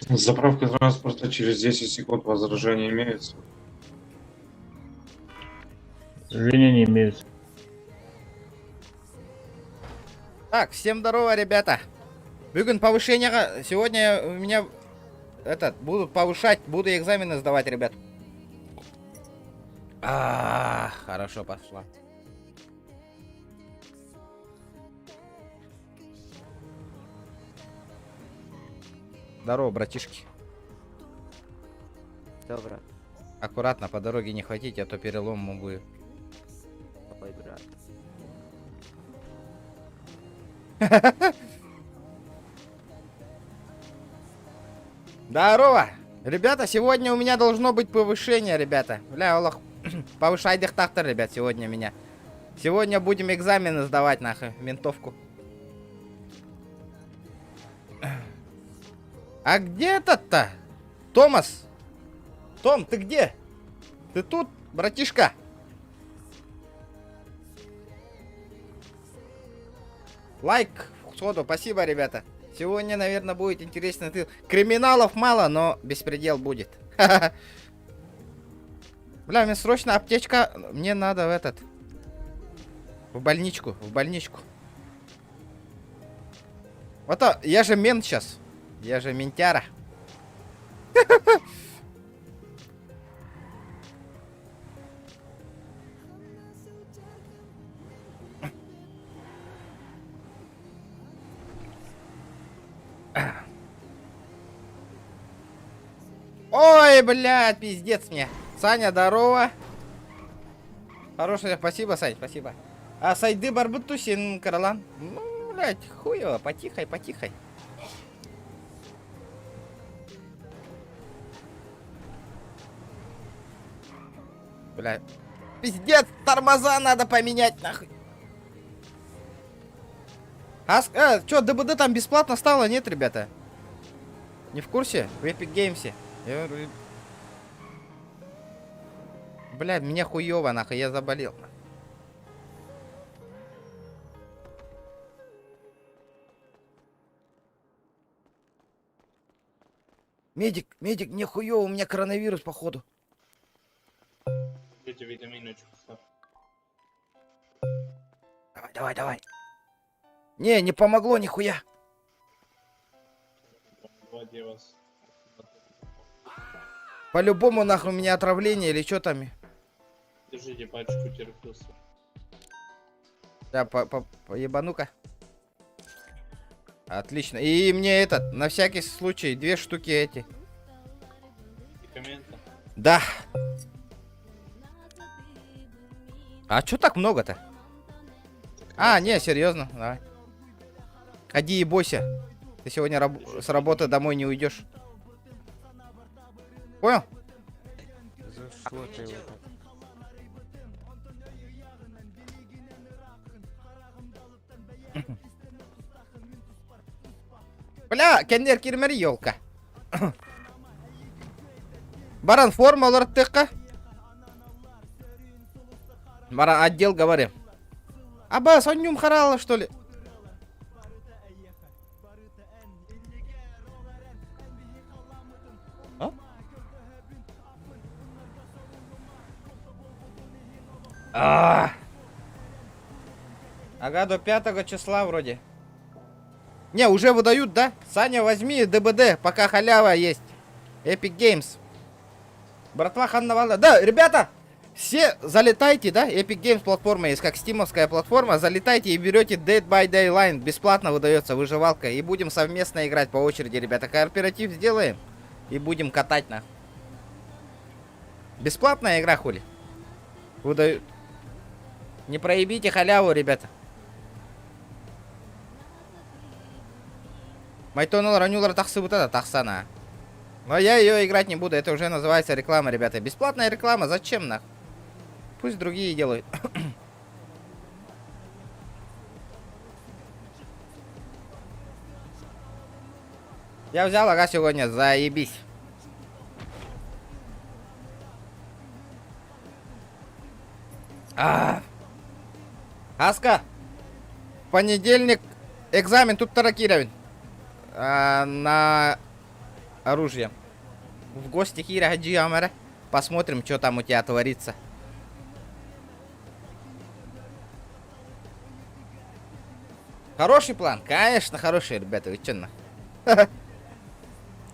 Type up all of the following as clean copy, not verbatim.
Заправка транспорта через 10 секунд возражения имеются. Сожаления не имеются. Так, всем здорово, ребята. Бүгүн повышение. Сегодня у меня этот будут повышать, буду экзамены сдавать, ребят. А, хорошо пошла. Здорово, братишки. Добро. Аккуратно по дороге не хватите, а то перелом будет. Ой, брат. Здорово! Ребята, сегодня у меня должно быть повышение, ребята. Бля, Аллах, повышай дихтахтар, ребят, сегодня меня. Сегодня будем экзамены сдавать, нахуй, ментовку. А где этот-то? Томас! Том, ты где? Ты тут, братишка? Лайк сходу, спасибо, ребята. Сегодня, наверное, будет интересно. Криминалов мало, но беспредел будет. Бля, мне срочно аптечка. Мне надо в этот. В больничку, в больничку. Вот а, я же мент сейчас. Я же ментяра. Ой, блядь, пиздец мне. Саня, здорово. Хорошая, спасибо, Сань, спасибо. А сайды барбытусин, Каралан. Ну, блядь, хуево, потихай, потихай. Блядь. Пиздец, тормоза надо поменять, нахуй. А, э, чё, ДБД там бесплатно стало? Нет, ребята? Не в курсе? В Epic Games. Я... Блядь, мне хуёво, нахуй, я заболел. Медик, медик, мне хуёво, у меня коронавирус, походу. Эти витамины Давай, давай, давай. Не, не помогло нихуя. По-любому, нахуй, у меня отравление или что там. Держите пачку терпился. Да, по, по, по ебану-ка. Отлично. И мне этот, на всякий случай, две штуки эти. Медикаменты? Да. А чё так много-то? А, не, серьезно, давай. Ходи и бойся. Ты сегодня раб с работы домой не уйдешь. Понял? За что ты его так? Бля, кендер кирмери елка. Баран форма олорттыхха. Баран отдел говори. Аба, соннюм харала, что ли? А? А! Ага, до 5 числа вроде. Не, уже выдают, да? Саня, возьми ДБД, пока халява есть. Epic Games. Братва Ханнавала. Да, ребята, все залетайте, да? Epic Games платформа есть, как стимовская платформа. Залетайте и берете Dead by Daylight. Бесплатно выдается выживалка. И будем совместно играть по очереди, ребята. Кооператив сделаем и будем катать на. Бесплатная игра, хули? Выдают. Не проебите халяву, ребята. Майтонал Ранюлар тахсыбыта да тахсана. Но я ее играть не буду, это уже называется реклама, ребята. Бесплатная реклама, зачем нах? Пусть другие делают. Я взял, ага, сегодня, заебись. А. Аска, понедельник экзамен тут Таракировин. А, на... оружием. В гости киирэ сылдьыам эрэ. Посмотрим, что там у тебя творится. Хороший план? Конечно, хороший, ребята, вы чё нах?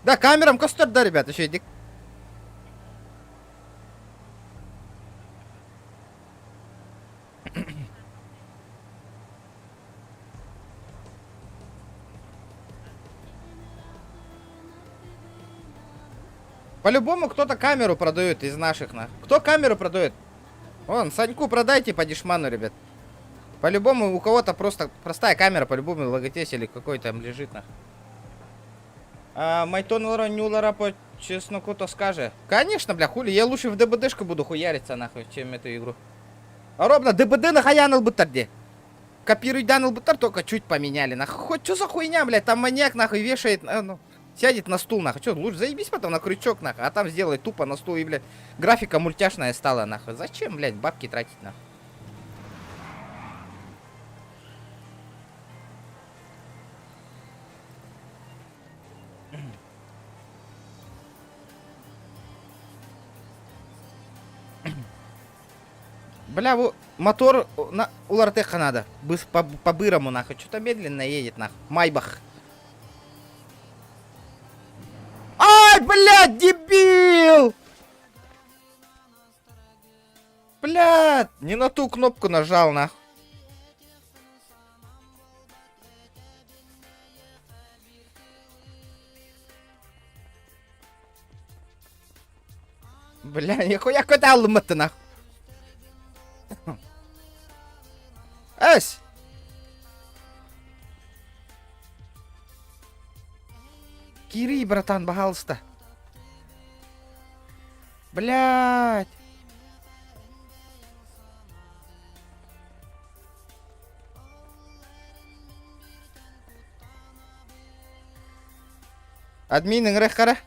Да, камерам көстөр да, ребята, еще иди. По-любому кто-то камеру продает из наших, нах. Кто камеру продает? Вон, Саньку продайте по дешману, ребят. По-любому у кого-то просто простая камера, по-любому логотесь или какой там лежит, нах. А, Майтон Нюлара по чесноку то скаже. Конечно, бля, хули, я лучше в ДБДшку буду хуяриться, нахуй, чем эту игру. А ровно ДБД нахуя ылбыттар дии. Копируйдаан ылбыттар, только чуть поменяли, нахуй. Хоть что за хуйня, блядь, там маньяк, нахуй, вешает, а, ну, сядет на стул, нахуй. Что, лучше заебись потом на крючок, нахуй, а там сделай тупо на стул и, блядь, графика мультяшная стала, нахуй. Зачем, блядь, бабки тратить, нахуй? Бля, мотор на уларытыахха надо. По-бырому, нахуй. Что-то медленно едет, нахуй. Майбах. Ай, блядь, дебил! Блядь, не на ту кнопку нажал, нахуй. Бля, нихуя какой-то ты нахуй. Эсь! Кири, братан, пожалуйста. Блядь. Админ ыҥырыахха.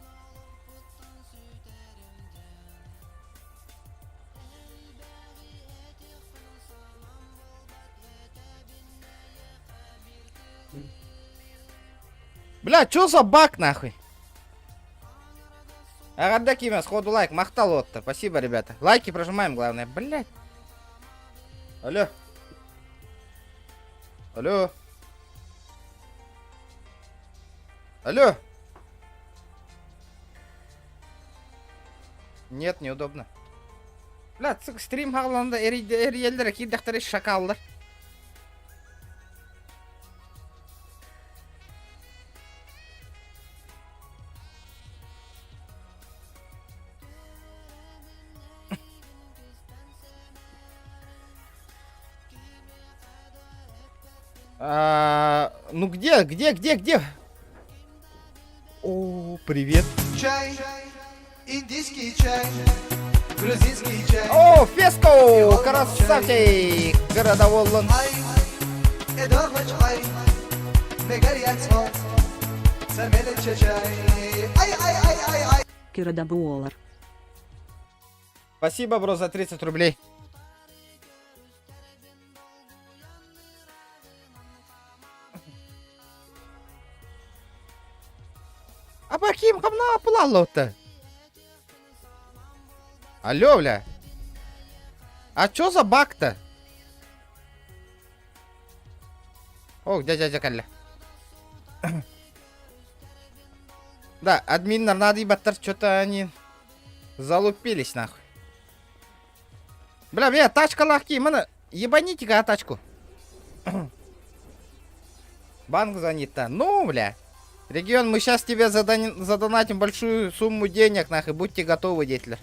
Бля, чё за баг нахуй? Эҕэрдэ киимэ, сходу лайк, махтал отто. Спасибо, ребята. Лайки прожимаем, главное. Блядь. Алло. Алло. Алло. Нет, неудобно. Бля, стрим хаҕаланна эрийэллэр киирдэхтэрэ шакаллар. А, ну где, где, где, где? О, привет. Чай, индийский чай, грузинский чай. О, Феско! Красавчик! Городоволлан. Ай, эдорвач ай, мегарьяцмо, самелече чай. Ай, ай, ай, ай, ай. Кирадабуолар. Спасибо, бро, за 30 рублей. А по каким говна плало-то? Алло, бля. А чё за баг-то? О, где дядя кэллэ? Да, админ надо ебаттар, что-то они залупились нахуй. Бля, бля, тачка легкий, мана, ебаните-ка тачку. Банк занят-то. Ну, бля. Регион, мы сейчас тебе задонатим большую сумму денег, нахуй, будьте готовы, дети.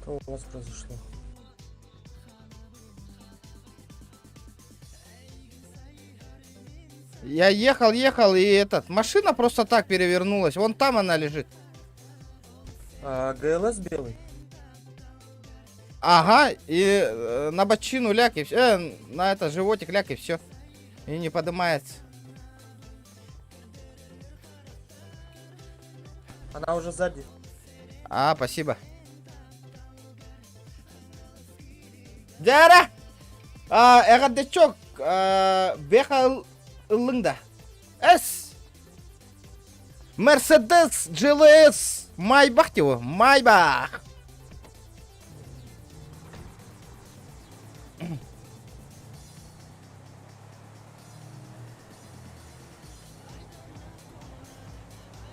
Что у вас произошло? Я ехал, ехал, и этот, машина просто так перевернулась. Вон там она лежит. А, ГЛС белый? Ага, и на бочину ляг, и все. На это животик ляг, и все. И не поднимается. Она уже сзади. А, спасибо. Дьэ! А, эҕэрдэ бэха ыллыҥ да. С. Мерседес GLS. Майбах его. Майбах.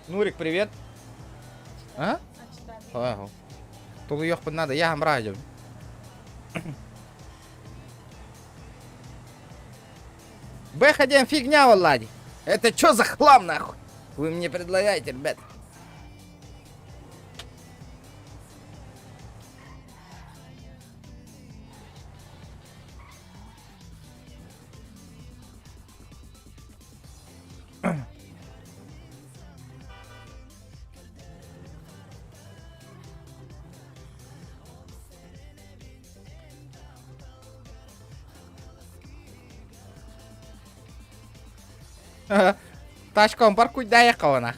Нурик, привет. А? Ага. Тулуйохпун надо, я амрадю. Б1 фигня, Влади. Это что за хлам, нахуй? Вы мне предлагаете, ребят. Тачком паркуй дай нах.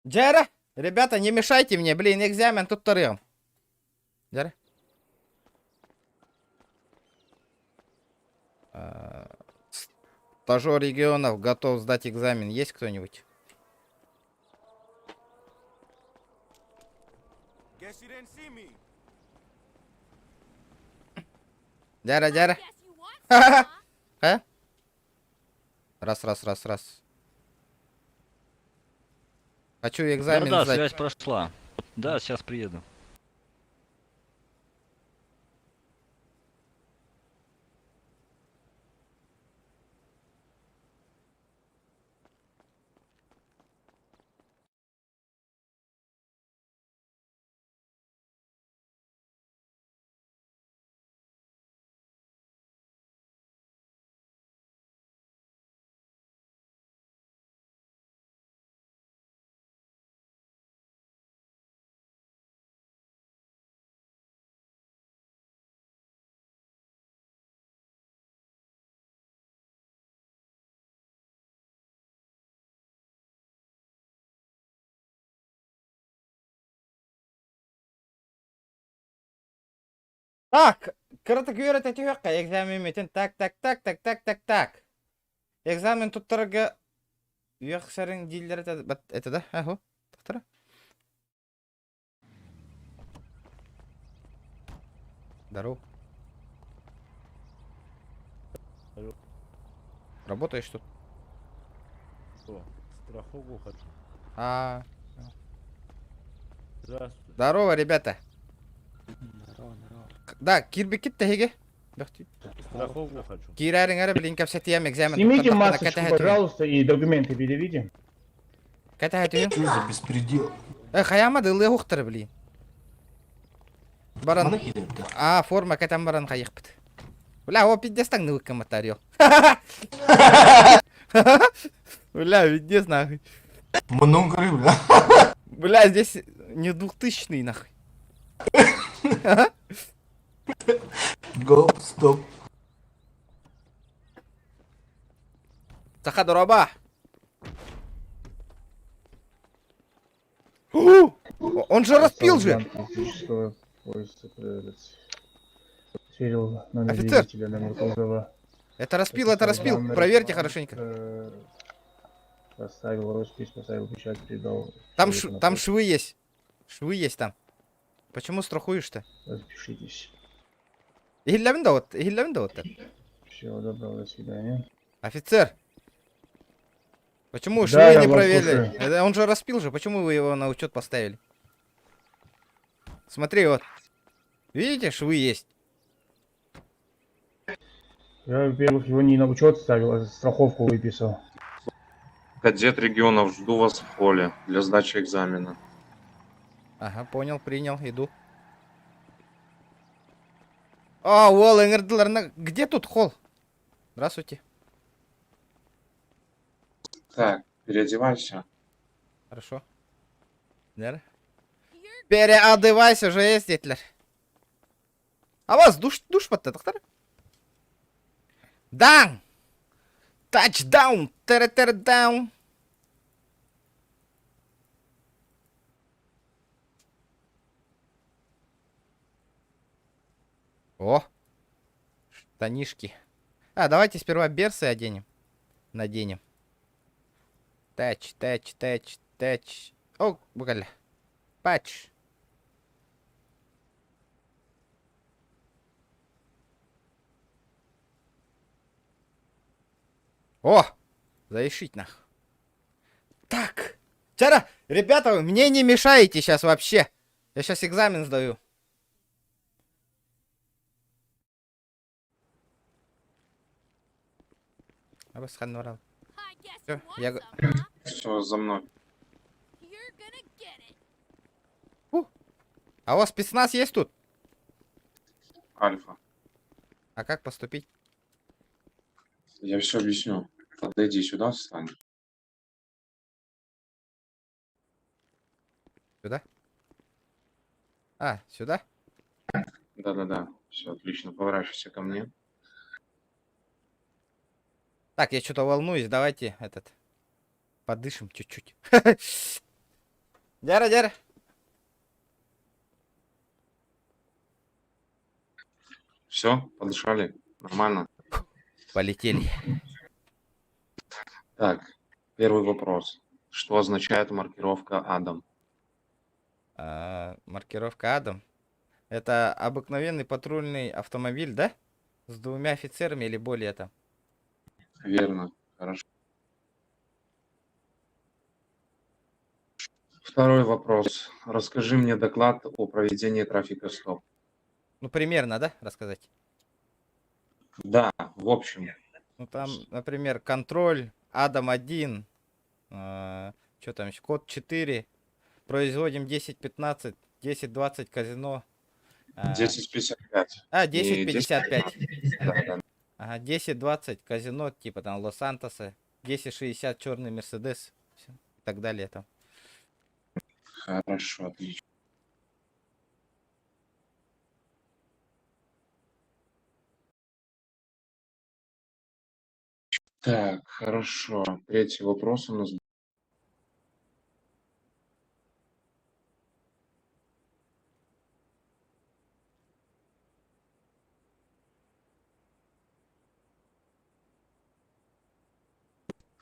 Дьэ, ребята, не мешайте мне, блин, экзамен туттарыам. Дьэ. Стажер регионов готов сдать экзамен. Есть кто-нибудь? Guess you didn't see me. Дьэ, дьэ. Э? Раз, раз, раз, раз. Хочу экзамен Да, сдать. связь прошла. Да, сейчас приеду. Так, кыратык үөрэтэ түһүөххэ экзамеммитин. Так, так, так, так, так, так, так. Экзамен туттарга үөхсэриҥ дииллэр это, это да? Аһу. Тохтора. Здоров. Алло. Работаешь тут? Что? Страховку хочу. А, Здравствуй. здорово, ребята. Здорово, здорово. Да, киирбиккит эһиги. Страховку хочу. Киирээриҥ эрэ, блин, кэпсэтиэм экзамен. Снимите масочку, пожалуйста, и документы предъявите. Кэтэһэ Что за беспредел? Э, хайаама да ылыа блин. Баран. Манна киирдэ. А, форма кэтэн баран хайыахпыт. Бля, о, пиздец таҥныбыккын батарьё. Бля, пиздец нахуй. Много рыб, бля. Бля, здесь не двухтысячный нахуй. Гоп, стоп. Саха дорообо. Он же распил же! Физического пояса проверить. Сверил номер Офицер! двигателя, номер кузова. Это распил. Номер, Проверьте хорошенько. Поставил роспись, поставил печать, передал. Там, человеку на там пост. швы есть. Швы есть там. Почему страхуешь-то? Распишитесь. Иһиллэбин да вот, иһиллэбин да вот. Всего доброго, до свидания. Офицер! Почему Да, швы я не вас проверили? слушаю. Он же распил же, почему вы его на учет поставили? Смотри, вот. Видите, швы есть. Я, во-первых, его не на учет ставил, а страховку выписал. Кадет регионов, жду вас в холле для сдачи экзамена. Ага, понял, принял, иду. А, уол ыҥырдылар. Где тут холл? Здравствуйте. Так, переодевайся. Хорошо. Дэр. Переодевайся, уже есть диэтилэр. А вас душ, душ баттатахтар? Даҥ! Тачдаун! Тер даун! О! Штанишки. А, давайте сперва берсы оденем. Наденем. Тач, тач, тач, тач. О, бугали. Патч. О! Заешить нах. Так. Чара, ребята, вы мне не мешаете сейчас вообще. Я сейчас экзамен сдаю. Все, я... Все, за мной. А у вас спецназ есть тут? Альфа. А как поступить? Я все объясню. Подойди сюда, встань. Сюда? А, сюда? Да-да-да. Все, отлично. Поворачивайся ко мне. Так, я что-то волнуюсь. Давайте этот... Подышим чуть-чуть. Дяра, дяра. Все, подышали? Нормально? Полетели. Так, первый вопрос. Что означает маркировка Адам? А, маркировка Адам. Это обыкновенный патрульный автомобиль, да? С двумя офицерами или более там? Верно. Хорошо. Второй вопрос. Расскажи мне доклад о проведении трафика стоп. Ну, примерно, да, рассказать? Да, в общем. Ну, там, например, контроль, Адам 1, что там еще, код 4, производим 10.15, 10.20 казино. 10.55. А, Не 10.55. Да, да. Ага, 10.20 казино, типа там Лос-Сантоса, 10.60 черный Мерседес, всё, и так далее там. Хорошо, отлично. Так, хорошо. Третий вопрос у нас.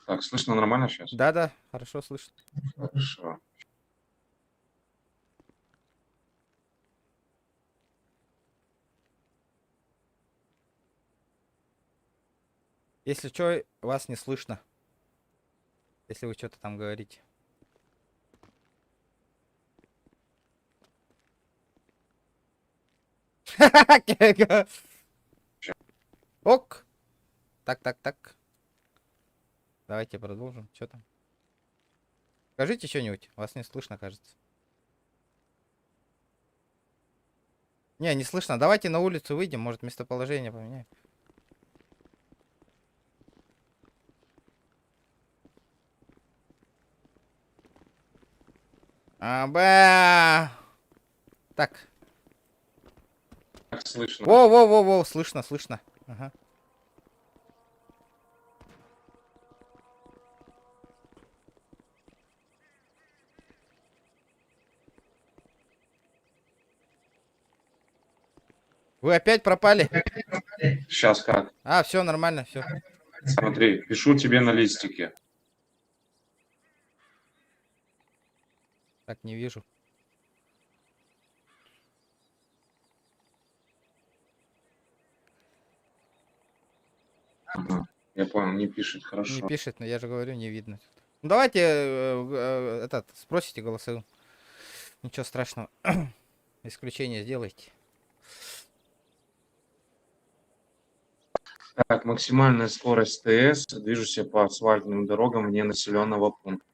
Так, слышно нормально сейчас? Да-да, хорошо слышно. Хорошо. Если что, вас не слышно. Если вы что-то там говорите. Ок. Так, так, так. Давайте продолжим. Что там? Скажите что-нибудь. Вас не слышно, кажется. Не, не слышно. Давайте на улицу выйдем. Может, местоположение поменяем. А, Так. Как слышно? Во-во-во-во, слышно, слышно. Ага. Вы опять пропали? Сейчас как? А, все нормально, все. Смотри, пишу тебе на листике. Так, не вижу. Ага, я понял, не пишет, хорошо. Не пишет, но я же говорю, не видно. Ну, давайте этот, спросите голосовым. Ничего страшного. Исключение сделайте. Так, максимальная скорость ТС, движешься по асфальтным дорогам вне населенного пункта.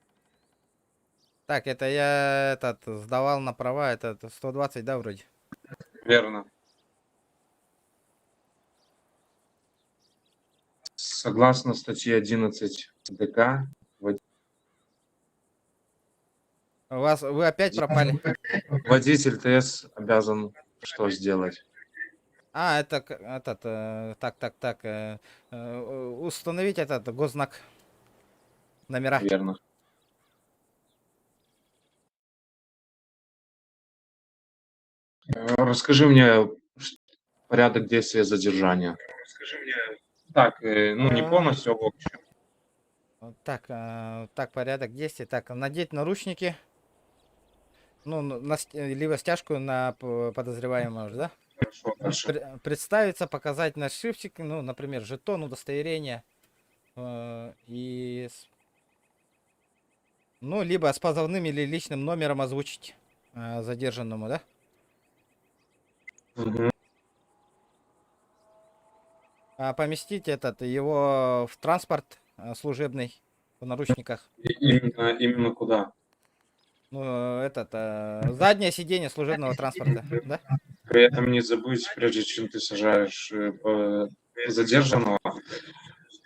Так, это я этот сдавал на права, это 120, да, вроде? Верно. Согласно статье 11 ДК, У вас, вы опять пропали. водитель ТС обязан что сделать? А, это этот, так, так, так, установить этот госзнак. Номера. Верно. Расскажи мне порядок действия задержания. Расскажи мне. Так, ну не полностью, а в общем. Так, так, порядок действий. Так, надеть наручники. Ну, на либо стяжку на подозреваемого уже, да? Хорошо, хорошо. Представиться, показать нашивчик, ну, например, жетон, удостоверение. И ну, либо с позывным или личным номером озвучить задержанному, да? Мгм. А поместить этот, его в транспорт служебный в наручниках. И именно куда? Ну, этот, заднее сиденье служебного транспорта, да? При этом не забудь, прежде чем ты сажаешь задержанного,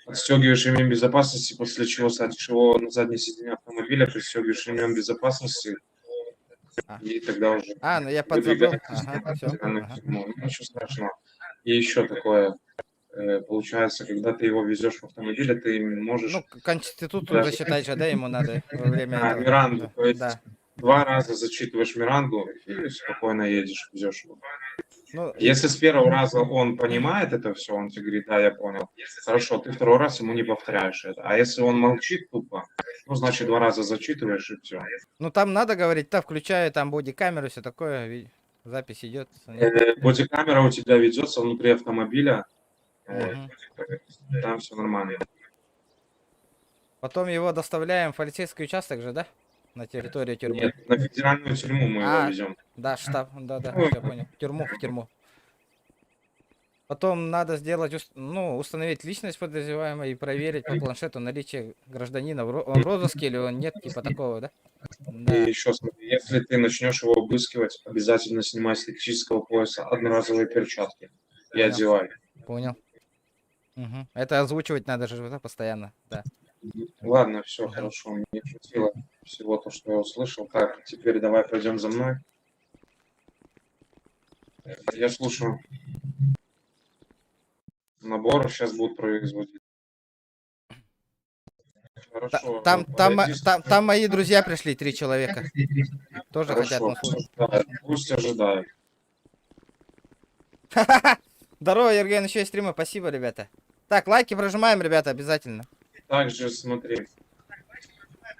отстегиваешь ремень безопасности, после чего садишь его на заднее сиденье автомобиля, пристегиваешь ремень безопасности, и тогда уже А, ну я подзабыл. Ага, всё, ага. тюрьму. Ну, ничего страшного. И еще такое, получается, когда ты его везешь в автомобиле, ты можешь... Ну, Конституцию даже зачитать же, да, ему надо во время А, этого. Миранду, Да, то есть да. 2 раза зачитываешь Миранду и спокойно едешь, везешь его. Ну, Если с первого раза он понимает это все, он тебе говорит, да, я понял, хорошо, ты второй раз ему не повторяешь это. А если он молчит тупо, ну, значит, 2 раза зачитываешь и все. Ну, там надо говорить, да, включаю там бодикамеру, все такое, запись идет. Бодикамера у тебя ведется внутри автомобиля, вот. Мгм. Там все нормально. Потом его доставляем в полицейский участок же, да? На территорию тюрьмы. Нет, на федеральную тюрьму мы его А, везем. да, штаб, да-да, Ну, все понял. Тюрьму, в тюрьму. Потом надо сделать, ну, установить личность подозреваемого и проверить по планшету наличие гражданина. Он в розыске или он нет, типа такого, да? Да. И еще смотри, если ты начнешь его обыскивать, обязательно снимай с тактического пояса одноразовые перчатки и Понял. одевай. Понял. Мгм. Это озвучивать надо же, да, постоянно, да. Ладно, все Мгм. хорошо, мне хватило всего то, что я услышал. Так, теперь давай пойдем за мной. Я слушаю. Набор сейчас будут производить. Хорошо, подойди Там мои друзья пришли, 3 человека. Тоже хотят Хорошо, на службу. да, пусть ожидают. Здорово, Ерген, еще есть стримы, спасибо, ребята. Так, лайки прожимаем, ребята, обязательно. Также смотри,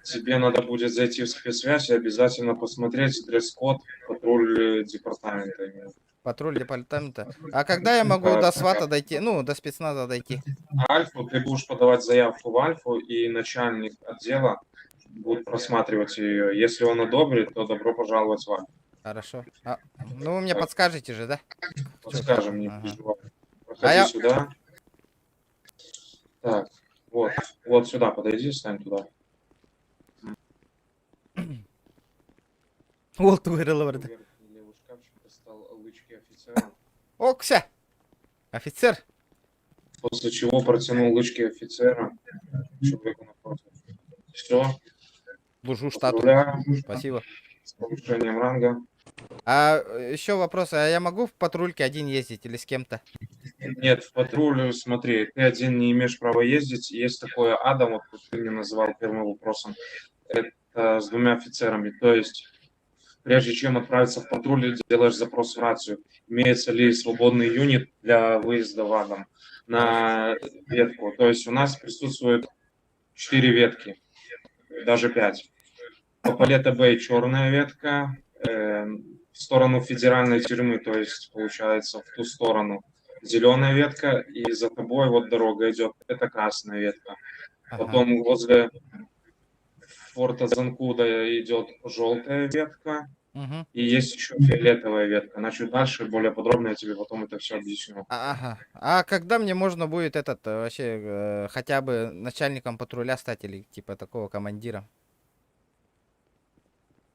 тебе надо будет зайти в спецсвязь и обязательно посмотреть дресс-код патруль департамента именно. Патруль департамента. А когда я могу до свата дойти, ну, до спецназа дойти? Альфу, ты будешь подавать заявку в Альфу, и начальник отдела будет просматривать ее. Если он одобрит, то добро пожаловать в Альфу. Хорошо. А, ну, вы мне подскажете же, да? Подскажем, не Ага. переживай. Проходи А я сюда. Так, вот, вот сюда подойди, стань туда. Вот вырыла, брат. Верхний левый шкафчик достал лычки офицера. Окся! Офицер! После чего протянул лычки офицера человеку напротив. Все. Служу штату. Поздравляю. Спасибо. С повышением ранга. А еще вопрос, а я могу в патрульке один ездить или с кем-то? Нет, в патруль, смотри, ты один не имеешь права ездить. Есть такое Адам, вот ты мне называл первым вопросом, это с 2 офицерами. То есть, прежде чем отправиться в патруль, делаешь запрос в рацию. Имеется ли свободный юнит для выезда в Адам на ветку. То есть у нас присутствует 4 ветки, даже 5. По Палета Бэй черная ветка, в сторону федеральной тюрьмы, то есть получается в ту сторону зеленая ветка, и за тобой вот дорога идет, это красная ветка. Потом возле форта Занкуда идет желтая ветка. Мгм. И есть еще фиолетовая ветка. Она чуть дальше, более подробно я тебе потом это все объясню. Ага. А когда мне можно будет этот вообще хотя бы начальником патруля стать или типа такого командира?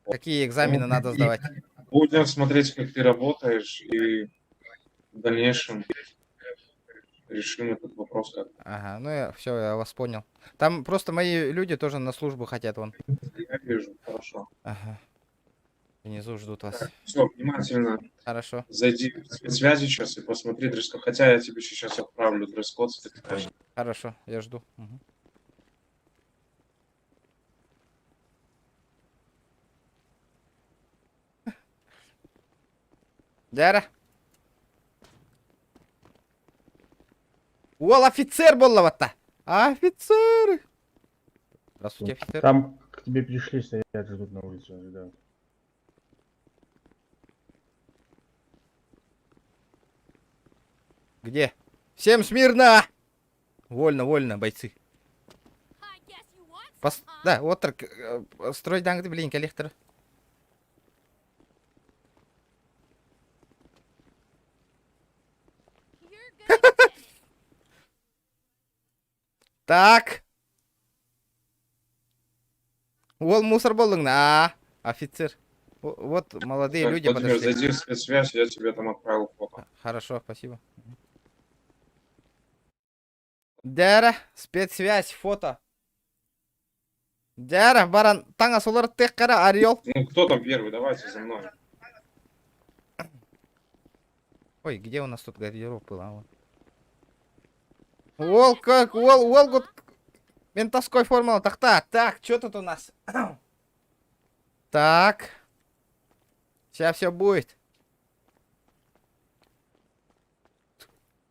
Какие экзамены надо сдавать? Будем смотреть, как ты работаешь, и в дальнейшем решим этот вопрос как. Ага, ну я все, я вас понял. Там просто мои люди тоже на службу хотят вон. Я вижу, хорошо. Ага. Внизу ждут вас. Все, внимательно Хорошо. зайди в спецсвязи сейчас и посмотри дресс-код. Хотя я тебе сейчас отправлю дресс-код спецсвязи. Хорошо, я жду. Мгм. Дьэ. Уол офицер буолла Офицеры! Здравствуйте, офицер. Там к тебе пришли, стоят, ждут на улице, ожидают. Где? Всем смирно! Вольно, вольно, бойцы. Пос... Да, вот так, строй даңды блин, коллектор. Так. Уол мусор буоллуҥ, а, офицер. Вот молодые Так, люди Владимир, подошли. зайди в спецсвязь, я тебе там отправил фото. Хорошо, спасибо. Дьэ, спецсвязь, фото. Дьэ, баран, таҥас уларыттахха Орел. Ну, кто там первый? Давайте за мной. Ой, где у нас тут гардероб был? А, вот. Уол, как, уол, уол, вот ментовской формула. Так, так, так, что тут у нас? Так. Сейчас все будет.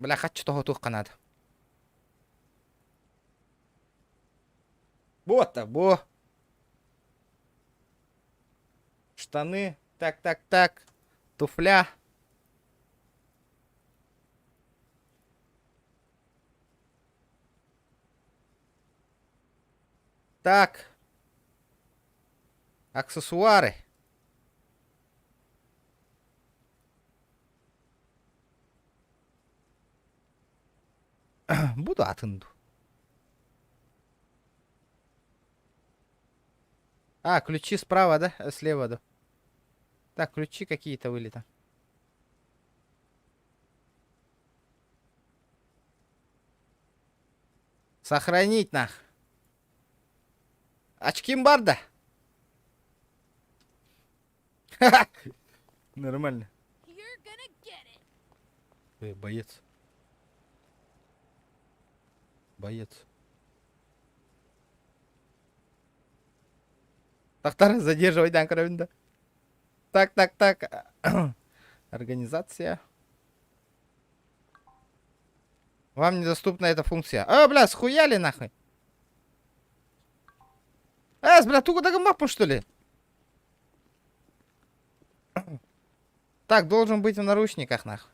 Бля, хочу того тухка надо. Вот-то, бо. Штаны. Так, так, так. Туфля. Так. Аксессуары. Буду атын. А, ключи справа, да? Слева, да. Так, ключи какие-то были там. Сохранить нах. Очки барда. Нормально. Боец. Боец. Тахтар, задерживай, да, да. Так, так, так. Организация. Вам недоступна эта функция. А, бля, схуяли нахуй? Бля, тугу мапу, что ли? Так, должен быть в наручниках, нахуй.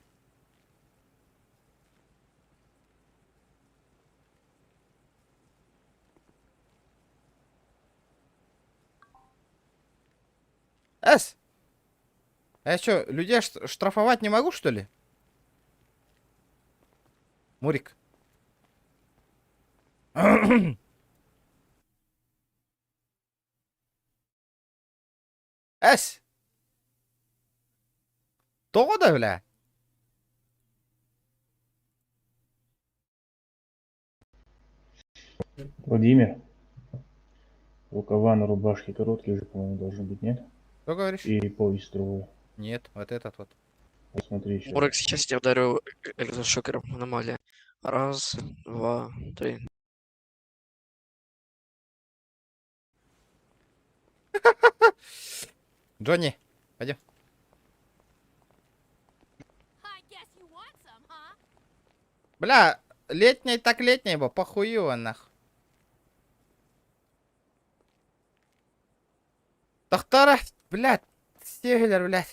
Эс! А я что, людей штрафовать не могу, что ли? Мурик. Эс! Тоҕо да, бля? Владимир. Рукава на рубашке короткие уже, по-моему, должны быть, нет? Что говоришь? И пояс другой. Нет, вот этот вот. Посмотри еще. Мурик, сейчас я тебя ударю электрошокером аномалия. Раз, два, три. Джонни, пойдем. Бля, летний так летний, бо похую нах. Тахтара, блядь, стеглер, блядь.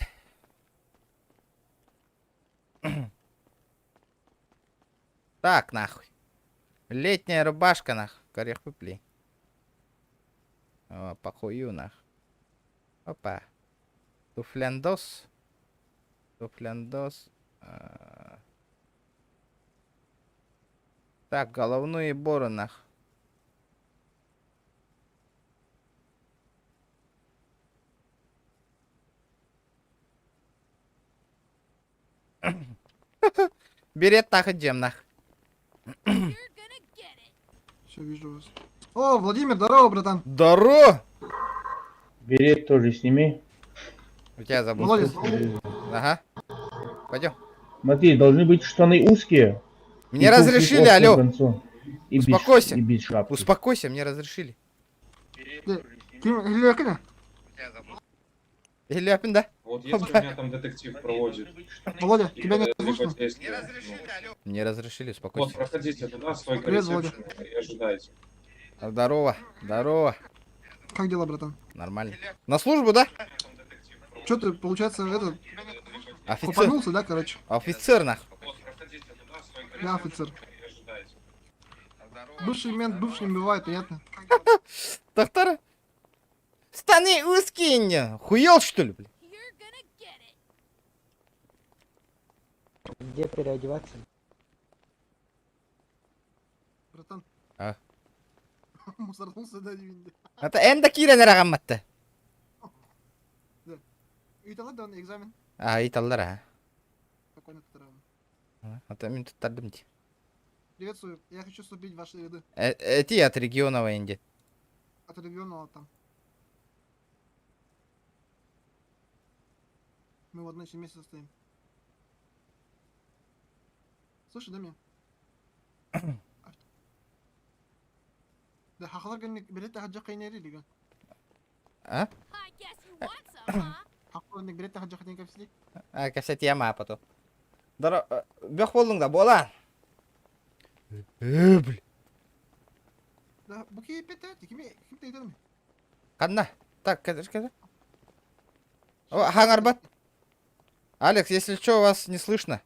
Так, нахуй. Летняя рубашка, нах. Корех пли. О, похую, нах. Опа. Туфляндос. Туфляндос. А, Так, головные уборы нах. Берет так идем нах. Все, вижу вас. О, Владимир, здорово, братан. Здорово! Берет тоже сними. У тебя забыл. Володя, Ага. Пойдем. Смотри, должны быть штаны узкие. Мне и туфли разрешили, к острому алло. концу. И без- Успокойся. и без шапки. Успокойся, мне разрешили. Ким, Илья, Ляпин, да? Вот если у меня там детектив проводит. Володя, и, тебя не либо слышно? действия, ну, Мне разрешили, Вот, успокойся. проходите туда, стойка Привет, Володя. ресепшена и ожидайте. Здорово, здорово. Как дела, братан? Нормально. На службу, да? Че ты, получается, это, Офицер. купанулся, да, короче? Офицер, нах. Вот, проходите туда, стойка Я офицер. ресепшена и ожидайте. Бывший мент, бывший не бывает, понятно? Доктор? Штаны узкие, не. Хуел, что ли, блин? Где переодеваться? Братан. А? Мусорнулся, да, не Это энда кирен рагамматты. Итала, да, экзамен. А, италлар, а. Спокойно, тут Это мен тут тардым ди. Приветствую, я хочу вступить в ваши ряды. Эти от региона инди. От региона там. Мы в одной семье состоим. Слушай, да меня? Да, хахалар гэнник билет хаджа кайнери лига. А? Хахалар гэнник билет хаджа кайнери капсли. А, кәсәт яма потом. Здорово. Бөх болдың да, бола. Э, бля. Да, буки пете, кими ким тейден? Қанна. Так, қазір, қазір. О, Хаңарбат. Алекс, если что, вас не слышно.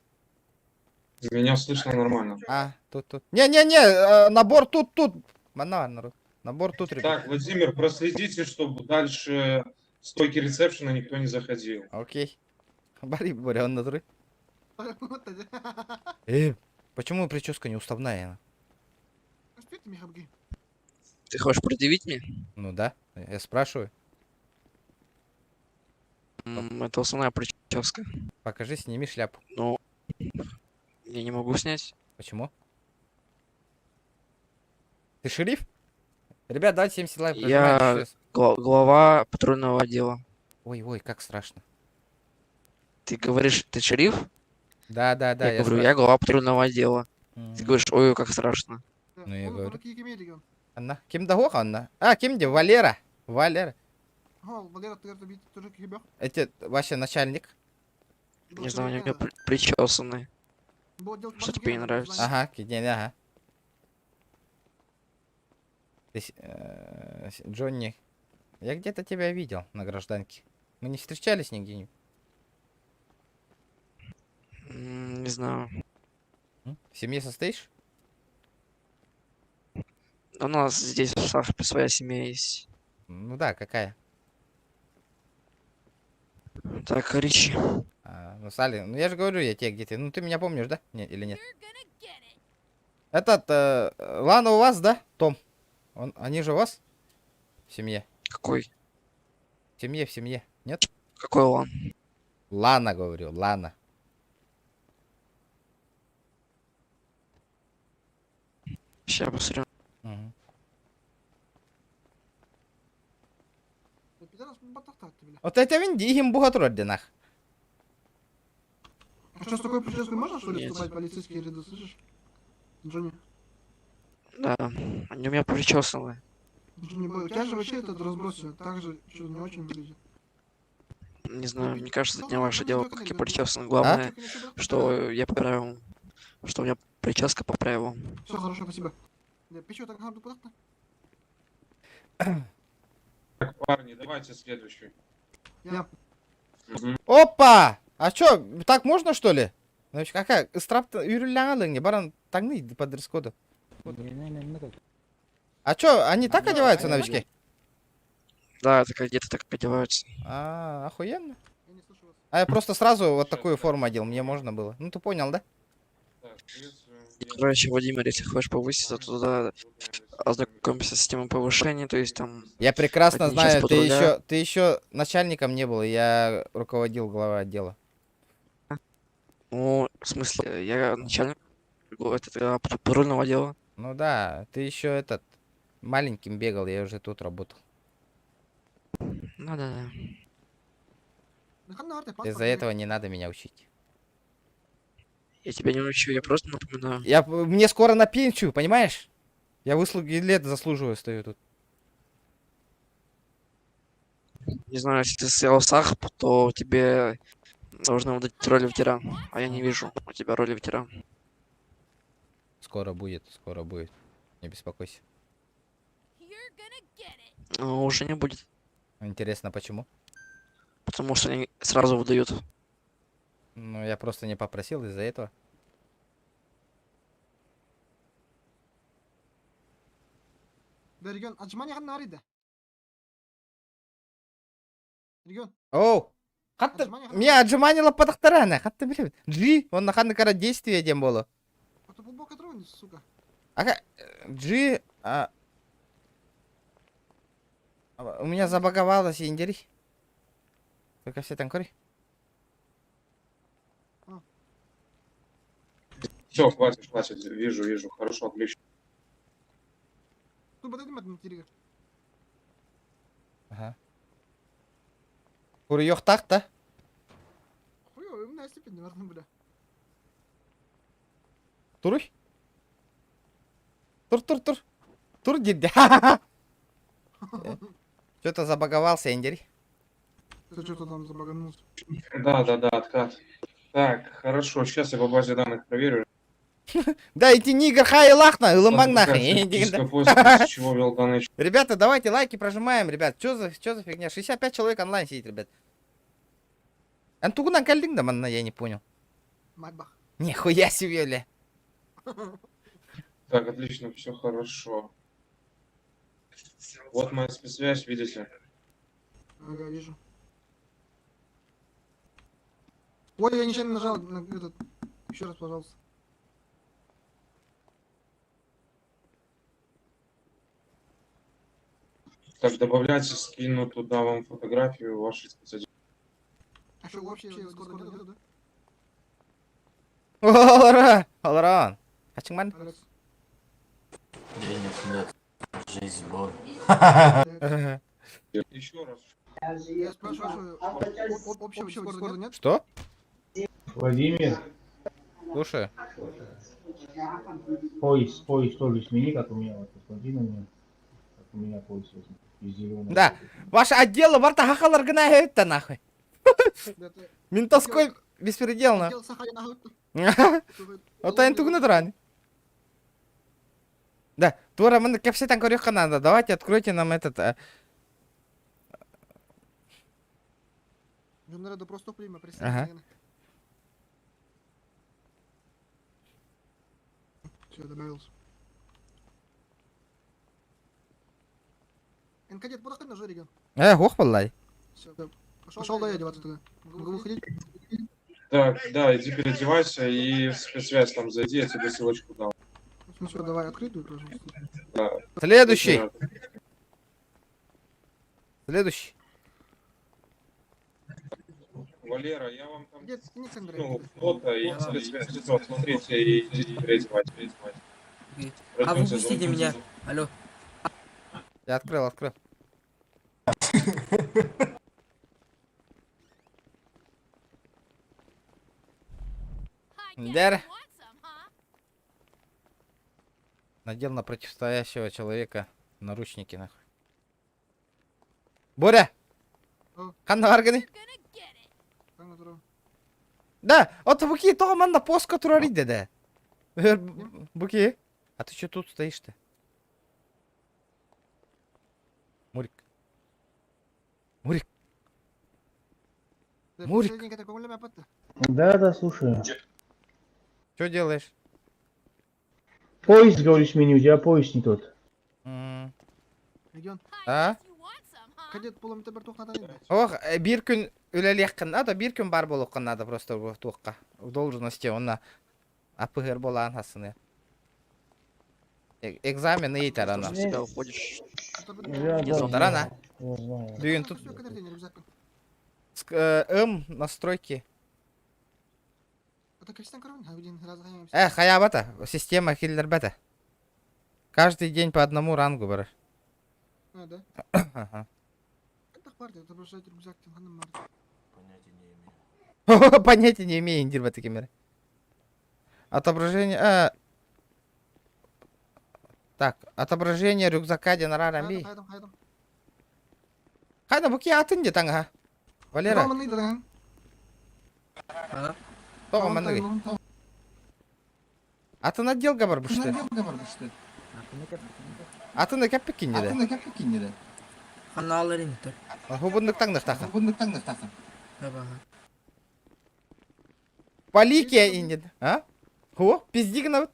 Меня слышно нормально. А, тут, тут. Не-не-не, э, набор тут, тут. Манна, народ. Набор тут, ребят. Так, Владимир, проследите, чтобы дальше стойки ресепшена никто не заходил. Окей. Бари, Боря, он натуры. Э, почему прическа не уставная? Ты хочешь предъявить мне? Ну да, я спрашиваю. Это основная прическа. Покажи, сними шляпу. Ну, я не могу снять. Почему? Ты шериф? Ребят, давайте 70 лайков. Я прожимаем, щас. глава патрульного отдела. Ой, ой, как страшно. Ты говоришь, ты шериф? Да, да, да, я, я говорю, спрашиваю. я глава патрульного отдела. Ты М. говоришь, ой, как страшно. Ну, я говорю. Анна. Ким да Анна? А, ким де? Валера. Валера. Валера, ты тоже кибех. Это вообще начальник. Не знаю, у меня причесанный. Что тебе не нравится? Ага, кидень, ага. Ты, Джонни, я где-то тебя видел на гражданке. Мы не встречались нигде? Не знаю. М? В семье состоишь? У нас здесь в Сахпе своя семья есть. Ну да, какая? Так, Ричи. А, ну, Сали, ну я же говорю, я тебе где-то. Ну ты меня помнишь, да? Не, или нет? Этот, Лана у вас, да? Том. Он, они же у вас? В семье. Какой? В семье, в семье. Нет? Какой Лан? Лана, говорю, Лана. Сейчас посмотрю. Мгм. Вот это вин им орденах. А что, с такой прической можно, что ли, Нет. вступать в полицейские ряды, слышишь? Джонни, Да, они у меня причесаны. Джонни Бой, у тебя же вообще этот разброс так же что не очень выглядит. Не знаю, мне кажется, это не ваше дело, как я причесан. Главное, А? что я по правилам. Что у меня прическа по правилам. Все, хорошо, спасибо. Да, пищу так надо куда-то. Так, парни, давайте следующий. Я. Мгм. Опа! А чё, так можно, что ли? Значит, какая? Страп не баран таңны по дресс-коду. А чё, они так одеваются, новички? Да, это как где-то так одеваются. А, охуенно. А я просто сразу вот такую форму одел, мне можно было. Ну ты понял, да? Короче, Владимир, если хочешь повыситься, то тогда ознакомься с системой повышения, то есть там Я прекрасно одни сейчас знаю, ты патруля. еще начальником не был, я руководил главой отдела. Ну, в смысле, я начальник этот, патрульного отдела. Ну да, ты еще этот маленьким бегал, я уже тут работал. Ну да, да. Из-за этого не надо меня учить. Я тебя не учу, я просто напоминаю. Мне скоро на пенсию, понимаешь? Я выслуги лет заслуживаю, стою тут. Не знаю, если ты съел сахар, то тебе должны выдать роль ветеран. А я не вижу у тебя роли ветеран. Скоро будет, скоро будет. Не беспокойся. Но уже не будет, Интересно, почему? потому что они сразу выдают. Ну, я просто не попросил из-за этого. Да, регион, отжимание ханна Регион, Оу! Хатты... отжимание Меня отжиманила подохтарана, хатты билебит. Джи, он на ханны кара действие дем болу. Это глубоко тронет, сука. Ага, Джи... У меня забаговалось, индери. Только все там кори. Все, хватит, хватит, вижу, вижу, хорошо, отлично. Тут подойди, мат, Кирилл. Ага. Курьёх так-то? Хуёвый, у меня степень, наверное, бля. Туруй. Тур, тур, тур. Тур, дед. Что-то забаговался, индери. Ты что-то там забаганулся. Да, да, да, откат. Так, хорошо, сейчас я по базе данных проверю. Да, эти нигр хай лахна, ылымбang нахрен. После чего вел данный Ребята, давайте лайки прожимаем, ребят. Чё за фигня? 65 человек онлайн сидит, ребят. Антугунан калдинг да манна, я не понял. Майбах. Нихуя себе, ля. Так, отлично, все хорошо. Вот моя спецсвязь, видите? Ага, вижу. Ой, я нечаянно нажал на этот. Еще раз, пожалуйста. Так, добавляйте, скину туда вам фотографию вашей спецодежды. А что, вообще Дискорда нет, да? Олара, оларан. Хачыңман. Раз. Денег нет. Жизнь боль. Еще раз. Я спрашиваю, общего Дискорда нет? Что? Владимир, Слушаю. пояс, пояс тоже смени, как у меня. Вот, посмотри на меня. Как у меня пояс возьми. Из зеленого. Да. Ваше отдело барта хахалар гына это нахуй. Да, ты- Ментовской беспредел на. Отдел Сахалина, ага. Вот антугуна туран. Да, Тура, мы кепсетан көрүөххэ надо. Давайте откройте нам этот. Журнал да просто прима, Ага. Все, добавился. Энкадет, подохай на регион. Ох, валлай. Все, пошел, да, я одеваться тогда. Могу выходить? Так, да, иди переодевайся и в спецсвязь там зайди, я тебе ссылочку дал. Ну все, давай, открытую, пожалуйста. Да. Следующий. Следующий. Валера, я вам там Где скинь, Андрей? скинул фото и спецсвязь. Всё, смотрите и идите переодевайтесь. А вы Пройдёмте пустите за- меня. Алло. Я открыл, открыл. Дер. Надел на противостоящего человека наручники, нахуй. Боря! О. Ханна арганы? Там, здорово. Да, вот буки, то манна поска турарит да. Буки. А ты что тут стоишь-то? Мурик. Мурик. Да, Мурик. последний, который помню, опять. Да, да, слушаю. Что делаешь? Пояс, говорю, смени, у тебя пояс не тот. М, Регион. А? Кадет буолам бер туохнатан инде. Ох, биир күн үлэлиэххин надо, биир күн баар буолуоххун надо просто туохха. В должности онно апыһыр буолаан хасыны. Экзамен ыйтар ана. В себя уходишь. Я, да, Тарана. Я знаю. Бүгүн тут М настройки. Э, хаябата, система киллербета. Каждый день по одному рангу бар. А, да? Ага. Понятия не имею. Понятия не имею, индир такими. Отображение... Э... Так, отображение рюкзака Денара Рамби. Хайда буки атын де таңа. Валера. Тоҕо манныгый? Атын отделга барбышты. Атын кэппиккин деді. Ханаалар интер. Хубуннук таҥнахтаха. Таба. Поликия индид. А? Ху? Пизди гынабыт.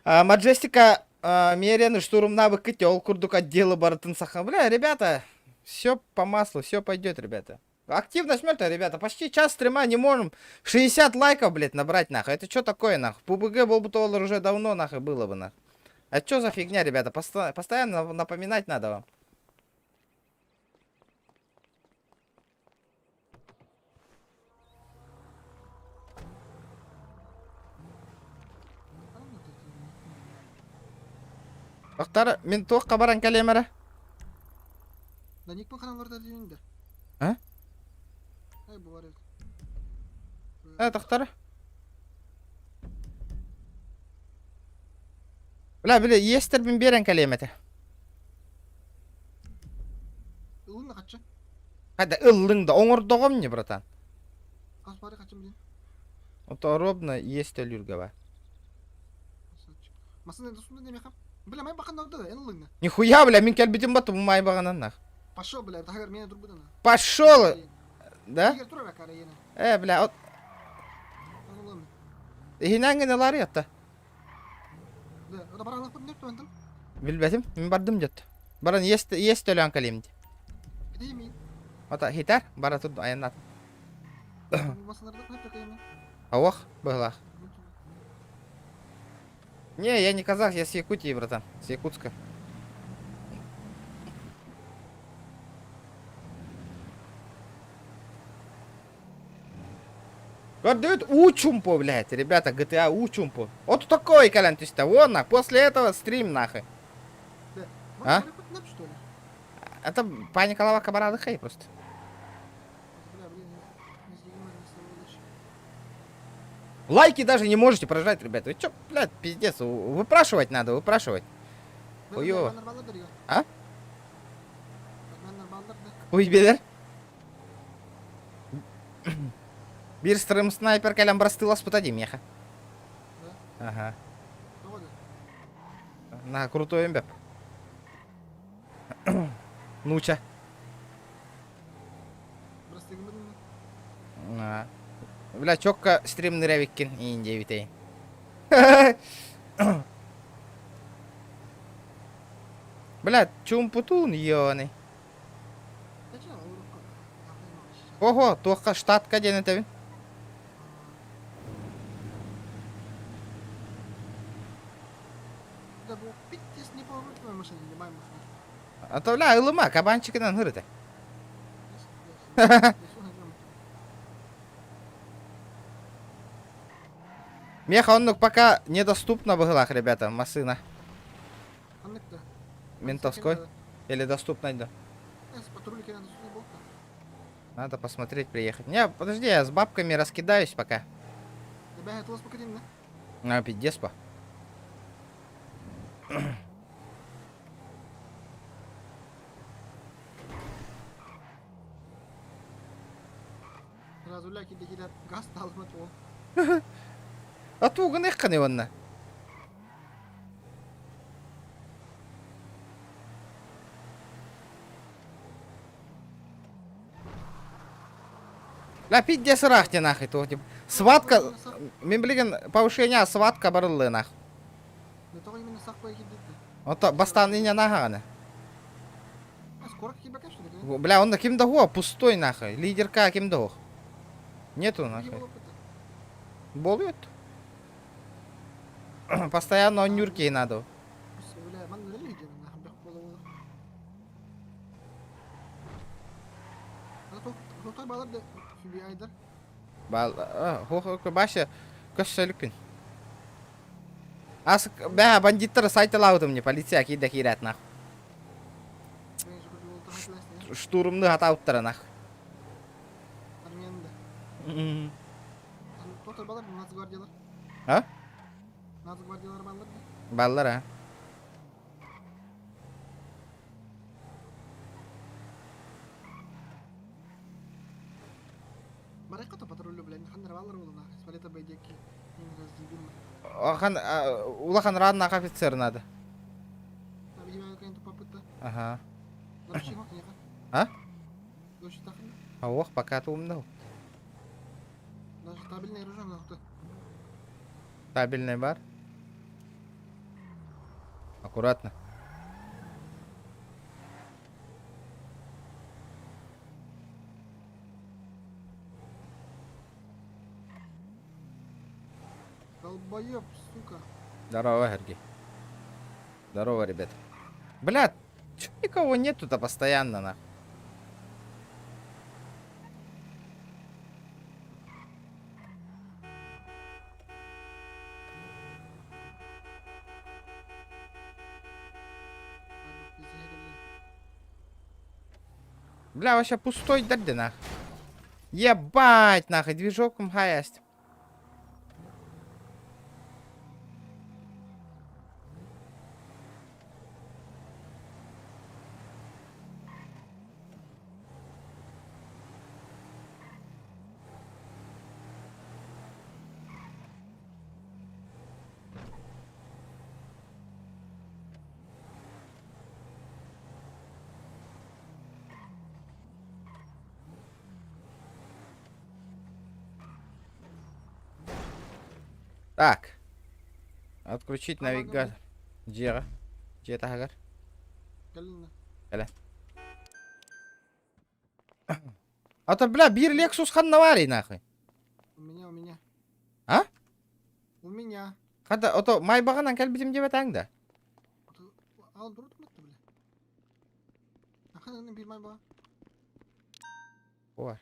Маджестика Мерен штурмнабык ол курдук отделы барытын саха. Бля, ребята, все по маслу, все пойдет, ребята. Активность мертвая, ребята. Почти час стрима не можем 60 лайков, блядь, набрать, нахуй. Это что такое, нахуй? ПУБГ был бы уже давно, нахуй, было бы, нахуй. А что за фигня, ребята? Посто постоянно напоминать надо вам. Тохтар, мин туохха баран кэлиэм эрэ? Да никпин ханаларда диинде. А? Ай бу бар Э, тохтар. Бля, бля, иэстэрбин биэрэн кэлиэм этэ. Ылын хаччы. Хайда ыллыҥ да оҥордоҕом не, братан. Хас бары хачым диин. Ото ровно иэс төлүүргэ ба. Масына да немехам. Бля, май бахан да, эн ылыҥна. Нихуя, бля, мин кэлбитим бату май бағанан нах. Пошел, бля, тагар меня турбудана. Пошел, да? Э, бля, от... Иһинээҥҥин ылаары ятта. Да, ода баралах бу нөптө антан. Билбэтим, мин бардым дьот. Баран иэс иэс төлөөн кэлиим дии. Кидейми. Ата хитар, бара тут айаннат. Масаларда нөптө кайма. Ауах, быһылаах. Не, я не казах, я с Якутии, братан. С Якутска. Көрдүгүт Учумпу, блядь, ребята, GTA Учумпу. Вот такой кэлэн түстэ. Вон, нах, после этого стрим, нахуй. А? Это паника лава кабарады хей просто. Лайки даже не можете прожать, ребята. Вы чё, блядь, пиздец. Выпрашивать надо, выпрашивать. Хуёво. А? Ой, бедер. Биир стрим снайпер кэлэн бырастыыласпыта дии миэхэ. Ага. На крутой эмбеп. Нуча. Бля, чокка стримныр эбиккин иин диэбитэй. Бля, чумпутун ёны. Ого, туохха штатка диэн этэбин. А то, бля, ылыма, кабанчигынан һырыта. Меха оннук пока недоступна быһылаах, ребята, массыына. Ментовской. Или доступна да? Надо посмотреть, приехать. Не, подожди, я с бабками раскидаюсь пока. А, пиздец по. А тугун эхханы уонна. Ла пиздец ыраах нахуй туох тип. Сватка, мин билигин повышение сватка барыллыы нах. Да тоҕо именно сахпай киирдит? Ото бастаан иня нахаҕаны. А скоро киирбэккэ что ли? Бля, он ким да хуа, пустой нахуй. Лидерка ким да хух. Нету нахуй. Болует. Постоянно он нюрки надо. Баша, көссөлүкпүн. Ас, бә, бандиттар сайталаабытым мне, полиция киирдэ киирээт нах. Штурмны хатаабыттара нах. А? Баллар, а? Хан, улахан раннаах офицер надо. Ага. А? Ох, пока ты умный. Табельный бар. Аккуратно. Долбоеб, сука. Здорово, Гергей. Здорово, ребят. Бля, чё никого нету-то постоянно, нахуй? Бля, вообще пустой дерди, нах. Ебать, нахуй, движок МХС. Так. Отключить навигатор. Дьиэҕэ. Дьиэ таһыгар. Кэлэ. А то, бля, биир Lexus ханна баарый нахуй? У меня, у меня. А? У меня. Хата, ото майбаҕынан кэлбитим диэбэтээҥ да? Ал дурут бля. Ахан биир майбаҕа. Ой.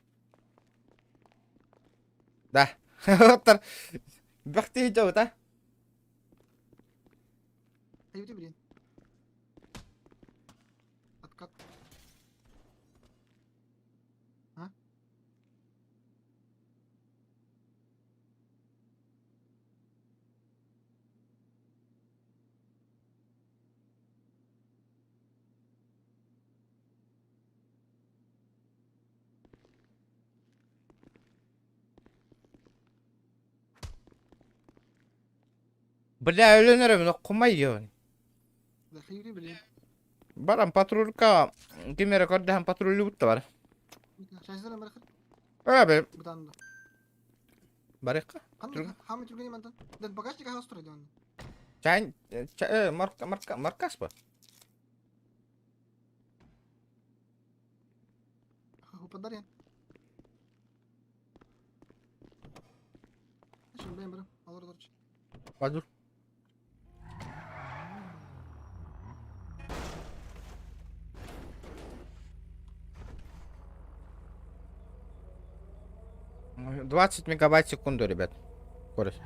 Да. Оттор бөхтүү дьоута. Айбыты блин. Откат. А? Бля, өлөн эрэбин, оккумай ёбун. Баран патрулька ким эрэ көрдөһөн патруллубут да бар. Ээ, барыахха. Чай, марка, марка, маркас ба? Бадур. 20 мегабайт в секунду, ребят. Скорость.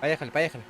Поехали, поехали.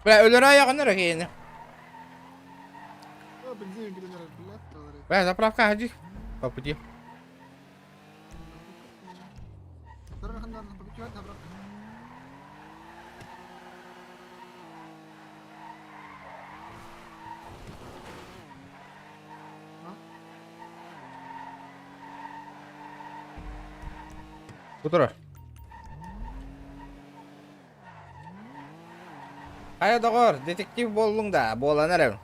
Бля, өлөрө айаҕын эрэ киһини. Бензин кэлэн эрэр, блядь, Бля, заправка ходи по пути. Утура. Хайа доҕор, детектив буоллуҥ да, буолан эрэбин.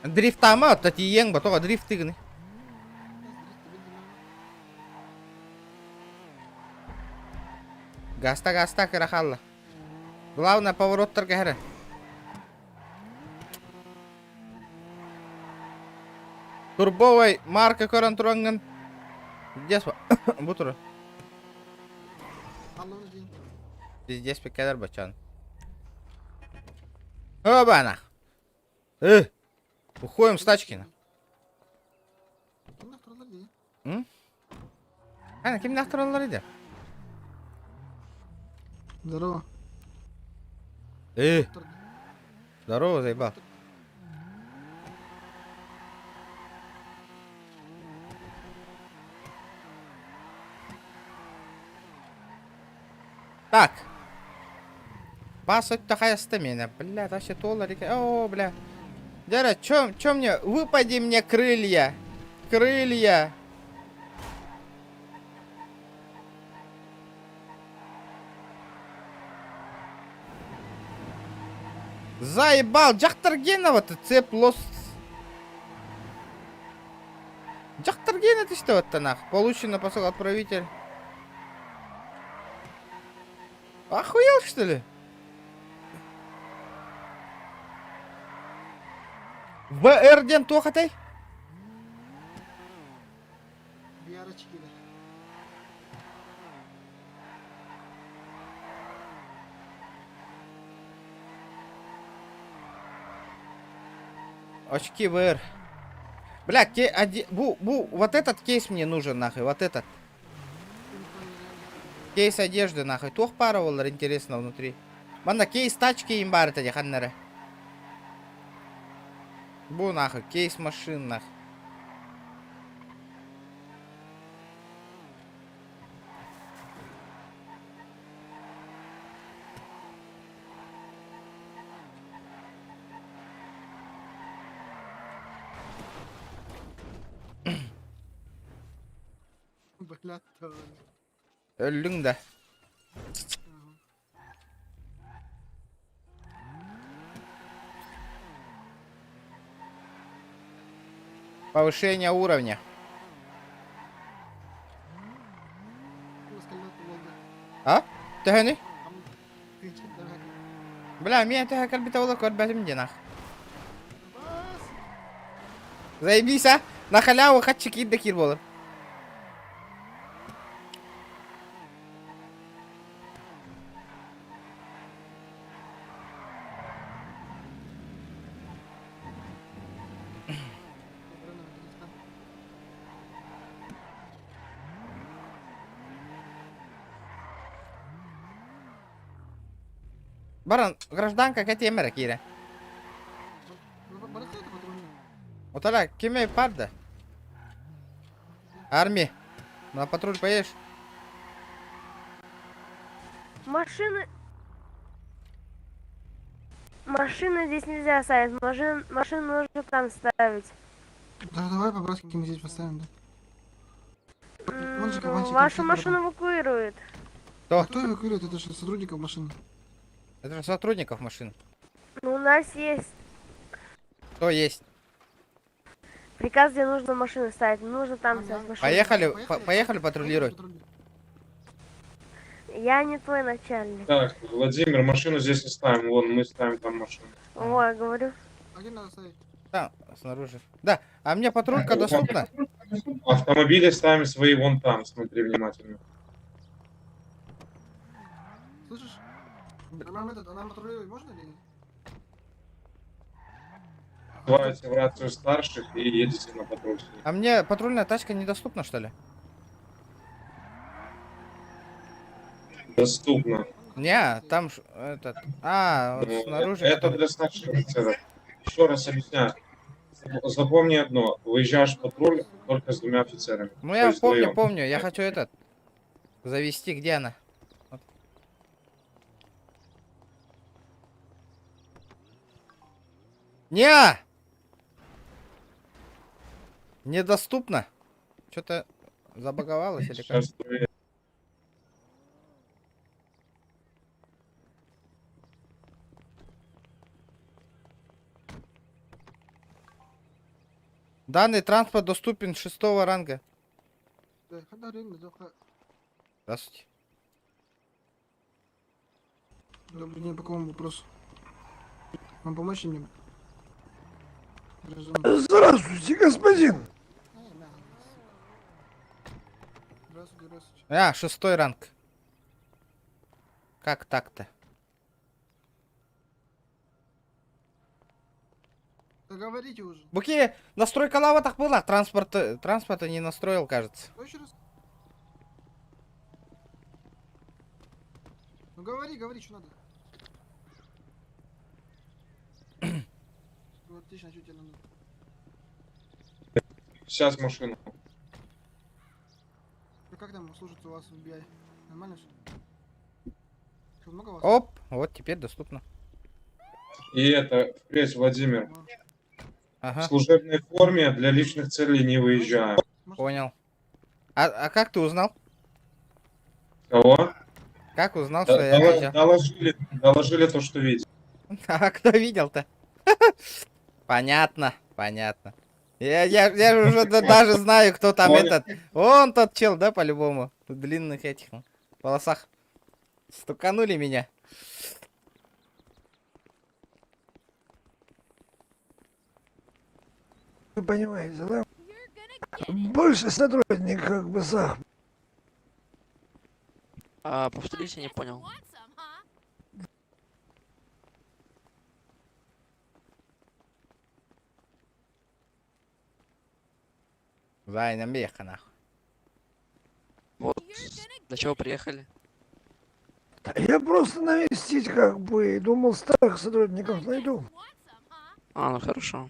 Дрифтаама, отто тиийиэҥ ба, тоҕо дрифтыгыный? Гаста, гаста, кыра хаалла. Главное, повороттарга эрэ. Турбовай марка көрөн тураҥҥын. Здесь бу турар. Здесь кэлэр бачан. Оба-на. Уходим с тачки. М? Ана кимнээх тураллар иде? Здорово. Э, здорово, заебал. Так. Бас өттө хайаста миэнэ. Бля, вообще туолар О, бля. Дяра, чё, чё мне? Выпади мне крылья. Крылья. Заебал, дьахтар генова ты цеп лос. Дьахтар гена ты что вот нах? Получено посыл отправитель. Охуел что ли? ВР диэн туох этэй? VR очки Очки VR. Бля, ке, оди, бу, бу, вот этот кейс мне нужен, нахуй, вот этот. Кейс одежды, нахуй. Туох баар буолар, интересно, внутри. Манна кейс тачки им баар этэ ханнары. Бу, нахуй, кейс машин, нахуй. Өллүҥ да. Повышение уровня. А? Төһөнүй? Бля, мин төһө кэлбитэ буола көрбөтүм диэн ах. Заебись, а? На халяву хаччы киир да киир буолар. Баран гражданка кэтиэм эрэ киирэ. Отара кимей парда? Арми, на патруль поедешь? Машины... Машины здесь нельзя ставить. Машин, машину нужно там ставить. Да, давай по-братски мы здесь поставим, да. Вон же кабанчик, Вашу там машину эвакуируют. Кто? А кто эвакуирует? Это же сотрудников машины. Это же сотрудников машин. Ну, у нас есть Кто есть? приказ, где нужно машину ставить. Нужно там ставить машину. Поехали, поехали патрулировать. Я не твой начальник. Так, Владимир, машину здесь не ставим. Вон, мы ставим там машину. Во, я говорю. А где надо ставить? Там, снаружи. Да, а мне патрулька доступна? Автомобили ставим свои вон там, смотри внимательно. Слышишь? А нам этот, а нам патрулировать можно или нет? Вызываете в рацию старших и едете на патруль. с ними. А мне патрульная тачка недоступна, что ли? Доступно. Не, там ж этот... А, вот Ну, снаружи... Это который- для старших офицеров. Еще раз объясняю. Запомни одно. Выезжаешь в патруль только с двумя офицерами. Ну То я есть помню, вдвоем. помню. Я хочу этот... Завести, где она? Вот. Не! Недоступно. Что-то забаговалось или как? Сейчас проверю. Данный транспорт доступен шестого ранга. Да, ханна рин, да, Здравствуйте. Добрый день, по какому вопросу? Вам помочь чем-нибудь? Гражданин. Здравствуйте, господин. Эй, на, сука. Здравствуйте, здравствуйте. А, шестой ранг. Как так-то? Да говорите уже. Буки, настройка лава так была. Транспорта, транспорта не настроил, кажется. Что еще раз? Ну говори, говори, что надо. Ну, отлично, что тебе надо? Сейчас машину. Ну как там служит у вас в FBI? Нормально все? Что, много вас? Оп, вот теперь доступно. И это, впредь, Владимир, Ну, Ага, в служебной форме для личных целей не выезжаем. может, понял. А как ты узнал? Кого? Как узнал, что я выезжал? Доложили, доложили то, что видели. А кто видел-то? Понятно, понятно. Я уже даже знаю, кто там Понял. этот. Он тот чел, да, по-любому? В длинных этих волосах. Стуканули меня. Вы понимаете, да? Больше сотрудник как бы сам. А, повторите, не понял. Зай, на меха, нахуй. Вот. Для чего приехали? Я просто навестить как бы, думал старых сотрудников найду. А, ну хорошо.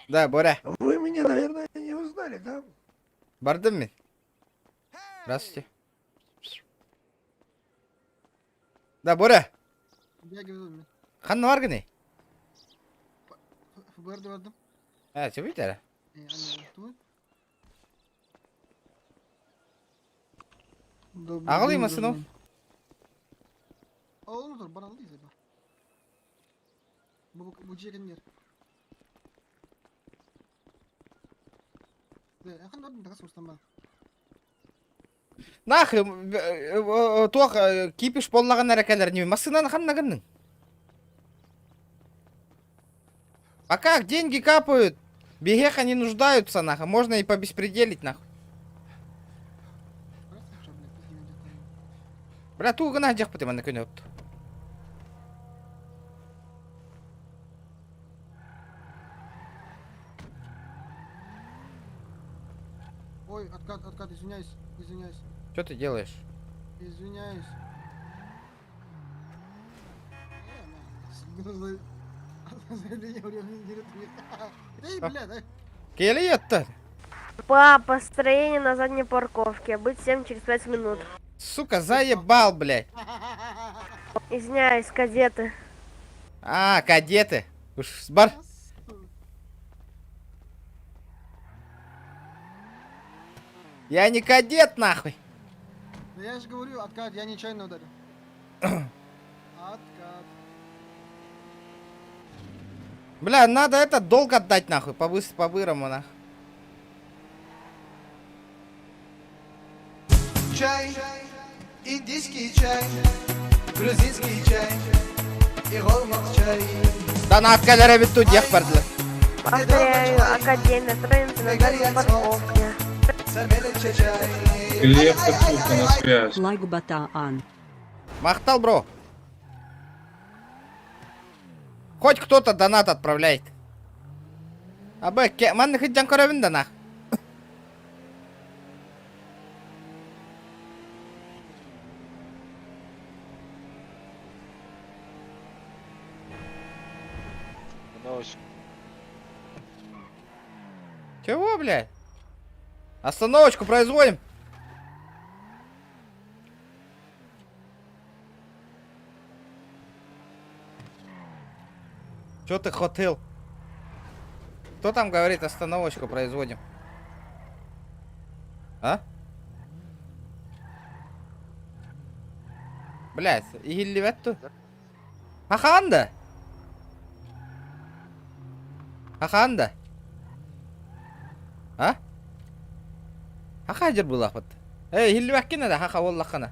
Да, Боря, Вы меня, наверное, не узнали, да? бардым мен. Здравствуйте. Да, Боря, Я говорю, мне. ханна бар гыный? ФБР девардым. А, тебе видели? Э, они тут. Добрый Ağlayın день, mısın o? гражданин. Oğlum dur, bana alıyız ya. Bu bu bu yer. Да, я ханна дагас устама. Нахуй, туох кипиш боллаган әрәкәләр не машинаны ханна гынның. А как деньги капают? Бегеха не нуждаются нахуй, можно и побеспределить нахуй. Бля, ту гына жак бит мана көне өттү. Ой, откат, откат, извиняюсь, извиняюсь, Что ты делаешь? извиняюсь. Э, на, Заявление времени не Эй, бля, дай. Кели етті. По построению на задней парковке. Быть всем через 5 минут. Сука, заебал, блядь. Извиняюсь, кадеты. А, кадеты. Уж бар. Я не кадет, нахуй. Да я же говорю, откат, я нечаянно ударил. Откат. Бля, надо это долг отдать, нахуй, по по-бырому, нахуй. Чай, индийский чай, грузинский чай и голмак чай. Да на откалера ведь тут ех бардылар. Повторяю, академия, строимся на задней парковке. Глеб Кацука на связь. Махтал, бро. Хоть кто-то донат отправляет. Аба, манна кыдьан көрөбүн да нах. Чего, блядь? Остановочку производим. Чё ты хотел? Кто там говорит, остановочку производим? А? Блядь, иһиллибэт ту. Хахаан да? Хахаан да? А? Хаха дьэр булаахпыт. Эй, иһиллибэккин да, хаха буоллаххына.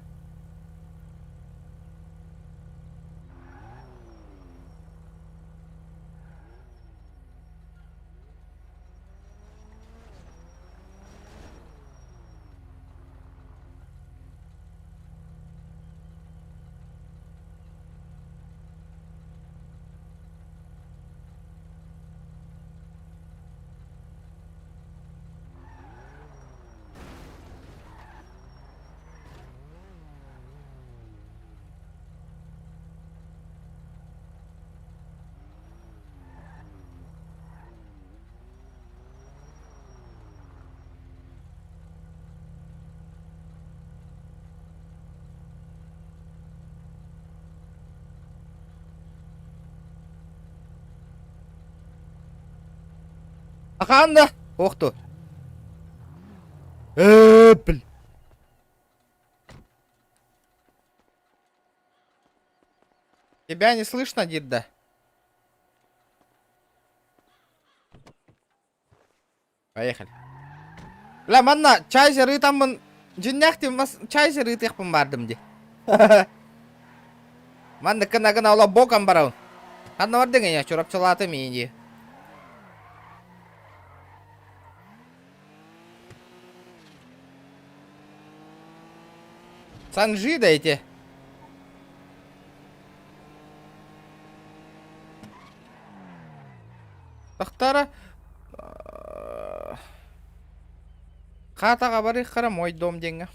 Ахаан да? Охту. Э, бл. Тебя не слышно, Дидда? Поехали. Бля, манна чайзер ыытаммын дьиннээх мас чайзер ыытыахпын баардым ди. Манна гына гына ола боком барабын. Ханна бардыҥ я чурапчылаатым ии Санжи дайте. Тахтара Хаатаҕа барыаххара мой дом диэҥҥэ.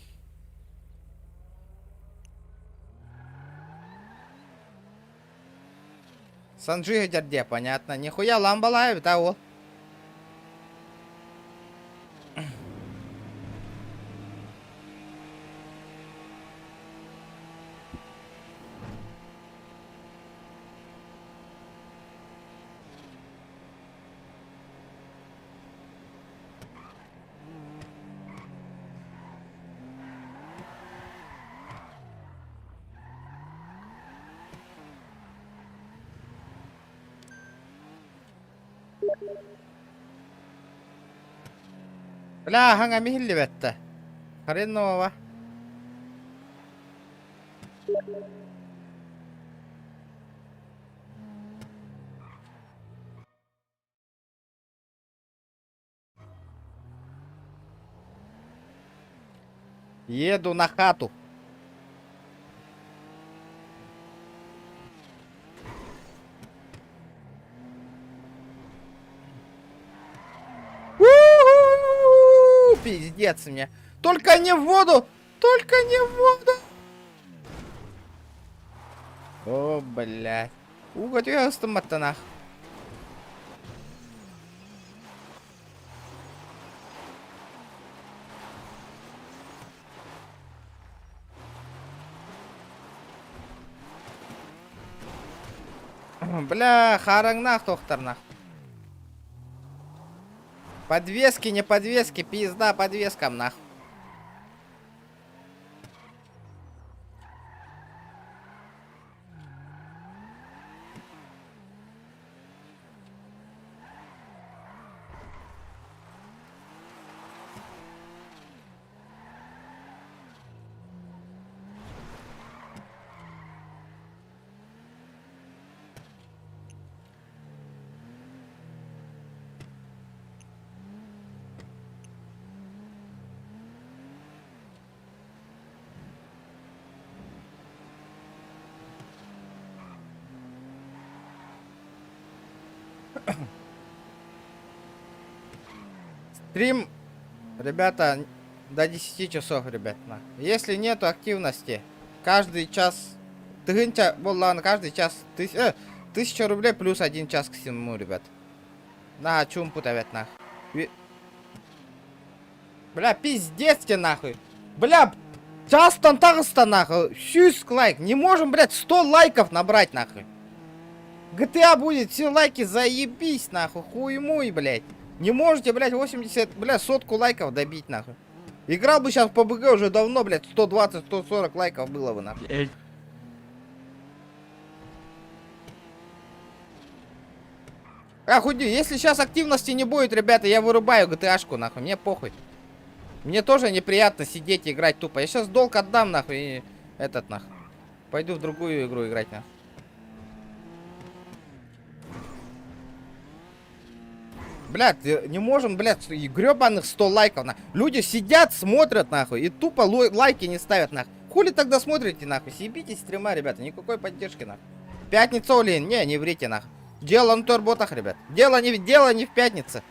Санжи дьэрдиэ, понятно. Нихуя ламбалаабыт а ол. Бля, хаҥа миһиллибэттэ. Хреново. Еду на хату. У-у-у, Пиздец мне. Только не в воду! Только не в воду! О, блядь. Ууга түһэ ыстымматтанах. Бля, хараҥнаах туохтарнах. Подвески, не подвески, пизда подвескам нах. Стрим, ребята, до 10 часов, ребят. На. Если нету активности, каждый час, тыһыынча буоллаҕына каждый час тыс, 1000 рублей плюс один час к всему, ребят. На, чуумпут эбэт, нах. Бля, пиздец тебе, нахуй. Бля, чаастан таҕыста, нахуй. 100 лайк. Не можем, блядь, 100 лайков набрать, нахуй. GTA будет, все лайки заебись, нахуй. Хуй мой, блядь. Не можете, блядь, 80, блядь, сотку лайков добить, нахуй. Играл бы сейчас по ПБГ уже давно, блядь, 120-140 лайков было бы, нахуй. Эй, А, хуй, если сейчас активности не будет, ребята, я вырубаю GTA-шку, нахуй, мне похуй. Мне тоже неприятно сидеть и играть тупо. Я сейчас долг отдам, нахуй, и этот, нахуй. Пойду в другую игру играть, нахуй. Блядь, не можем, блядь, и гребаных 100 лайков, нахуй. Люди сидят, смотрят, нахуй, и тупо лайки не ставят, нахуй. Хули тогда смотрите, нахуй? Съебитесь стрима, ребята, никакой поддержки, нахуй. Пятница, Олин, не, не врите, нахуй. Дело на ботах, ребят. Дело не в пятнице.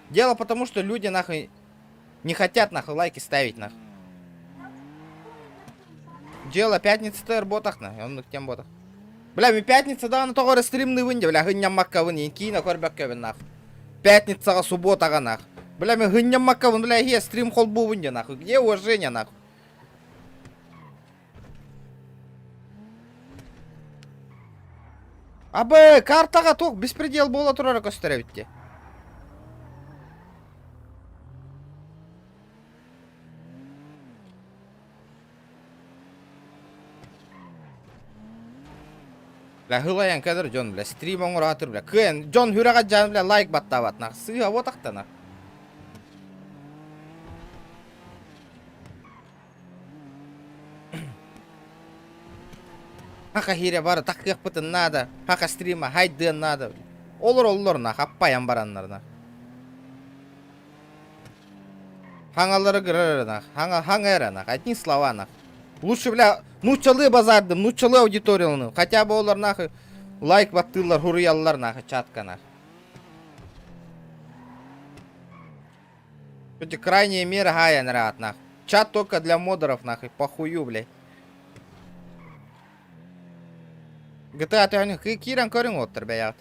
Дело потому, что люди, нахуй, не хотят, нахуй, лайки ставить, нахуй. Дело пятница ботах, нахуй. Он к тем ботах. Бля, мин пятница да, на тоҕо стримныыбын, бля, һынньаммаккабын, киинэ көрбөккөбүн, нахуй. Пятницаҕа, субботаҕа, нахуй. Бля, мин һынньаммаккабын, бля, я стрим холбуубун, нахуй. Где уважение, нахуй? Абы, картаҕа туох беспредел буола турара көстөр эбит дии. Бля, хылайан кэлэр дьон, бля, стрим оҥороотур, бля, кыайан, дьон сүрэҕэ дьаан, бля, лайк баттаабат, нах, сыыһа буотахтана. Хаха хире бары такыахпытын надо, хаха стрима хайдыан надо. Олор оллор нах, аппайан бараннар нах. Хаҥалары гырар нах, хаҥа хаҥа нах, одни слова нах. Лучше, бля, нууччалыы базаардым, нууччалыы аудиторияны, хотя бы олар нахуй лайк баттыыллар, хуруйаллар нахуй, чатка нах. Эти крайние меры гая нрат нах. Чат только для модеров нахуй, похую, блядь. GTA төһөнү киирэн көрүҥ оттор бэйэҕит.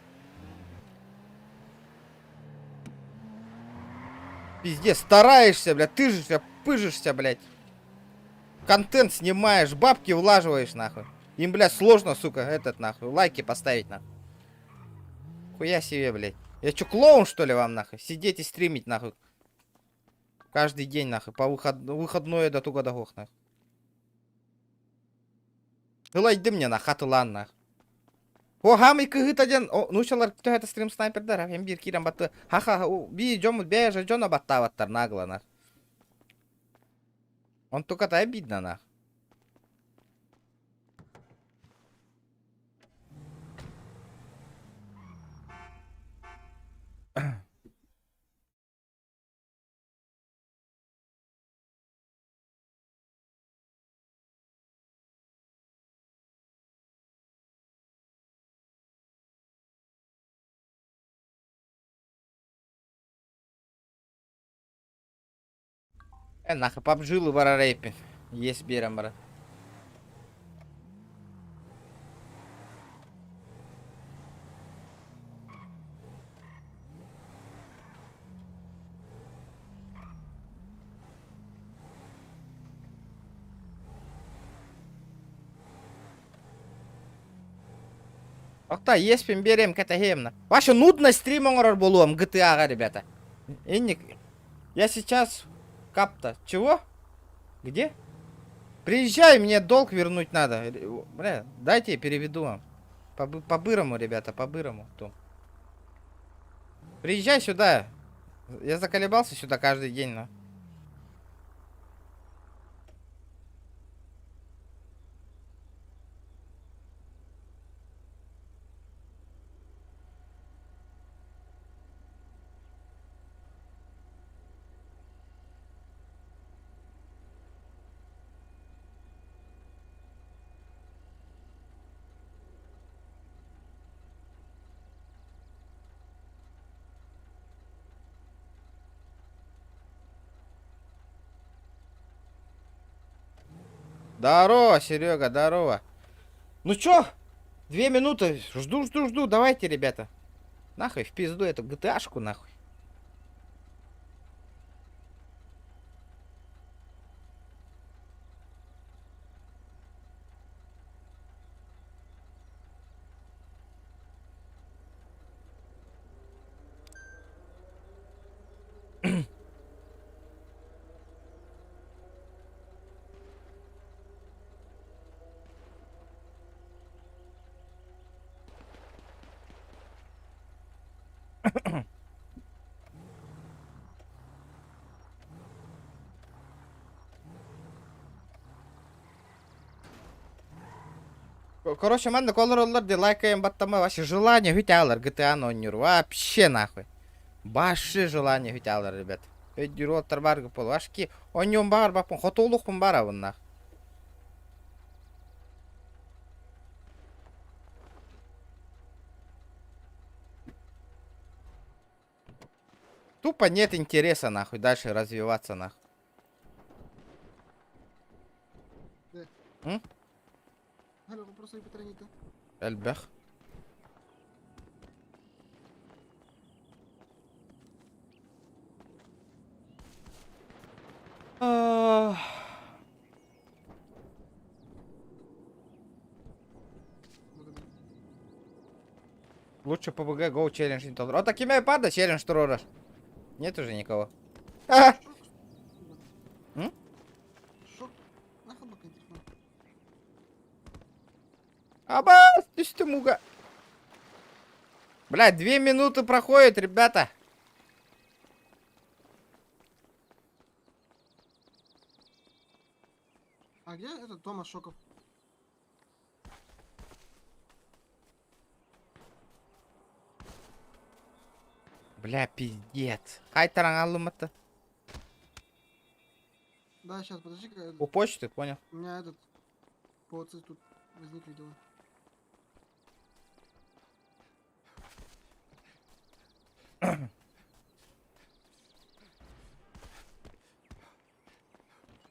Пиздец, стараешься, блядь, тыжишься, пыжишься, блядь. Контент снимаешь, бабки влаживаешь, нахуй. Им, блядь, сложно, сука, этот, нахуй, лайки поставить, нахуй. Хуя себе, блядь. Я чё, клоун, что ли, вам, нахуй? Сидеть и стримить, нахуй. Каждый день, нахуй, по выходной до туга до нахуй. Ылайды мне, нахуй, хатылаан, нахуй. О, хамый кыһыта диэн, нууччалар төһөтө стрим снайпердар, эм биир киирэн батты. Ха-ха, би дьон бэйэ дьоно баттаабаттар нагло, нах. Он только-то обидно, нах. Нахуй, PUBG барарейпи. Есть берем, брат. Окта, еспин берем катахемна. Вообще нудно стрим оҥорор буолуом GTA, ребята. Инник. Я сейчас капта. Чего? Где? Приезжай, мне долг вернуть надо. Бля, дайте я переведу вам. По-бырому, ребята, по-бырому. Ту. Приезжай сюда. Я заколебался сюда каждый день, но. Здорово, Серега, здорово. Ну чё? 2 минуты. Жду, жду, жду. Давайте, ребята. Нахуй в пизду эту GTA-шку, нахуй. Короче, манна олороллор дии лайкаем баттама вообще желание бүтэллэр GTA оонньуур. Вообще нахуй. Вообще желание бүтэллэр, ребят. Өйдүүр баар пол. Вашки оонньуом баҕарбаппын, хотуолуохпун баҕарабын нах. Тупо нет интереса, нахуй, дальше развиваться, нахуй. М? Алло, вопрос Петронита. Элбэх. А, Лучше PUBG Go Challenge не Вот такими пада челлендж туруорар. Нет уже никого. А! М? Шок. Нахуй бакай телефон. Абас, түстүм ууга. Блядь, 2 минуты проходит, ребята. А где этот Томас Шоков? Бля, пиздец. Хайтаран аллумата. Да, сейчас, подожди, У почты, понял. у меня этот по тут возникли дела.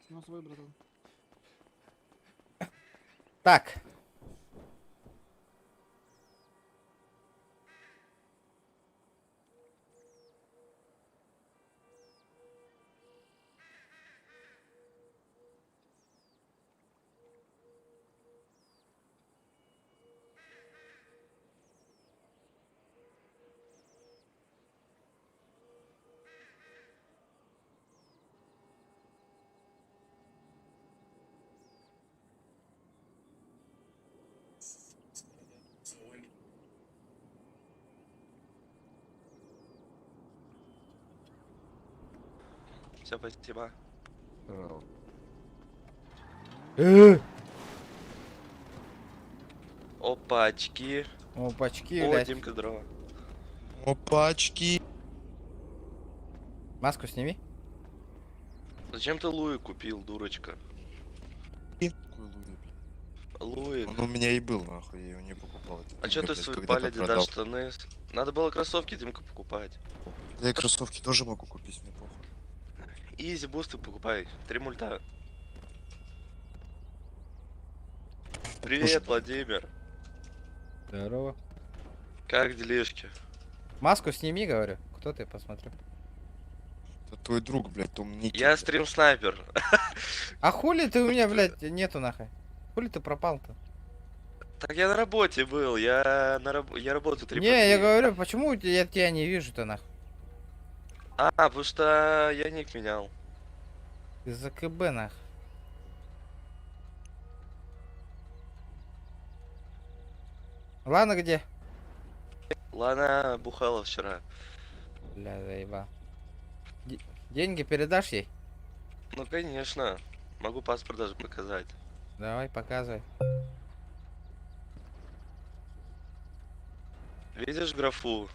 Само собой, братан. Так. Все, спасибо. Опа, очки. Опачки, О, блядь. Димка, здорово. Опачки. Маску сними. Зачем ты Луи купил, дурочка? Луи. Он у меня и был, нахуй, я его не покупал. Это А чё мне, ты блядь, свои когда-то пали продал. Adidas штаны? Надо было кроссовки, Димка, покупать. Да я кроссовки тоже могу купить, мне похуй. Изи бусты покупай. Три мульта. Привет, Владимир. Здорово. Как делишки? Маску сними, говорю. Кто ты, посмотрю. Это твой друг, блядь, Том Ники. Я стрим-снайпер. А хули ты у меня, блядь, нету нахуй? Хули ты пропал-то? Так я на работе был, я работаю три Не, по я три. говорю, почему я тебя не вижу-то нахуй? А, потому что я ник менял. Ты за КБ нах. Ладно, где? Лана бухала вчера. Бля, заебал. Деньги передашь ей? Ну конечно. Могу паспорт даже показать. Давай, показывай. Видишь графу?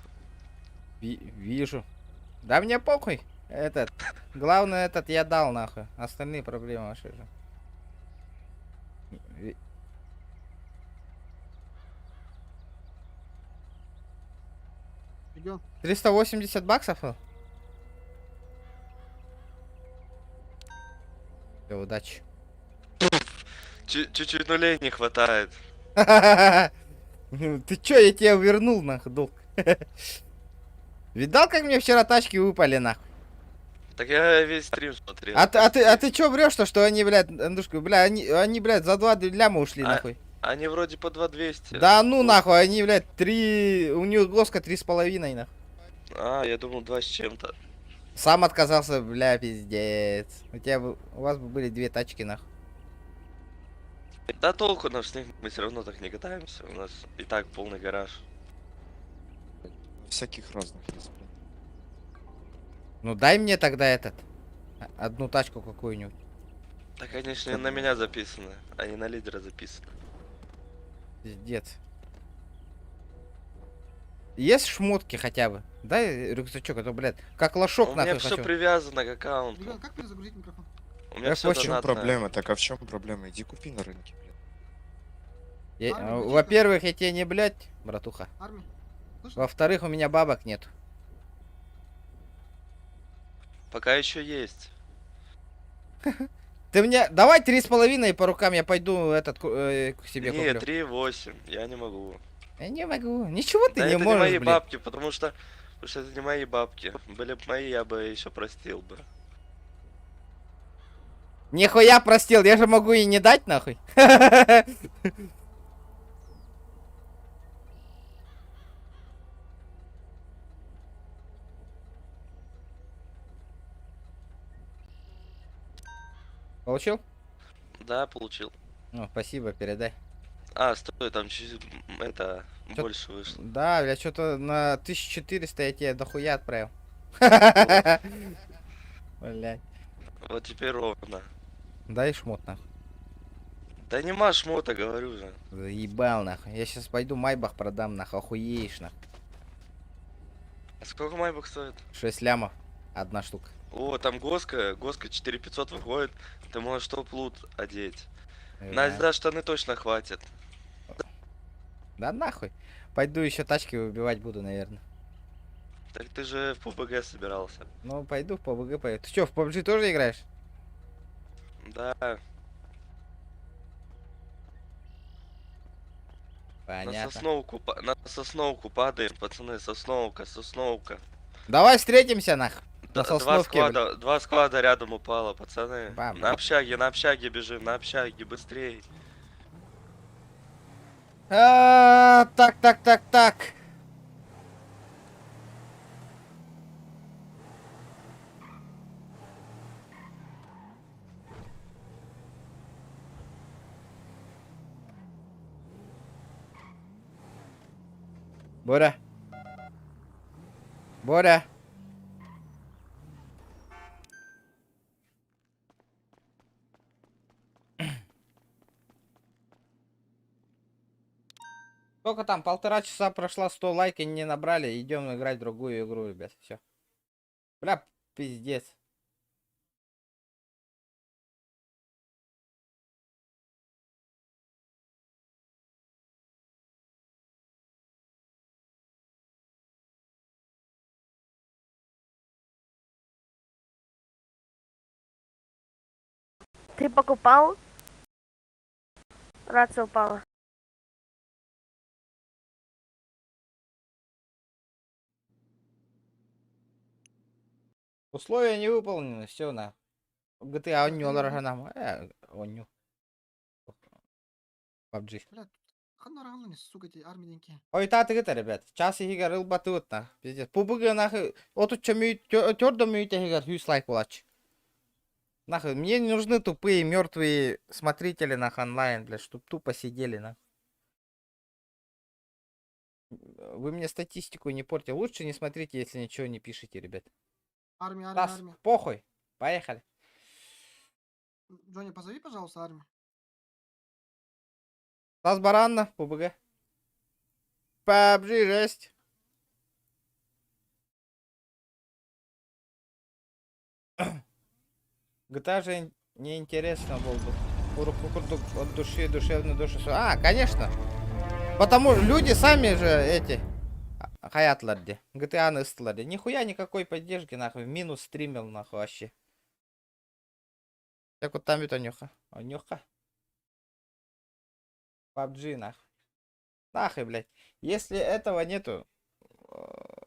Вижу. Да мне похуй. Этот. Главное, этот я дал нахуй. Остальные проблемы ваши же. Идем. 380 баксов? Все, удачи. Чуть-чуть нулей не хватает. Ты чё, я тебе вернул, нахуй, долг. Видал, как мне вчера тачки выпали, нахуй? Так я весь стрим смотрел. А ты чё врешь-то, что они, блядь, Андрюшка, бля, они, блядь, за 2 ляма ушли, нахуй. Они вроде по 2200. Да ну нахуй, они, блядь, три, у них госка 3,5, нахуй. А, я думал 2 с чем-то. Сам отказался, бля, пиздец. У вас бы были две тачки, нахуй. Да толку нам с них, мы все равно так не катаемся. У нас и так полный гараж. Всяких разных есть, блядь. Ну дай мне тогда этот, одну тачку какую-нибудь. Да, конечно, на меня записаны, а не на лидера записаны. Пиздец. Есть шмотки хотя бы? Дай рюкзачок, а то, блядь, как лошок У меня нахуй все хочу. привязано к аккаунту. Ребят, как перезагрузить микрофон? У меня все В чем донатное. проблема? Так а в чем проблема? Иди купи на рынке, блядь. Армия, включи Во-первых, я тебе не, блядь, братуха. Армия. Слышно? Во-вторых, у меня бабок нет. Пока еще есть. Ты мне давай 3,5 по рукам, я пойду этот к себе Не, куплю. 3,8, я не могу. Я не могу. Ничего ты Да не это можешь, не мои блин. бабки, потому что это не мои бабки. Были бы мои, я бы еще простил бы. Нихуя простил, я же могу и не дать нахуй. Получил? Да, получил. Ну, спасибо, передай. А, стой, там чуть это Чё- больше вышло. Да, бля, что-то на 1400 я тебе дохуя отправил. Блядь. Вот теперь ровно. Дай шмот нахуй. Да нема шмота, говорю же. Заебал нахуй. Я сейчас пойду Майбах продам нахуй, охуеешь нахуй. А сколько майбах стоит? 6 лямов. Одна штука. О, там госка, госка 4500 выходит, ты можешь топ-лут одеть. На Да. да, штаны точно хватит. Да нахуй. Пойду еще тачки выбивать буду, наверное. Так ты же в PUBG собирался. Ну, пойду в PUBG пойду. Ты что, в PUBG тоже играешь? Да, на Понятно. сосновку, на сосновку падаем, пацаны, сосновка, сосновка. Давай встретимся нах. На Да, два Сосновке, блин. склада, два склада рядом упало, пацаны. Бам. На общаге бежим, на общаге, быстрей. А, так, так, так, так. Боря. Боря. Сколько там? Полтора часа прошла, 100 лайков не набрали. Идем играть в другую игру, ребят. Все. Бля, пиздец. Ты покупал? Рация упала. Условия не выполнены, все на. GTA оонньуу нам. Оонньуу. PUBG. Блядь, ханна не, сука, эти армии. Ой, та это, ребят. Час иһигэр ылбатыбыт на. Пиздец. PUBG нахуй. Отучча төрт мүнүүтэ иһигэр 100 лайк буолааччы. Нахуй, мне не нужны тупые мертвые смотрители нахуй онлайн, блядь, чтоб тупо сидели, нахуй. Вы мне статистику не портите. Лучше не смотрите, если ничего не пишете, ребят. Армия, армия, Тас, армия. похуй. Поехали. Джонни, позови, пожалуйста, армию. Тас Баранна, PUBG. PUBG, жесть. GTA же неинтересно был бы. Курдук от души, душевно душу. А, конечно. Потому люди сами же эти хайаатылар дии. GTA ыстылар дии. Нихуя никакой поддержки, нахуй. Минус стримил, нахуй, вообще. Так вот там это нюха. Нюха. PUBG нах. Нахуй, блядь. Если этого нету, э,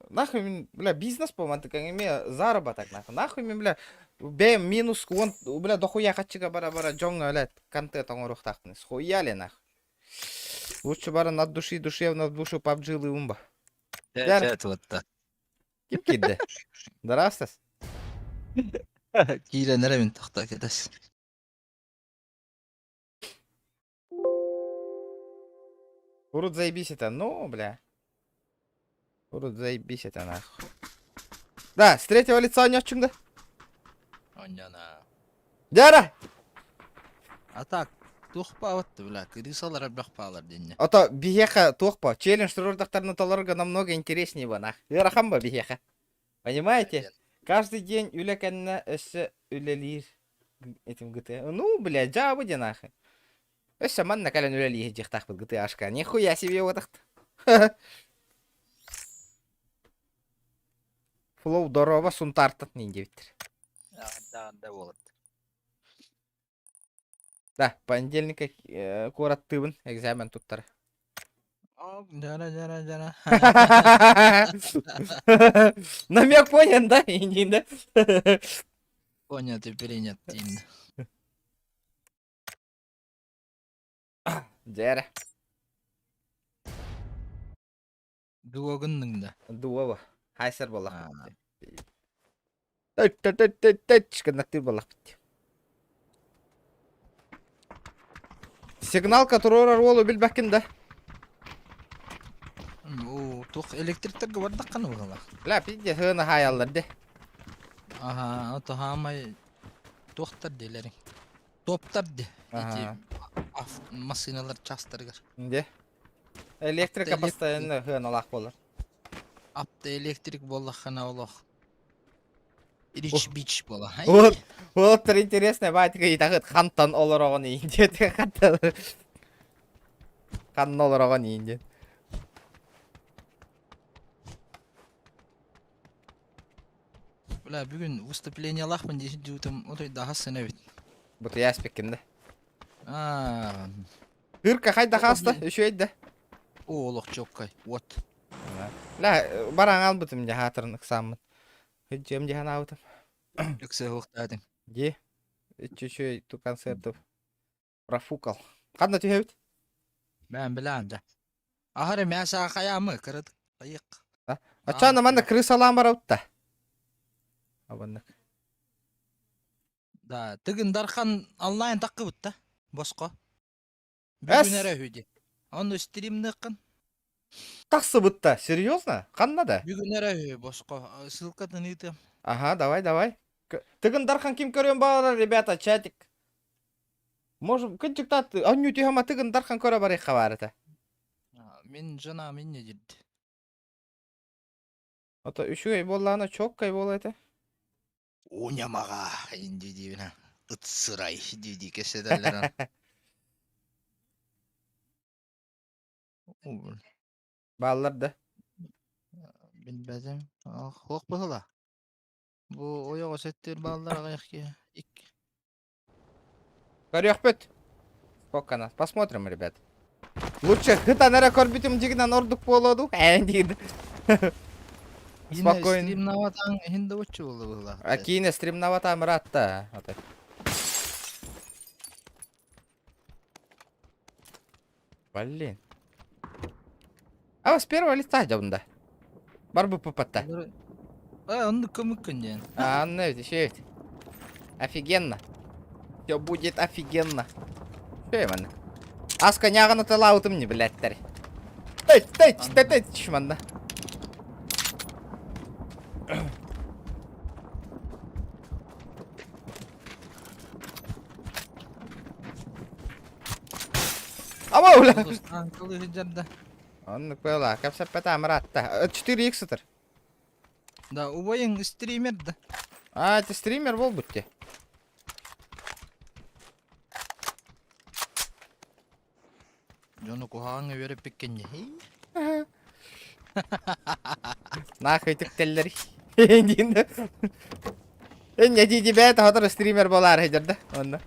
нахуй, мин, бля, бизнес по эме заработок, нахуй. Нахуй мин, бля, бэйэм минус, он, бля, дохуя хаччыга бара-бара дьоҥҥо, блядь, контент оҥоруохтаахпын. Схуяли, нахуй. Лучше баран от души душевно в душу PUBG лыымба. Чэ, чэ, туотта. Ким киирдэ? Здравствуйте. Киирэн эрэ мин тохтоо кэтэс. Урут заебись это, ну, бля. Урут заебись это, нахуй. Да, с третьего лица оонньооччуҥ да? Онньона. Дяра! А так, туох баабат бля, крысалар элбэх баалар диэннэ. А то биһиэхэ туох по челлендж туруордахтарына толорго намного интереснее бо нах. Ыарахан ба биһиэхэ. Понимаете? Каждый день үлэ кэннэ өссө үлэлиир этим ГТ. Ну, бля, дьаабы диэн нахуй. Өссө манна кэлэн үлэлиир дьиэхтаахпыт ГТАшка. Нихуя себе отахт. Флоу дорооба сунтаартан диэбиттэр. Да, да буолат. Да, понедельникка э, куораттыыбын экзамен туттара. Дьара, дьара, дьара. Намек понял, да? Индин, да? Понял, ты принят, Дин. Дьэрэ. Дуогуннуҥ да? Дуоба. Хайсар буоллахпыт. Төт-төт-төт-төт гыннаттыыр буоллахпыт. Сигналка туруорар уолу билбэккин да? Уу, туох электриктергэ бардаххына быһыылаах. Бля, пиздец, сыана хаайаллар де. Аха, ото хаамай туохтар диэлэриҥ. Топтар де. Ити массыыналар частарыгар. Де. Электрика постоянно сыаналаах буолар. Автоэлектрик буоллаххына олох Рич бич буола. Вот, вот интересно, батька итахыт хантан олороҕун иин диэт хантан ханна олороҕун иин диэт. Бля, бүгүн выступлениялаахпын дии дьуутум отой даһас сына эбит. Бутуйа испеккин да. Аа, Ырка хайда хааста, үчүгэй да. Оо, олох чоккай, вот. Ла, бараң албытым дьэ хаатырын ыксааммын. Дьиэм дьэ ханаабытым. Ыксыһыахтаатыҥ. Дии. Үчүгэй ту концертов профукал. Ханна түһэбит? Бээн билээн дьэ. Аһары мээсэ хайаамы кырыт айык. Ачаана манна крысалаан барабыт да. Абаннык. Да, Тыгын Дархан онлайн таххыбыт да, босхо. Бүгүн эрэ үһү дии. Онно стримныаххын. Тахсыбыт да, серьезно? Ханна да? Бүгүн эрэ үһү, босхо. Ссылкатын ыытыам. Ага, давай, давай. Тыгын Дархан ким көрүөн баҕарар, ребята, чатик. Можем, кынчыктаат, онньуу түһэма Тыгын Дархан көрө барыахха баар этэ. Мин жена минне дирди. Ото үчүгэй буоллаҕына чоккай буолуо этэ. Унямаҕа инди диибин ыт сырай дии-дии кэпсэтэллэр. Бааллар да? Билбэтим. Хуох быһыла. Бу ойоҕос эттиир бааллар аҕыйах киһи. Икки. Көрүөхпүт. Сколько нас? Посмотрим, ребят. Лучше хытан эрэ көрбүтүм дьигинэн ордук буолуо дуу? Ээ диир. Спокойно. Стримнаватаң иһин да оччу буолла быһыылаах. А киинэ стримнаватаам ыраатта. Ата. Блин. А с первого лица дьабында. Бар бу папатта. Э, оннук көмүккүн диэн. А, ну еще ведь. Офигенно. Все будет офигенно. Все, Иван. Аска нягана тылаутым не, блядь, Тыть, тыть, тыть, тыть, манна. Ама ула. Аңкылы сылдьар Оннук была. Кэпсэппэтэ амыратта. 4x сытар. Да, убайың стример да. А, это стример буолбут те. Дьону куһаҕаҥҥа үөрэппиккин дии. Нахуй түктэллэр. Диин да. Энньэ дии бэйэтэ сотору стример буолаары сылдьар да. Онно.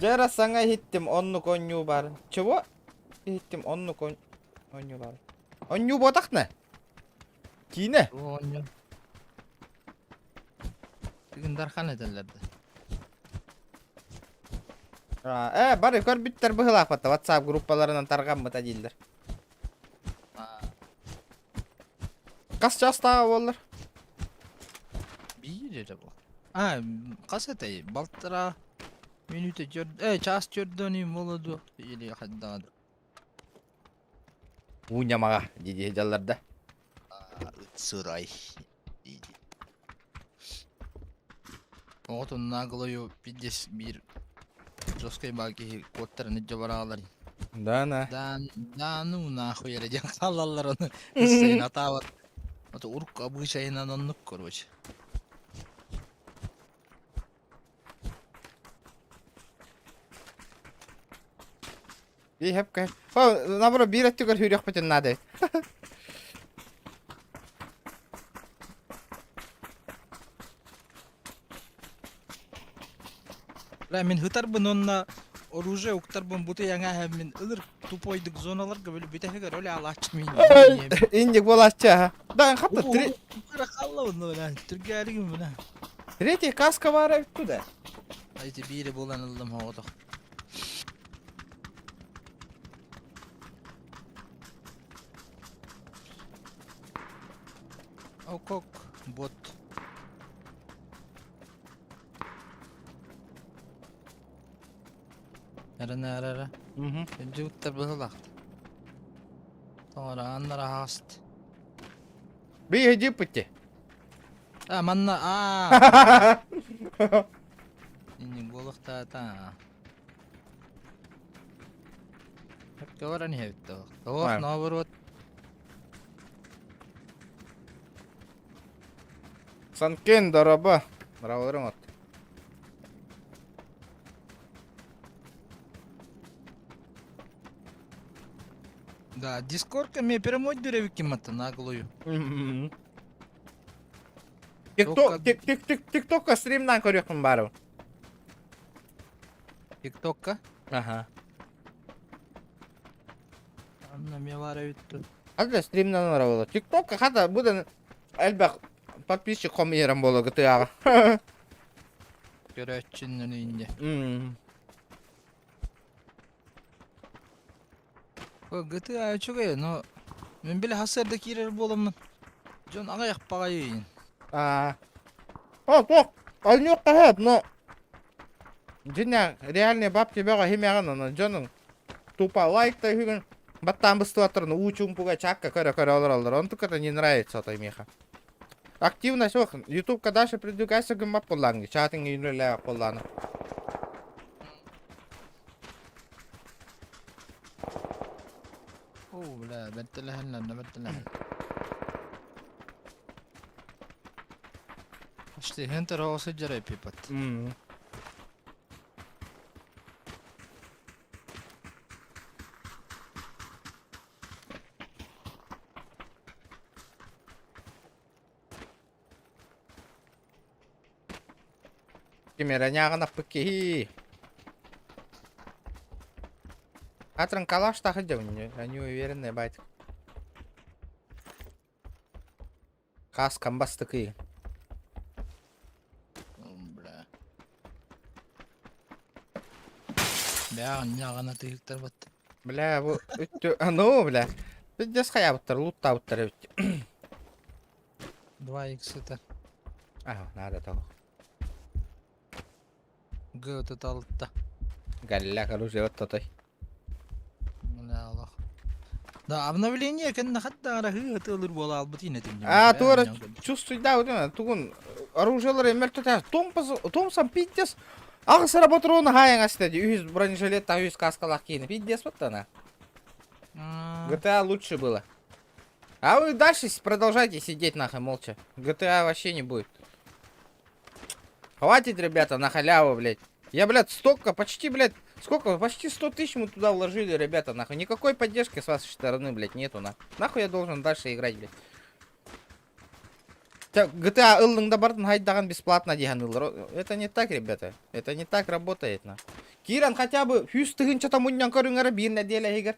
Дьэ эрэ саҥа иһиттим оннук оонньуу баарын. Чего? Иһиттим оннук оонньуу баарын. Оонньуу буотахна? Киинэ. Оонньуу. Бүгүн Дархан этэллэр да. Э, бары көрбүттэр быһылаахпатта WhatsApp группаларынан тарҕаммыта дииллэр. Хас чаастааҕа буоллар? Биир эрэ бу. А, хас этэй? Балтараа мүнүүтэ чөр... Э, чаас чөрдөөнүү буола дуо? Или хайдаҕа да. Уу ньамаҕа дии дьаллар да. Ыт сырай. Оҕотун наглою пиздец биир жесткай баа киһи куоттаран илдьэ бараалар. Да, на. Да, да ну нахуй эрэ диэн хаалаллар ону ыссын атаабат. Ото урукку обычайынан оннук короче. И хепке. О, наоборот, биир өттүгэр сүүрүөхпүтүн наада эбит. Бля, мин ытарбын уонна оружие уктарбын бутуй аҥааһа мин ылыр тупойдук зоналарга били бүтэһигэр өлө алааччы мин Инник буолааччы аха. Да, хатта три... Халла бля, түргээригин бля. Третий каска баара эбит туда. Айты биири булан ыллым оҕотох. Окок, бот. Эрэ-нээрэ. Дьуттар быһылаахт. Тоҕо аннара хааст. Би дьиппитти. А, манна аа. Инни буолуохтаата. Сөпкө баран иһэбит да. Ох, наоборот. Санкин, дороба. Браво, от. Да, дискордка мне перемой дүревиккин матта наглую. Тикток, тик тик тик тиктокка стримнан көрүөхпүн баарым. Тиктокка? Аха. Анна мне баар эбит тут. Хата стримнан барабыла. Тиктокка хата будан элбэх подписчик хомуйарам буола гытыаҕа. Көрөөччүннэн инде. GTA үчүгэй, но мин били хасыарда киирэр буоламмын дьон аҕыйах баҕайы Аа. О, туох, ойнуохха сөп, но дьиҥэ реальный бабки бөҕө иһимэҕин ону дьонуҥ тупо лайк да үһүгүн баттаан быстыбаттарын уу чуумпуга чаакка көрө-көрө олороллор. Онтуката не нравится отой миэхэ. Активность ох, ютубка дальше продвигайся гыммат буоллааҥ чатыҥ үлэлээбэт буоллаҕына. Оо, бля, бэртэлэһэллэр да бэртэлэһэл. Почти хентер оҕо сылдьар эпипат. Ким эрэ ньааҕынаппыт киһи. Атрын калаштаах илдьэбин, они уверенные байтик. Каскам бастыкы. Бля. Бля, ньааҕына тыһыктар бат. Бля, бу үттү, ну, бля. Пиздец хайаабыттар, луттаабыттар эбит. 2 х это. Ага, надо того. Г туталта. Галля, оружие вот тотой. Бля, Аллах. Да, обновление кэннэ хатта арахыы ытылыр буола албыт инэтим. А, туора чувствуй, да, вот тугун оружиелары мөлтөтө Томпсон пиздец. Аҕыс эрэ ботуруону хаайан аста дии. Үһүс бронежилет, үһүс каскалаах киһини. Пиздец вот она. GTA лучше было. А вы дальше продолжайте сидеть нахуй молча. GTA вообще не будет. Хватит, ребята, на халяву, блядь. Я, блядь, столько, почти, блядь, сколько, почти 100 тысяч мы туда вложили, ребята, нахуй. Никакой поддержки с вашей стороны, блядь, нету, на. Нахуй я должен дальше играть, блядь. GTA ыллыҥ да бардын хайдаҕын бесплатно диэн ылар. Это не так, ребята. Это не так работает, на. Киирэн хотя бы 100 тыһыынчата мунньан көрүҥ эрэ биир нэдиэлэ иһигэр.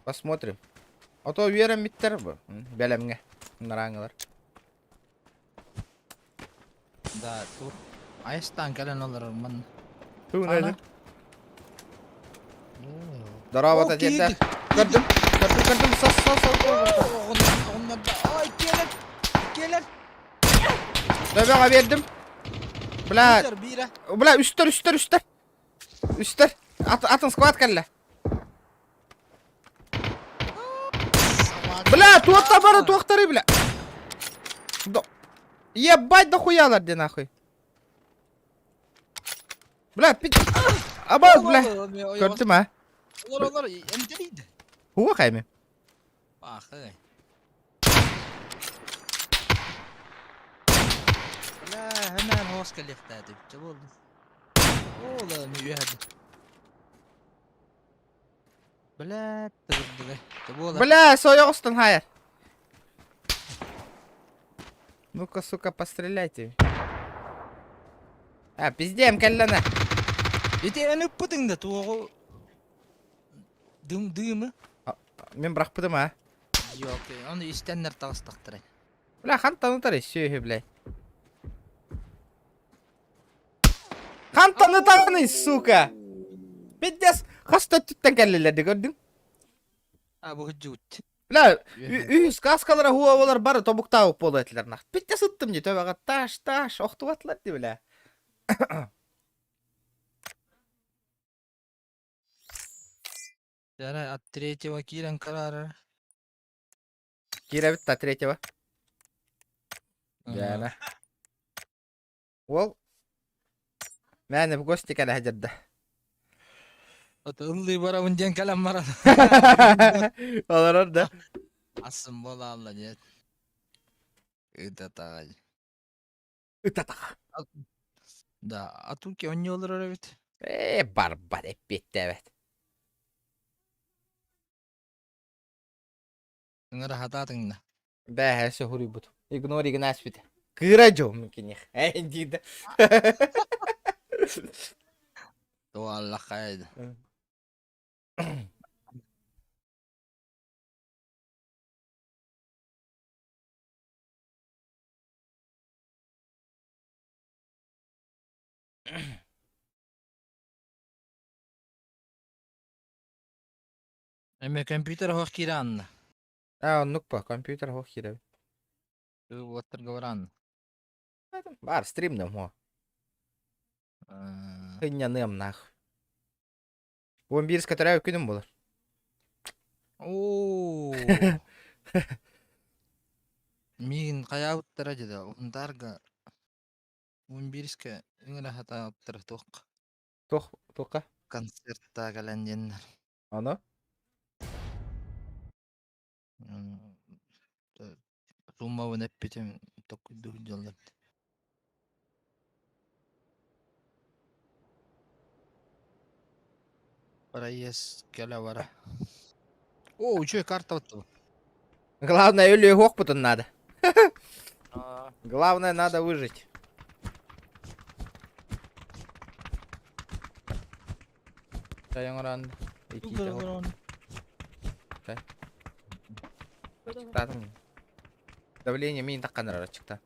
Посмотрим. А то үөрэммиттэр бу. Бэлэмҥэ. Нарааҥылар. Да, тур. Айстан кэлэн олорор ман. Тугун Здорово, дедэ. Көрдүм, көрдүм, көрдүм. Сос, сос, сос. Ай, келер, келер. Төбөҕө биэрдим. Бля, бля, үстэр, үстэр, үстэр. Үстэр. Ат, атын склад кэллэ. Бля, туохта бары, туохтары, бля. До... Ебать дохуялар де нахуй. Бля, пит... Аба, бля. Көрдүм, а? Олор, олор, эмтелийdi. Хуа хайми. Баахы. Бля, hemen hoş gelip Boldu. Oğlum üyedi. Бля, тыгырдыгы. Бля, сойоҕустан хайар. Ну-ка, сука, постреляйте. А, пиздем кэллэнэ. Ити эн ыппытыҥ да туоҕу дым дымы. Мин бырахпытым а. Yok, onu истэннэр таҕыстахтара. Бля, хантан ытар сүөһү, блядь. Хантан ытаҕыный, сука? Пиздец, хас да өттүттэн кэллилэр де көрдүҥ? А, бу жуть. Бля, үһүс каскалара хуа бары тобуктаабыт буолуо этилэр нах. Пиздец ыттым дии төбөҕө таш таш охтубатылар дии бля. Дара от третьего киирэн карара. Киирэбит та третьего. Дьээнэ. Уол мээнэ в гости кэлэ сылдьарда. Ото ыллыы барабын диэн кэлэн баран. Олорор да. Асын буолаалла диэт. Ытатаҕай. Ытатаҕа. Да, а тут онньу олорор эбит. Ээ, барбар эппиэттээбэт. Ыҥыра хатаатыҥна. Бээһэ сөһуруйбут. Игнор Игнасвит. Кыра дьон киних. Э, дида. Туаллахайда. Эме компьютер хоох кииранна. А, оннук па, компьютер хоох киирэбит. Уоттарга баран. Бар, стримным хо. Хынньаныам нах. Уон биирис көтөрөө күнүм болар. Оо. Миигин хайаабыттара дьэ унтаарга уон биирискэ ыҥыра хатаабыттара туох Туох туохха? концертта кэлэн диэннэр. Ону? Суммабын эппитим токуйдуу дьаллар. Проезд кэлэ бара. О, үчүгэй карта баттыбын. Главное, өлүө суохпутун надо. Главное, надо выжить. Тайоҥорон иккитэ Ачыктаатым. Давление миин тахханар ачыкта.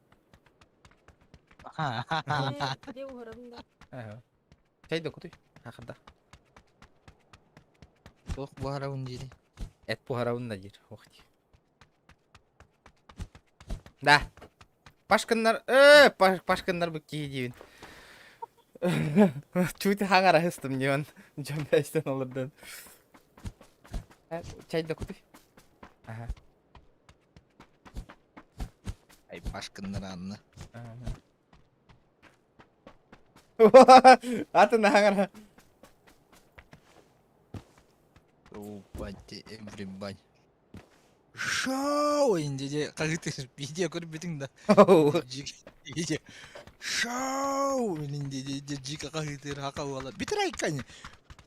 Чай да кутуй. Хахарда. Туох буһарабын дири. Эт буһарабын да диир. Ох дии. Да. Пашкыннар, э, Пашкыннар бу киһи диибин. Чуть хаҥара ыстым диэн дьон бэстэн олордон. Чай да кутуй. Ага. Ай Пашкыннар анны. Атын хаҥара. Упати, everybody. Шоу! Инде хаһыытыыр видео көрбүтүҥ да. Видео. Шоу! Инде дьиика хаһыытыыр хака уола. Бүтэр айкань.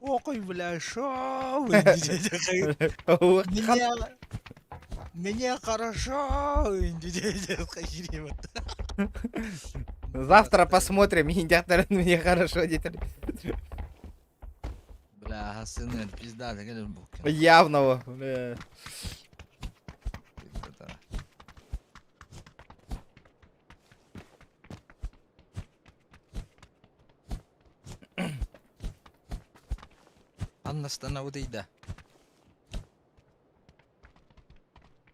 Окой, бля, шоу! Меня, меня хорошо! Инде хаһыырыыбыт. Завтра посмотрим, индиаттарын мне хорошо диэтэр. Бля, сыны, пизда, кэлэр бу. Явного. Бля. Анна утыйда.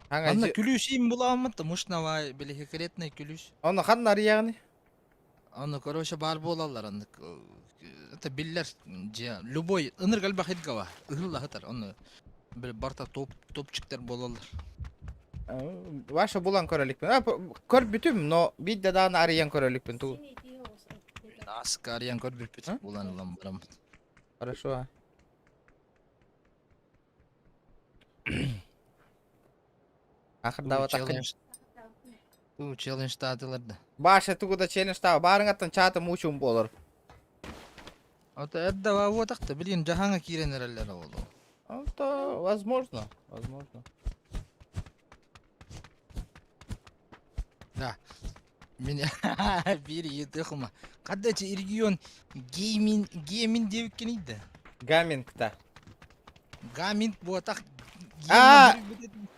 Анна күлүүс им буламмыт, мушнава били секретный күлүүс. Оны ханна арыйаҕыный? Аны короче бар буолаллар аннык это биллэр дьиэ любой ынырык элбэх идгава ыһыллаһытар оны били барта топ топчиктар буолаллар. Ваша булан көрө иликпин. Көрбүтүм, но биирдэ даҕаны арыйан көрө иликпин. Ту. Аска арыйан көрбүппүт булан ылан бараммыт. Хорошо. Ахырдаабатаххын. Туу челленджтаатылар да. Баша тугу да челленджтаа баарыҥаттан чаата муучум буолар. Ото эрдэ уотахта билин жаһаҥа киирэн эрэллэр оҕолу. Это возможно, возможно. Да. Мин биир ыйытыахыма. Хаддачы регион геймин геймин диэбиккиний да? Гамингта. Гаминг буотах А,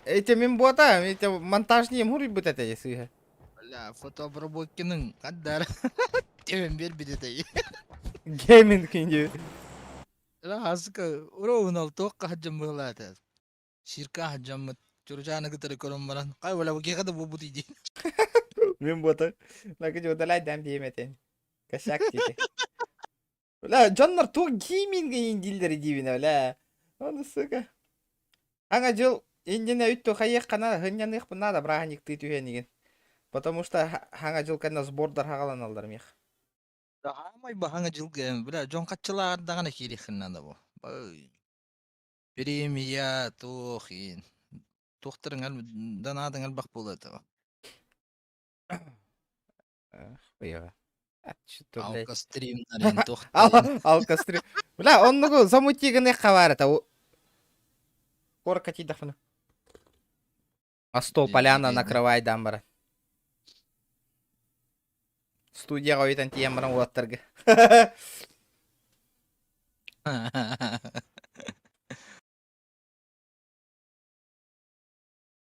эти мин буота, эти монтажни муруйбут этэ сыыһа. Бля, фотообработкиның хаддар тебен бербит этэй. Гейминг инди. Аска уроунал туохха хаджан быһылаата. Сирка хаджаммыт Чуручааны кытары көрөн баран, хай бала бу киэхэ да буолбут дии. Мин буота. Лакы удалай дам диэм Косяк диэти. Бля, дьоннор туох гейминг индииллэри диибинэ, бля. Оны, сука. Аҥа дьыл иннинэ үттү хайыаххана хынньаныахпын наада бырааһынньыктыы түһэн игин. Потому что хаҥа дьыл кэннэ сбордар хаҕаланаллар миэх. Хаамай баһаҥа дьылга, бля, дьон хаччылааҕар даҕаны киириэххин наада бу. Премия туох иин. Туохтарыҥ данаатыҥ элбэх буолуо этэ. Хуева. Что, блядь? Алкостримнарын туохтарын. Алкострим. Бля, оннугу замути гыныахха баар этэ. Корка тиийдэхпинэ. А стол поляна накрывайдаан баран. Студияҕа ойутан тиийэн баран уолаттарга.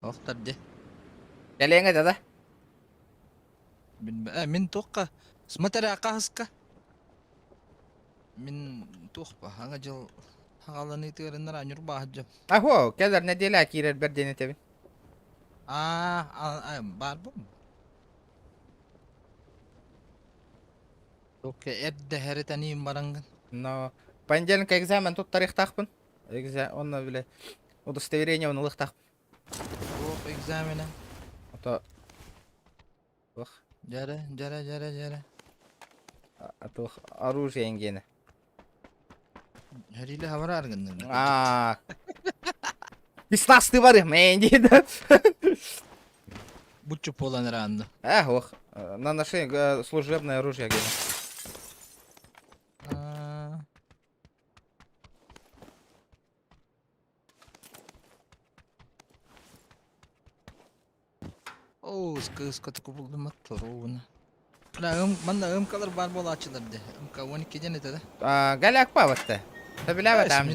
Охтар дьэ. Кэлиэҥ этэ да? Мин туохха? Смотря хаһыска. Мин туохпа хаҥа дьыл хаҕаланыытыгар Ньурбааһа дьэ. Ахо, кэлэр нэдиэлэ киирэрбэр диэн этэбин. Аа, баар бу. Туохха эрдэ хэрэтэниим бараҥгын. Но понедельникка экзамен туттарыахтаахпын. Экзамен, онно бile удостоверение ылыахтаахпын. Туох экзамена? Ото туох Дьэрэ, дьэрэ, дьэрэ, дьэрэ. Туох оружие эҥгиэнэ. Хэрилэ хабараар гынныҥ. Аа. Пистасты бары, мэн диэн. Буччу буолан ыраанна. Эх, ох. На нашей служебное оружие гена. Оо, кыыс кутукубулдумат туруuna. Манна ымкалар баар буолааччылар дии. Ымка 12 диэн этэ да? Галяк паватта. Табилава там.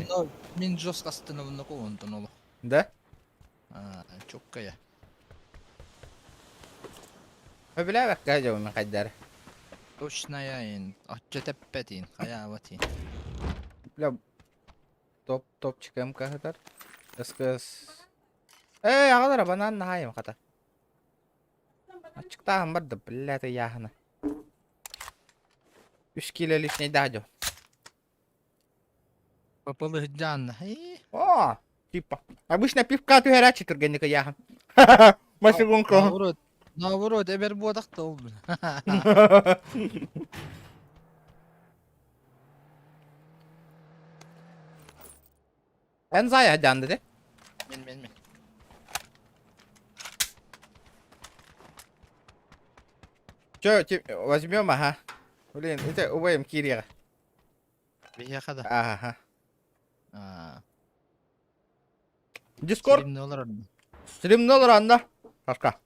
Мин жестко астынабын онтон олох. Да? Чоккая. Табилава кайжа мен кайдар. Точная ин. Оччо тэппэтин, хайаабатин. Бля, топ топчик МК хатар. СКС. Эй, аҕалара банан наһаайым хата. Аччыктааһын барда, блядь, ыйааһына. Үс киилэ лишний дядю. Папалыһдьаанна. О, типа. Обычно пивка түһэрээччи түргэнник ыйааһын. Масигунка. Наоборот, наоборот, эбэр буотахта ол. Эн зая дьаанды де. Мен, мен, мен. Чё, возьмем, ага. Блин, это убайым киириэҕэ. Биһиэхэ да. Ага. Дискорд. Стримни олорор. Стримни олор анна. Сашка.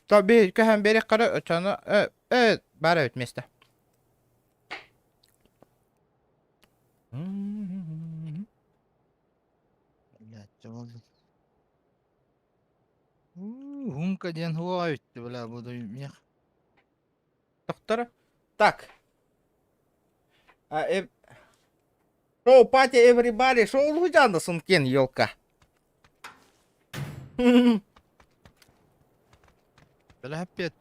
Таби көһөн берек кара очону э э бар эбит место. Блядь, болду. Хунка диэн хуа үттү бля буду мех. Доктор. Так. А, э... Шоу party everybody, шоу лудяна сункен елка. Бля опять.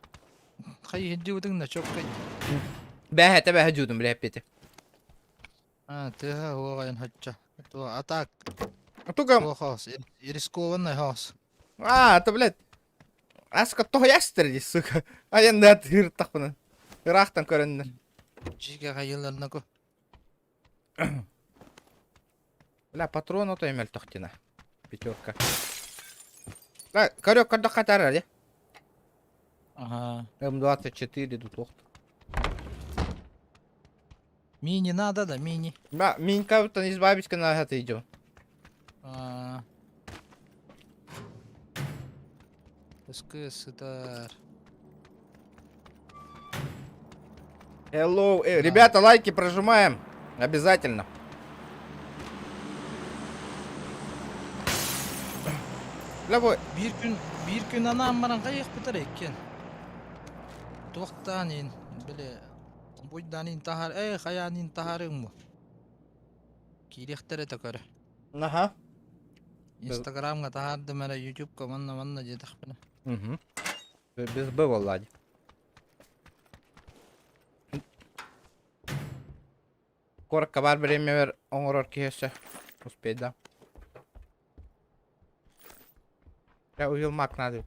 Хай хиджи на чопкай. Бэһэ тэбэһэ жуудум бля эппити. А, тыа хуа хачча. То атак. Туга. Хаос. Рискованный хаос. А, это, блядь. Аска тоһуйастыр дии, сука. Айаннаат ыыртахпына. Ыраахтан көрөннөр. Жиге хайыларнаку. Бля, патрон ото мөлтөхтина. Пятерка. Да, корёк көрдөх хатарар, я. Ага. М24 тут Мини надо, да, мини. Да, минька вот избавить на это идем. А. СКС это... Hello, ребята, лайки прожимаем. Обязательно. Бля, бу... Биир күн, биир күн анаан баран хайыахпытар иккиэн. Туохтаан иин, били, буйдаан иин таһаар, ээ, хайаан иин таһаарыаҥ бу. Киириэхтэрэ этэ көрө. Аха. Инстаграмҥа таһаардым эрэ, Ютубка манна-манна диэтэхпинэ. Угу. Без Б буолла дии. Куоракка баар бириэмэбэр оҥорор киһи өссө успейда. Я увидел мак надо.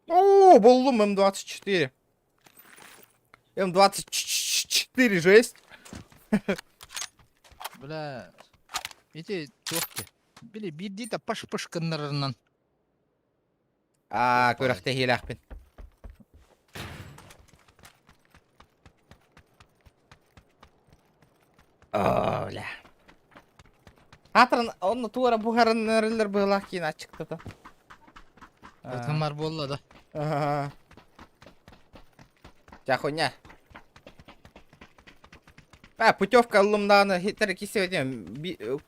О, буллум М24. М24 жесть. Бля, ити туох диэ? Били биирдиитэ паш-паш гыннарарынан. Аа, күрэхтэһиилээхпин. Оо, бля. Аатыран онно туора буһарын эрэллэр быһылаах киин аччыктата. Ытымар буолла да. Аа. Ча хуйня. А, путевка ыллым даҕаны, хитер кисибэтим,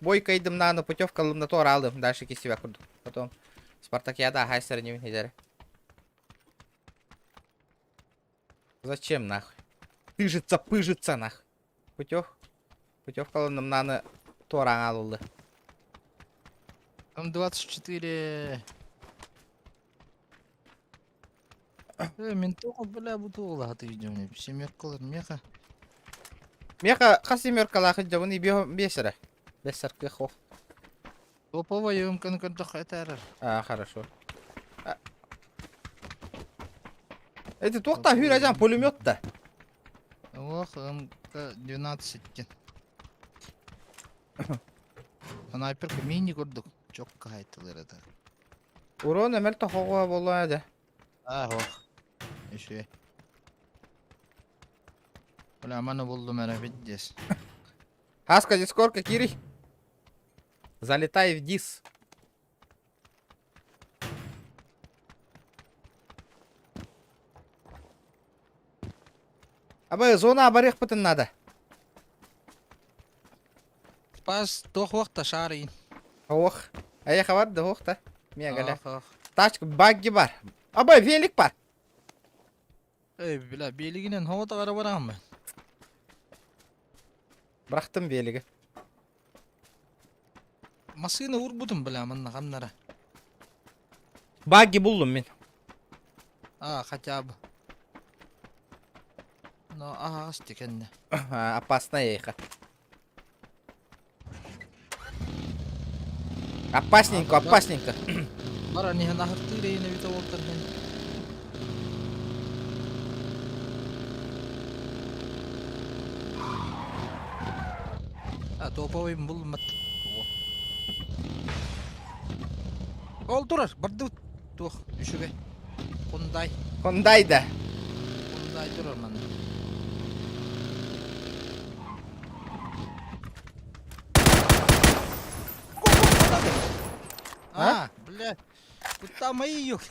бой кыйдым даҕаны, путевка ыллым да туора алдым, дальше кисибэ курдук. Потом Спартакиада хайсарынибин хитер. Зачем нахуй? Тыжится, пыжится нах. Путев. Путевка ылынным даҕаны туораҥ алылды. Там 24... Э, мин тоҕо бля бу туолааты видеоны семеркалар меха. Меха хас семеркалаах дьабын биэс эрэ. Бес саркых ох. Топовая өмкөн көрдөххө этээрэр. А, хорошо. Эти туохта хүрәжан пулемет да. Ох, МК 12 диэн. Снайперка мини курдук чокка хайтылыр это. Урон эмэл тохоҕо буолуо да. А, ох. Еще. Бля, маны булдум эрэ пиздец. Хаска дискорка кири. Залетай в дис. Абы зона барыахпытын надо. Спас туох уохта шаарыйын. Ох. Эйэхэ бар да уохта. Миэгэлэ. Ах, ах. Тачка багги бар. Абы велик бар. Эй, бля, биэлигинэн хоҕо таҕара барааммын. Бырахтым велиги. Массыына уурбутум, бля, манна ханнара. Багги буллум мин. А, хотя бы. Но аһаҕас кэннэ. Опасно эйиэхэ. Опасненько, опасненько. Баран иһэн аһыртыыр эйин эбитэ буолтар мин. А, топовый булмат. Ол турар, бардыбыт. Туох, үчүгэй. Хундай. Хундай да. Хундай турар манна. А, бля. Куттаамай yok.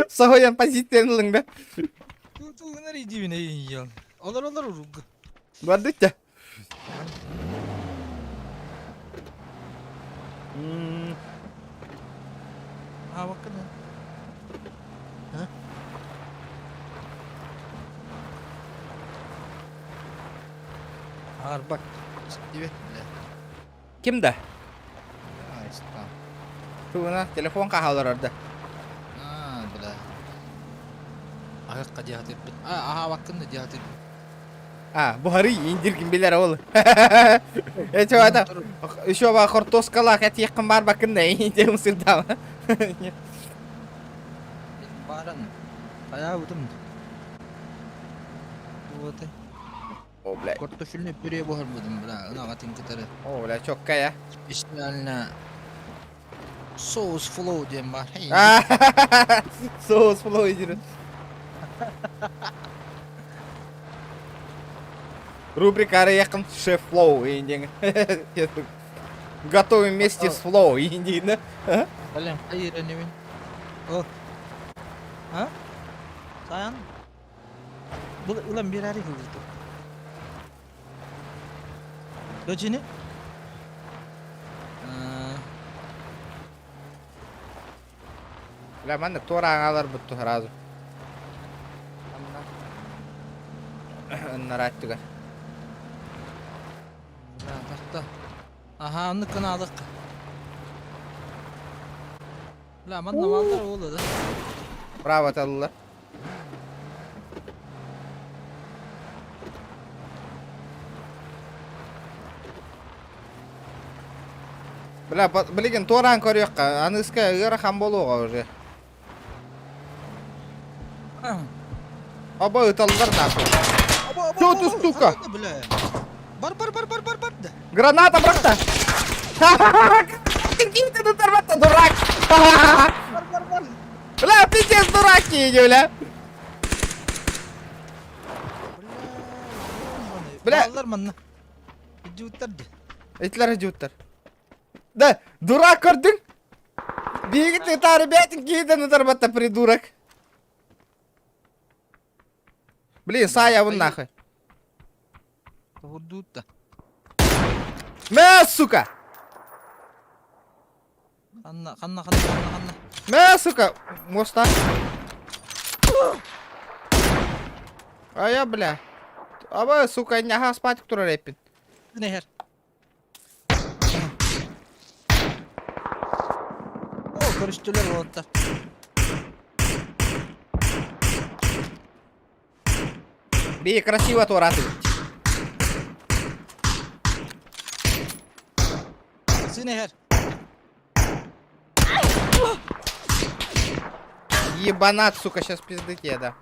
Соһуйан позицияны ылыҥ да. Тутугунар идибин эйин Олор олор уруг. Бардычча. Аабаккын А? Арбак. Истибэт бля. Ким да? Айстан. Тугуна телефон хаһа олорор да. А, бля. Аһыкка диэхтирбит. А, аһаабаккын да диэхтирбит. А, буһарый индиргин билэр ол. Эче это еще ба хортоскалаах этиэххин баарбаккын да индирим сырдаама. Бааран. Хайаабытым. Вот. О, блядь. Картофельный пюре буһарбытым, бля, ынаҕатын кытары. О, бля, чоккая. Специально соус флоу диэн баар. Соус флоу диир. Рубрика арыйаххын шеф флоу диэн. Готовим вместе с флоу диин. Блин, хайыр энибин. О. А? Саян? Бұл ылан берәрі кылдырды. Дочини? Бля, маннык туора аҥааларбыт сразу. Ыннарааттыгар. Тахта. Аха, оннук кынаалык. Бля, манна маллар буолла да. Право талылар. Бля, билигин туораан көрүөххэ, аныыска ыарахан буолуоҕа уже. Оба ыталлар нахуй. Что ты, сука? Бар, бар, бар, бар, бар, бар. Граната бракта! Ты ты тут дурак! Бар, бар, бар. Бля, пиздец, дураки, бля! Бля. Баллар манна. Идиоттар ди. Этилер идиоттар. Да, дурак көрдүң? Биһиги тытаары бээтин киһитэн ытарбатта придурок. Блин, саайабын нахуй. Тоһурдуут да. Мэ, сука! Ханна, ханна, ханна, ханна, ханна. Мэ, сука! Моста. А я, бля. Аба, сука, няха спать турар эппин. Нехер. О, көрүстүлэр уолаттар. Би красиво туоратыбыт. Сын эһэр. Ебанат, сука, сейчас пизды тебе, да.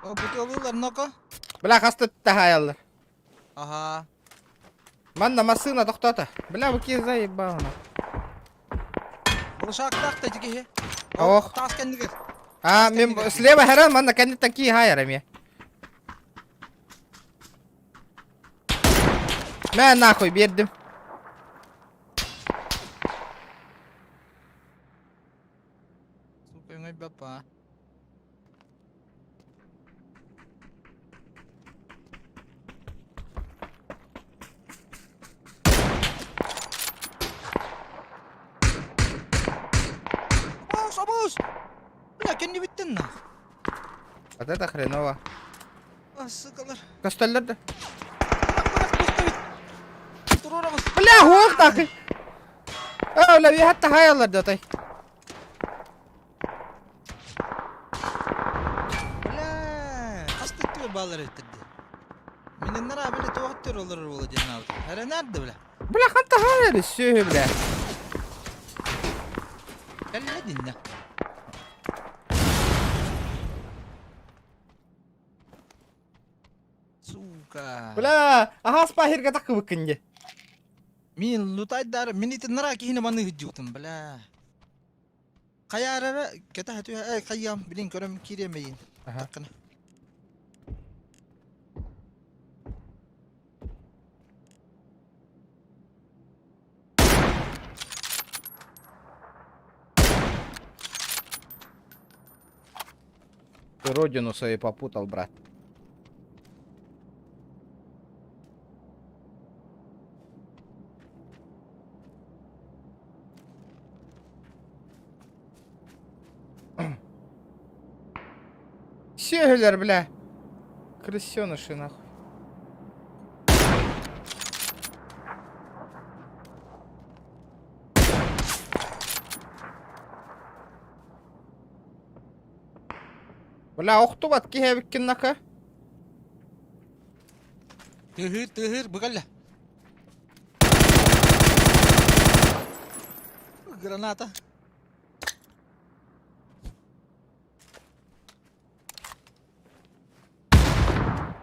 О, бутылалар ноко. Бля, хаста таһаайаллар. Аха. Манна массыына тохтоото. Бля, бу киһи заебал. Булшаактаах да киһи. Ох. Таас кэннигэр. А, мен слева хэрэн манна кэнниттэн киһи хаайар эмиэ. Мэ нахуй биэрдим. Сука, өҥөйбөппа. Обус, обус! Бля, кэннибиттэн нах. Вот это хреново. А, сыкалар. Көстөллөр да. Туруорабыз. Бля, хуох нахуй. Оо, бля, хатта хаайаллар да Бля, хас да өттүгэр бааллар эбиттэр дии. Миненнэр били туох өттүгэр олорор буола диэн аабыт. Эрэ наарда бля. Бля, ханта хаайар сүөһү, бля. Кэллэ диннэ. Сука. Бля, аһаа спахирга такыбыккын дии. Мин лутайдар, мин итиннара киһини маныы сылдьыбытым, бля. Хайаарара кэтэ түһэ, э, хайыам, билин көрөм киириэмэйин. Аха. Таккына. Ты родину свою попутал, брат. Сеглер, бля. Крысеныши, нахуй. Бля, охтубат киһи эбиккин нака. Тыһыыр, тыһыыр, быгалла. Граната.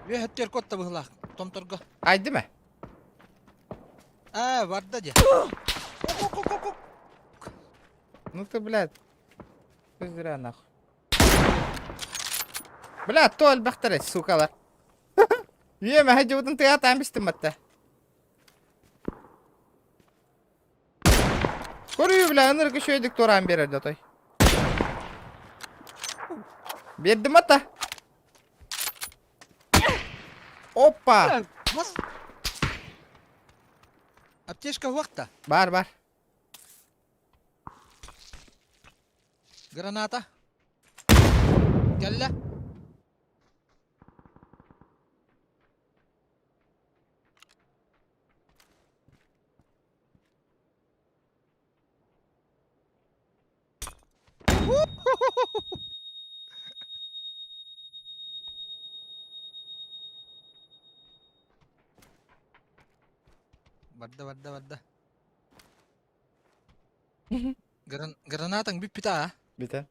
Үөһэттэр котта быһылаах, томторго. Айды ме? Аа, барда дьэ. Ну ты, блядь. Ты зря нахуй. Бля, то элбэхтэр сукалар. Үөмэ хадьыбытын тыаатаан бистим батта. Көрүү, бля, ынырык үчүгэйдик туораан биэрэр да той. Биэрдим ата. Опа! Аптечка уохта. Бар, бар. Граната. Кэллэ. Барда, барда, барда. Гран гранатаң бүппүт аа? Бүтэ.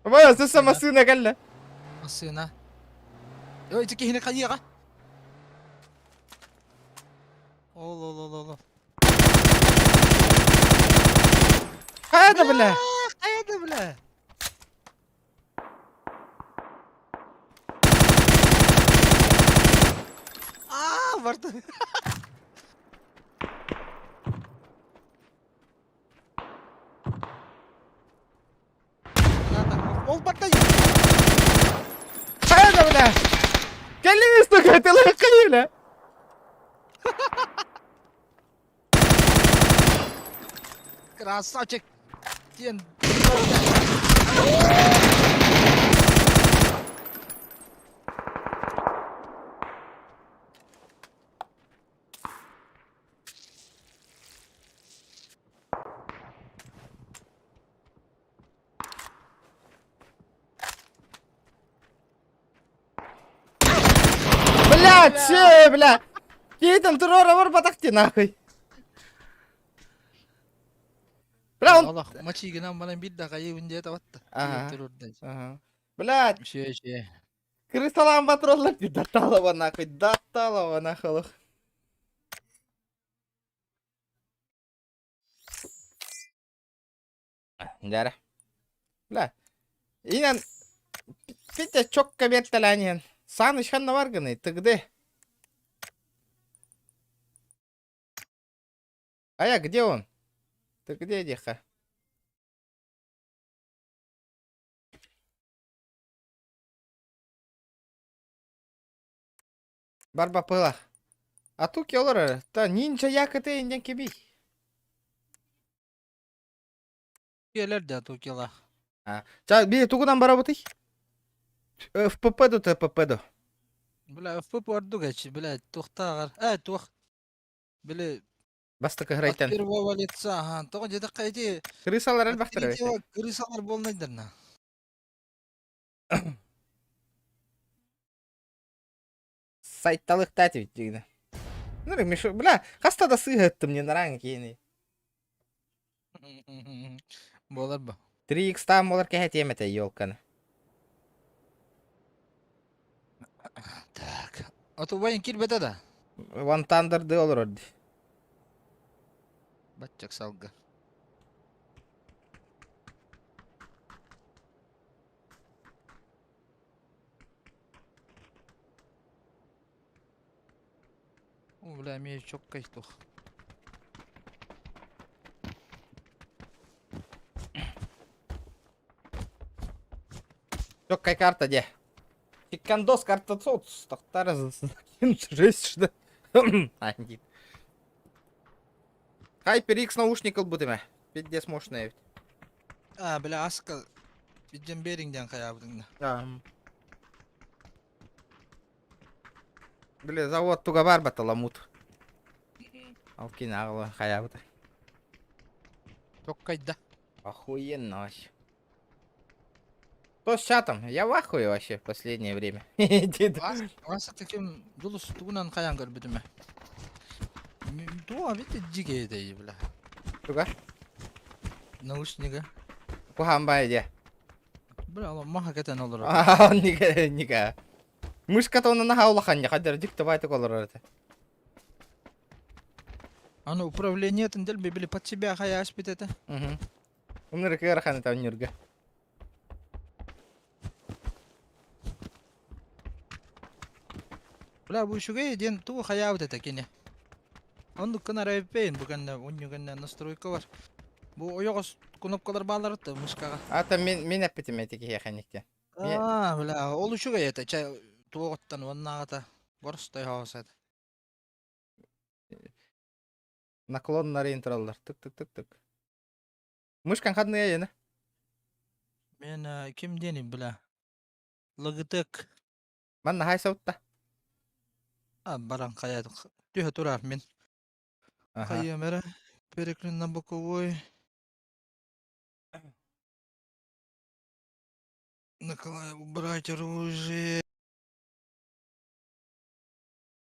Бая, сысса массыына кэллэ. Массыына. Ой, ити киһини хайыаҕа? Ол, ол, ол, ол. Хайа да бля. Хайа да бля. Аа, барды. Ол барда. Хайа да бля. Кэллиҥ сука, ты лайкай бля. Красавчик. Диэн Блядь, все, бля. Киһитин туруора барбатах нахуй. Бля, он... Олох мачигынан баран биир да хайыбын диэт абатта. Ага. Ага. Блядь. Үчүгэй үчүгэй. Крысалаан патроллар дии Даталова нахуй, Даталова нахуй. Дьэ Бля. Инэн Петя чокка биэртэлээн иһэн Сааныч ханна баргыный? Тыгды. Ая, где он? Ты где, диэххэ? Барбапыла. А тук олорор. Та нинджа якыты иннен кибий. Келер да тукела. Ча, би тугунан барабытый? ФПП ду ТПП ду. Бля, ФПП ордук эчи, бля, тухтааҕар. Э, туох. Били Бастакы от хырайтан. первого лица, ага. Тоҕо диэтэххэ ити Крысалар от элбэхтэр эбит. третьего крысалар буолнайдарна. Сайталыктаат эбит дигинэ. Ну, Миша, бля, хаста да сыыһыттым не нараан киини. Буолар ба. 3x таам буолар кэһэтиэм этэ елканы. Так. А то убайын киирбэтэ да? Ван Тандерды олорор дии. Баччак салга. Бля, эмиэ чоккай туох. Чоккай карта де. Чиккандос карта соц. Тахтар жесть что. Андит. HyperX наушник ылбыт эме. Пиздец мощный эбит. А, бля, аска бидден бериң диэн хайаабытыҥна. Бля, завод туга бар баталамут. Алкин аҕала хайаабыта. Токкайда. Охуенно вообще. Что с чатом? Я в ахуе вообще в последнее время. Аса таким дулус тугунан хайаан көрбүтүм Туа бит дьигэ этэй бля. Туга? Наушнига. Куһаан баай дии. Бля, ол маха кэтэн олорор. Нига, нига. Мышката онно наһаа улахан дьэ, хаддар дьикти баайтык олорор этэ. Аны управлениетын дэлби били под себя хайааспыт этэ. Мгм. Ынырык ыарахан этэ онньурга. Бля, бу үчүгэй диэн тугу хайаабыт этэ кини. Оннук гынар эбиппин бу кэннэ унньу кэннэ настройка бар. Бу ойоҕос кнопкалар бааллар да мышкаҕа. Ата мин мин эппитим эти киһиэхэ никте. Аа, бля, ол үчүгэй этэ. Чэ, туоҕуттан уоннааҕыта боростой хаос этэ. Наклоннары тураллар. Тык тык тык тык. Мышкаҥ ханныга иэнэ? Мен ким диэним бля. Логитек. Манна хай сабытта. А, баран хайа түһэ турар мин. Хайыам эрэ. Переклин на боковой. Николай, убрать оружие.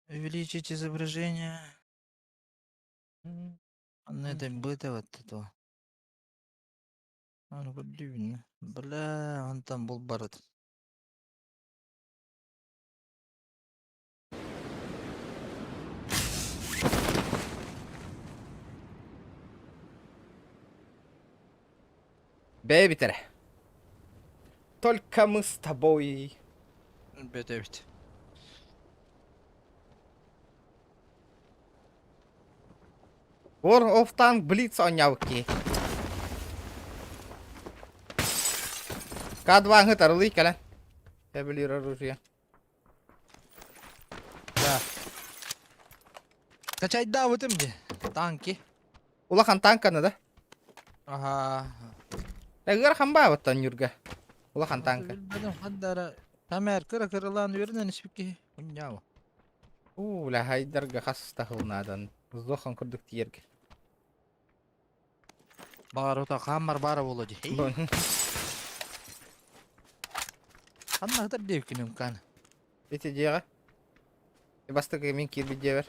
Увеличить изображение. Анна это быта вот этого. Аны көрдүүбүн. Бля, онтон булбарыт. Бэйэ бүтэрэ. Только мы с тобой. Бэтэбит. War of Tank Blitz оонньообут киһи. К2 тарылый кэлэн. Тэбилиир оружие. Да. Качайдаабытым дии. Танки. Улахан танканы да? Аха. Ыарахан баабыттан Нюрга. Улахан танка. Билбэтим хандара. Тамер кыра кыралаан үөрэнэн испит киһи. Унньаава. Уу, бля, хайдарга хас таһылнаадан. Зохан курдук тиэргэ. Баҕар хааммар баара буолуо дии. Ханна сытар диэбиккин Үмкаан? Ити дьиэҕэ. Бастакы мин киирбит дьиэбэр.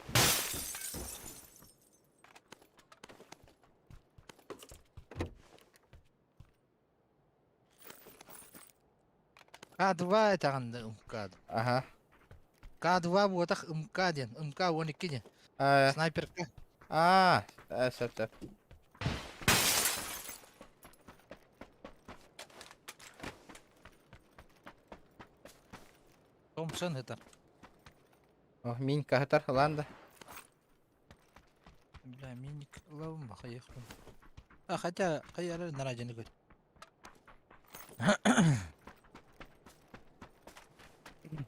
К2 этэҕин да МК. Аха. К2 буотах МК диэн. МК 12 диэн. Снайперка. Аа, сөп сөп. Томпсон это. О, минька хатар, ылаан да. Бля, миник ылабын ба, хайыахпын. А, хотя, хайа нарадьаны көр.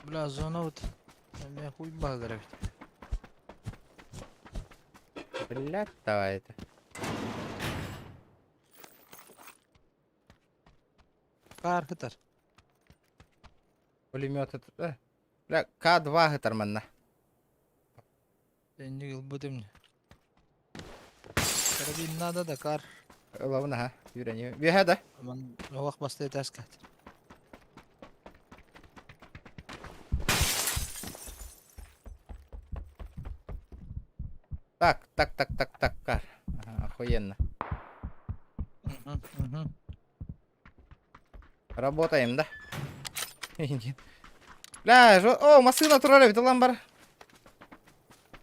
Бля, зона вот. Меня хуй баҕар эбит. Блядь, давай это. Хаар кытар. Пулемет это... Бля, К2 хытар манна. Энник ылбытым. Карабин надо да кар. Ылабын аха, үүрэн. Үөһэ да? Ман оһох басты этээскэ. Так, так, так, так, так, кар. Ага, охуенно. Мгм, Работаем, да? Нет. Бля, жо... О, массыына турар эбит, ылан бар.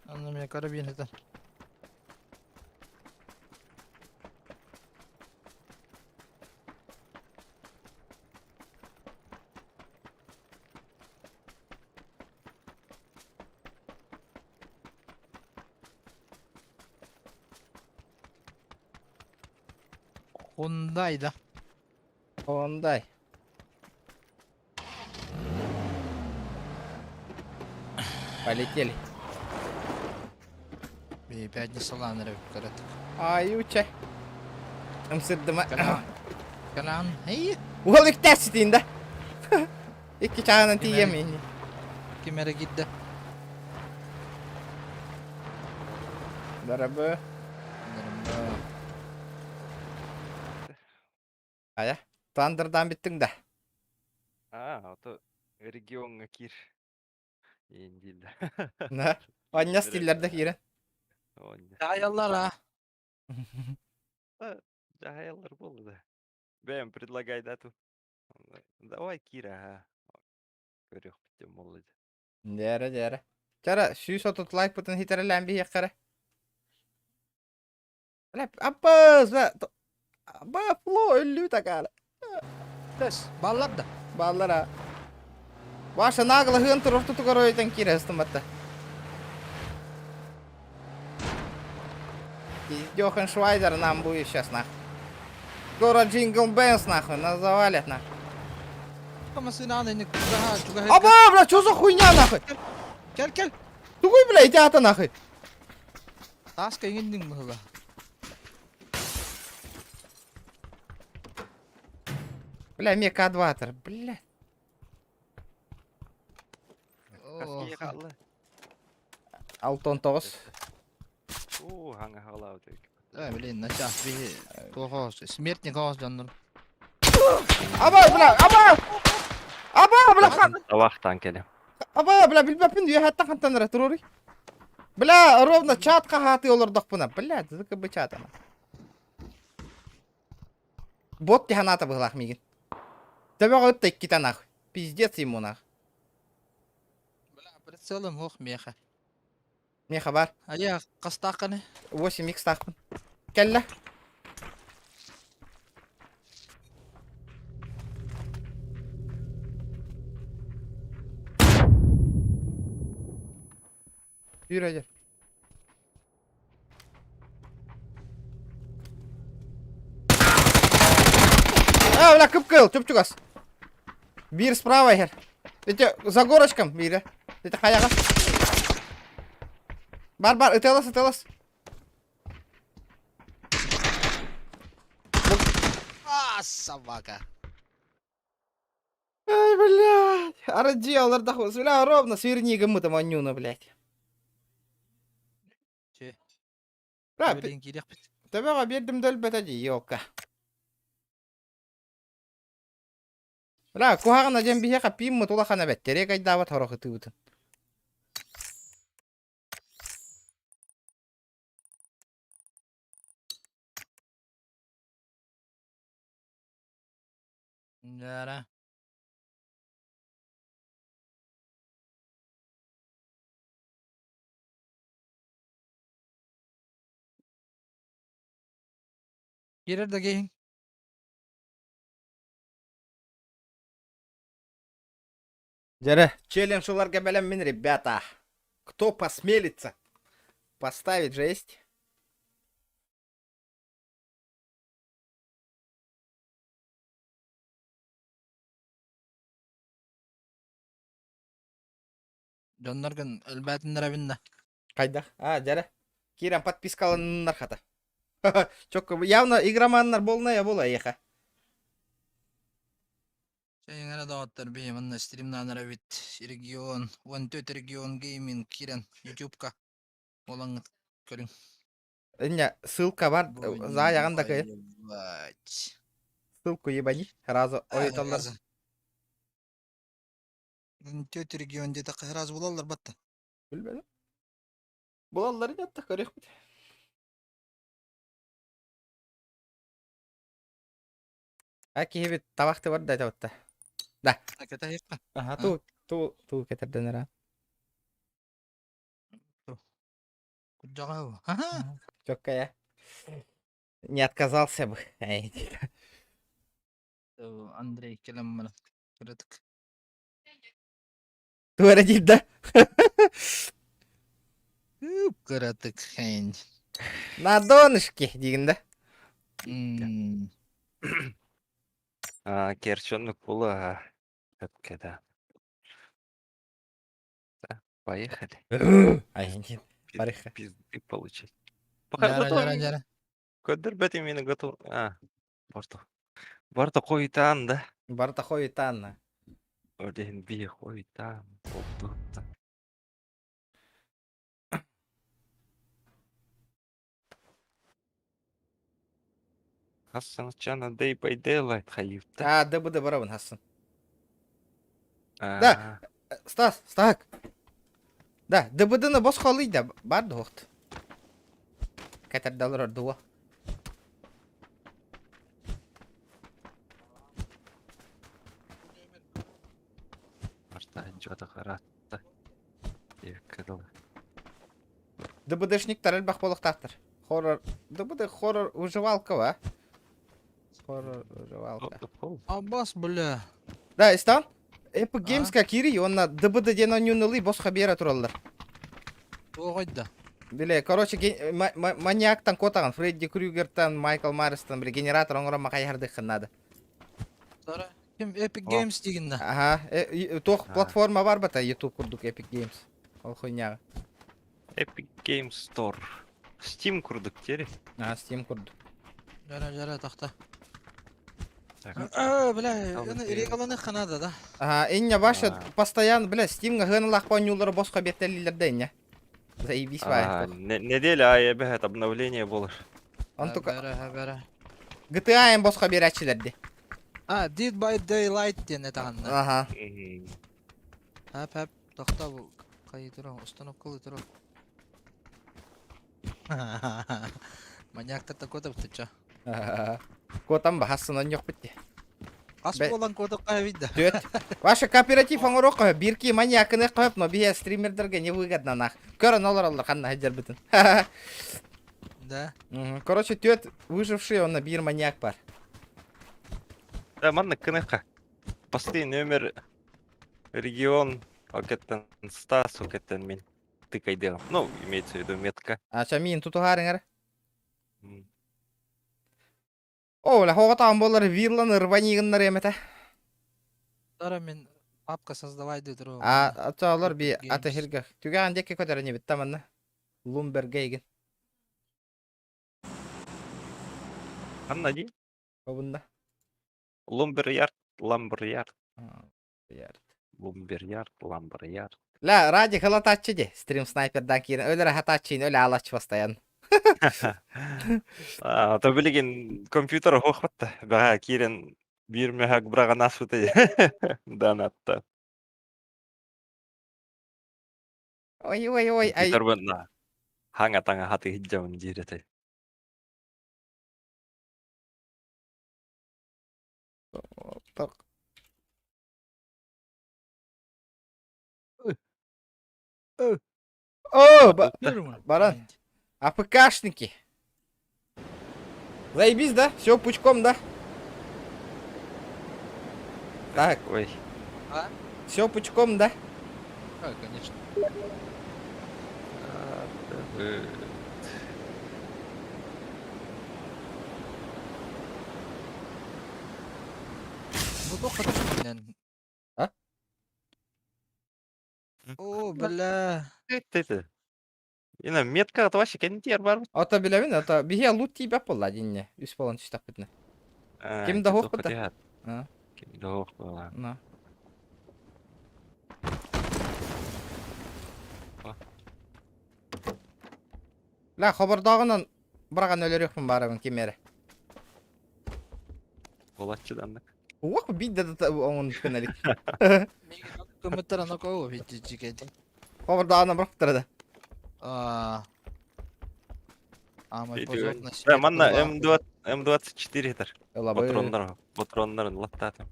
Анна меня карабин это. Хундай да. Хундай. Полетели. Би пятницалаан эрэ көрөтүк. Аютча. Ымсырдыма. Канан. Эй. Уол иктээччитин да. Икки чааһынан тиийэм ини. Ким эрэ киирдэ. Дарабы. Дарабы. Айа, Тандырдан бүттүҥ да? А, ото региоҥҥа киир. Иин дииллэр. На, Анньас дииллэр да киирэн. Дьаһайаллар а. Дьаһайаллар буолла да. Бэйэм предлагай дату. Давай киир аха. Көрүөхпүт диэн буолла дьэ. Дьээрэ, дьээрэ. Чара, 130 лайкпытын хитэрэлээн биһиэххэрэ. Бля, аппас, бля, Бафло өллүү такаара. Тэс, баллар да. Баллар а. Ваша нагло хыан турар тутугар өйтөн киирэ ыстыматта. Пиздёхан Швайзер нам будет сейчас нах. Скоро Джингл Бенс нахуй, нас завалят нах. Аба, бля, что за хуйня нахуй? Кел, кел. Тугуй, бля, иди ата нахуй. Тааска иҥинниҥ быһыла. Бля, мне К2, бля. Алтон тоҕус. Уу, хаҥа хаалаабыт Э, блин, начаас биһи туох смертник оҕос дьоннор. Аба, бля, аба! Аба, бля, хан! Табахтан кэлем. Аба, бля, билбэппин үөһэттэн хантан эрэ туруоруй. Бля, ровно чат хаһаатыы олордохпуна. Бля, ЗКБ чат ана. Бот тиханата быһылаах миигин. Төбөҕө ытта иккитэ нах. Пиздец ему нах. Бля, прицелым ох миэхэ. Миэхэ бар. Айа, хастааххыный? 8 икстаахпын. Кэллэ. Yürü hadi. А, бля, кып-кыл, чуп-чугас. Биир справа иһэр. Ити за горочком биирэ. Ити хайаҕа. Бар, бар, ытыалас, ытыалас. А, собака. Ай, блядь. Арджи алар Бля, ровно сверни гыммытым аннюна, блядь. Че? Бля, Блин, киириэхпит. төбөҕө биэрдим да өлбөтө дии, ёлка. Бля, куһаҕана диэн биһиэхэ пииммыт улахан эбэт, терек айдаабат сорох ытыыбытын. Дьара. Киирэр да киһиҥ. Дьэрэ, челленджыларга бэлэммин, ребята. Кто посмелится поставить жесть? Дьонноргун өлбөтүннэрэбин да. Хайдах? А, дьэрэ. Киирэн подпискаланнар хата. Чокко, явно игроманнар болная була эйиэхэ. Чэйиҥ эрэ доҕоттор биһи манна стримнаан эрэбит регион 14 регион гейминг киирэн ютубка буолаҥҥыт көрүҥ. Инньэ ссылка бар, заайаҕын да кыайын. Ебать. Ссылку ебани, сразу ойуталлар. 14 регион диэтэххэ сразу булаллар батта. Билбэтим. Булаллар ятта көрүөхпүт. А киһибит табахты бар да этэ Да. Кэтэһиэххэ. Аха, туу, туу, туу кэтэрдэнэр а. Курдьаҕа Аха. Чокка я. Не отказался бы. Эй, Андрей кэлэн баран кыратык. Туора диир да? Кыратык хэн. На донышке диигин да? М. А, Керченный кула. Да. Да, поехали. Ай, нет. Барыха. Пизды получить. Пока Дьара, готов. дьара, дьара. Көддөр мені готов. А, барто. Барта хойтан, да? Барта хойтанна. Один би хойтан. Болду. Хасан чана day by daylight хайыпта. А, ДБД барабын хассын. Да, Стас, Стак. Да, ДБД-ны босхолый да, бар дохт. Кәтәрдәлер дуа. Барта жата харатта. Еккедыл. ДБДшниктар элбэх буолуохтаахтар. Хоррор, ДБД хоррор выживалка ва. Хоррор выживалка. Аббас, бля. Да, истан. Epic Games-ка кири, онна ДБД диэн оонньууну босхо биэрэ тураллар. Туох да. Биле, короче, маньяктан куотаҕын, Фредди Крюгертан, Майкл Майерстан, биле, генератор оҥорон махайһардыххын надо. Тара. Ким Epic Games диигин да. Ага, туох платформа бар бата YouTube курдук Epic Games. Ол хуйняҕа. Epic Games Store. Steam курдук тери. А, Steam курдук. Жара, жара, тахта. Так. А, бля, регаланы ханада, да? Ага, иння ваша постоянно, бля, Steam-га хыналах оонньуулары босхо биэртэлииллэр да иння. Заебись А, баайы. неделя ай эбэһэт обновление болар. Он только Бәрэ, бәрэ. GTA эм босхо биэрээччилэр дии. А, Dead by Daylight диэн этаҕынна. Ага. Хэп, хэп, тохта бу хайы тура, установкалы тура. Маньяктар такой да ча. Куотан баһассынан yok битти. Ас буолан куотукка видда. Түөт. Ваша кооператив оҥоруохха бирки маньякыны қойып, но бие стримердерге невыгодно нах. Көрөн олороллор ханна сылдьар бытын. Да. Короче, түөт выживший, онно биир маньяк бар. Да, манна кыныха. Посты номер регион океттен Стас океттен мин тыкайдыам. Ну, имеется в виду метка. А ча мин тутуһаарыҥар. О, ла хоҕотаан буолар вилланы рванигыннар эмэтэ. Тара мин папка создавай дии тура. А, ата би ата хирга. Түгээн диэки көтөрөнү битта манна. Лумбергейген. Ханна ди? Обунда. Лумберярд, Ламберярд. Ярд. Лумберярд, Ламберярд. Ла, ради халатаччы ди. Стрим снайпердан киирэн. Өлөрө хатааччыын өлө алач постоянно. А, то билигин компьютер хохотта. Бага киирэн биир мөһөк быраҕан аспыта донатта. Ой, ой, ой, ай. Компьютербын хаҥа таҥа хаты сылдьабын диир этэ. Так. О, баран. АПКшники. Заебись, да? Все пучком, да? Так. Ой. А? Все пучком, да? А, конечно. А, Бу туох хатыш А? О, бля. Это. Ина метка вообще кентер бар. Ото билэбин, ото биһиэ лут тиийбэт буолла динне. Үс буолан түстахпытына. Ким да хоох быта? А. Ким да хоох була. На. Ла хобордоҕунан быраҕан өлөрүөхпүн баарабын ким эрэ. Болаччы даннык. Уох биир да оҥун көнөлүк. Көмөттөр ана кого виджи Хобордоҕунан бырахтара да. А. А, мой позор на Да, манна М2 М24 этер. Ылабы. Патроннар, патроннарын латтатым.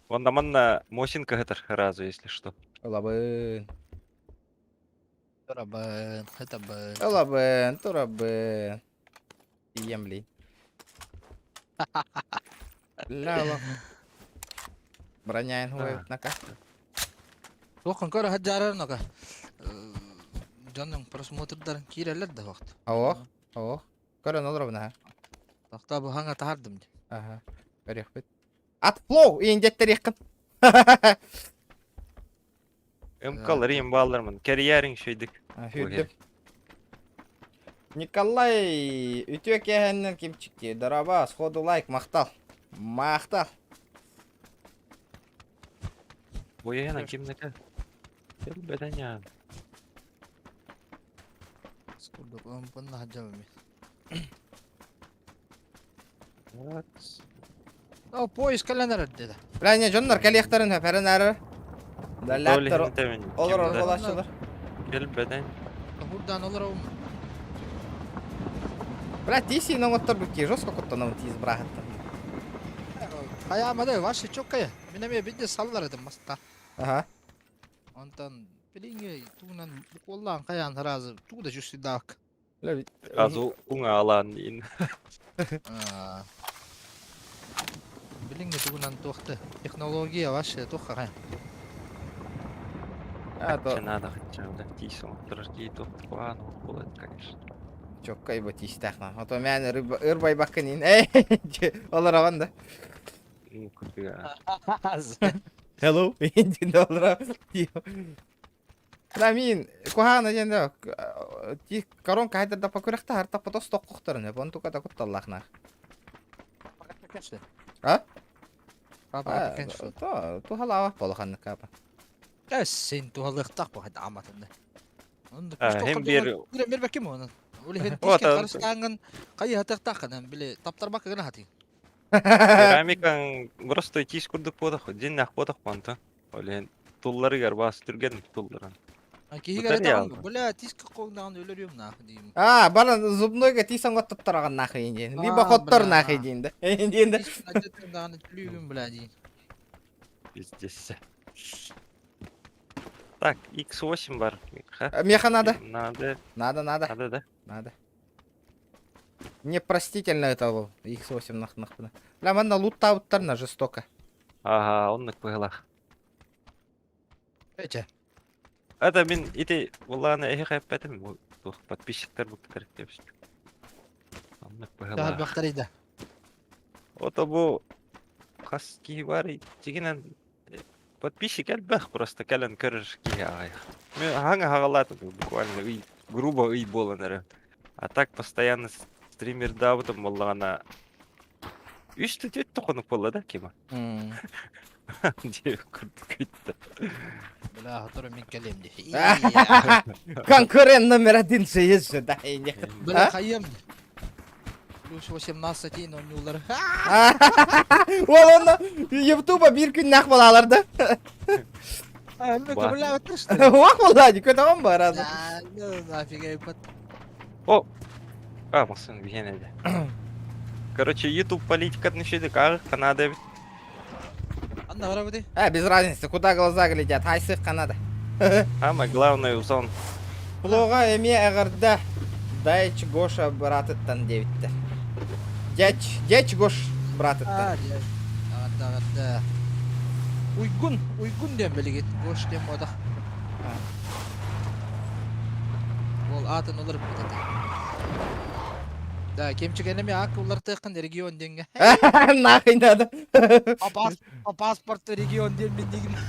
Онда манна Мосинка этер разу, если что. Ылабын. Турабын, это бы. Ылабын, турабын. Емли. Ла Броня нака. Туоххан көрө хаджарар нока. Дьоннуҥ просмотрдарын киирэллэр да вакыт. Ох, ох. Көрөн олоробун ha. Тохтоо хаҥа таһардым дии. Аха. Көрүөхпүт. От флоу иэндэттэриэххин. МКлар им бааллармын. Кэрийээриҥ шөйдүк. Хүрдүм. Николай, үтүө киэһэннэн кимчикки. Дороба, сходу лайк, махтал. Махтал. Буйаяна кимнеке? Кэлбэтэн Скурдук ымпын хаджабым. О, поезд кэлэн эрэр деді. Бля, не, дьоннор кэлиэхтэрин хөпөрөн эрэр. Даляттар олорор болааччылар. Кэлбэтэн. Хурдан олоробум. Бля, тиис оҥоттор букки жестко куттанабын тиис быраахыттан. Хайаамады, ваше чоккая. Мин эмиэ бидде саллар этим маста. Ага. Онтон билиҥҥи тугунан укуоллаан хайаан сразу тугу да чувствуйдаабакка. Сразу уҥаалаан диин. Билиҥҥи тугунан туохты технология вообще туох хайа. А то Надо хотя бы тиис оҥотторор киһи туох куһаҕан буолуо конечно. Чоккай бу тиистээх на. А то мээн ырбайбаккын ин. Эй, олороҕун да. Hello. Диэн олоро. Мин куһаҕана диэн да ти коронка хайдар да покүрэхтэ харта потос токкохторун өп онтука да кутталлаахнаах. А? То туһалаабах болоханнык капа. Син туһалыахтаах бу аматында. Hem bir Бир беким онун. Ол иһин тискэ харыстааҥҥын хайыһатыахтааххын били таптарбакка гына хатыын. Керамикаң просто тиис курдук буотах, дьиннээх буотах буонта. Ол иһин тулларыгар баас түргэн тулларан. Киһигэр этэҕин бля тиискэ хоҥнаҕын өлөрүөм наах диим. А, баран зубнойга тиис оҥоттоттороҕун нахуй диэн. Либо хоттор нахуй диэн да. Диэн да. Даҕаны түлүүгүн бля диин. Пиздец. Так, X8 бар. Меха надо. Надо. Надо, надо. Надо, да? Надо. Непростительно это был. X8 нах нах. Бля, манна луттаабыттарна жестоко. Ага, оннук быһылах. Эче. Это мин ити булааны эһи эппэтим туох подписчиктар буктар деп. Оннук быһылах. Таһарбахтарыйда. Ото бу хас киһи бар дьигинэн подписчик элбэх просто кэлэн көрөр киһи аҕыйах. Мен хаҥа хаҕалаатым буквально ый грубо ый буолан эрэ. А так постоянно стримердаабытым буоллаҕына үс да түөрт хонук буолла да Кима? Диэбит курдук ыйтта. Бля, сотору мин кэлиэм дии. Конкурент номер один же есть же, да, Бля, хайыам. Плюс 18 оонньуулар. Ол онно Ютуба биир күннээх балаалар да. Уах буолла көтөҕөн бар азы. Нафига ипат. О! А, масын биһиэн эдэ. Короче, YouTube политикатын үшедік ағы Канада эбит. Анна барабыты. А, без разницы, куда глаза глядят. Хайсых Канада. Самое главное узон. Плоға эмиэ эҕэрдэ Дайч Гоша быраатыттан диэбиттэр. Дядь, дядь Гош быраатыттан. А, дядь. Эҕэрдэ, эҕэрдэ. Уйгун, Уйгун диэн билигит. Гош диэн буотах. Ол аатын уларыппыт этэ. Да, кемчикэнеми аак улартыаххын регион диэҥҥэ. Нахуй надо. А паспорт регион диэн мин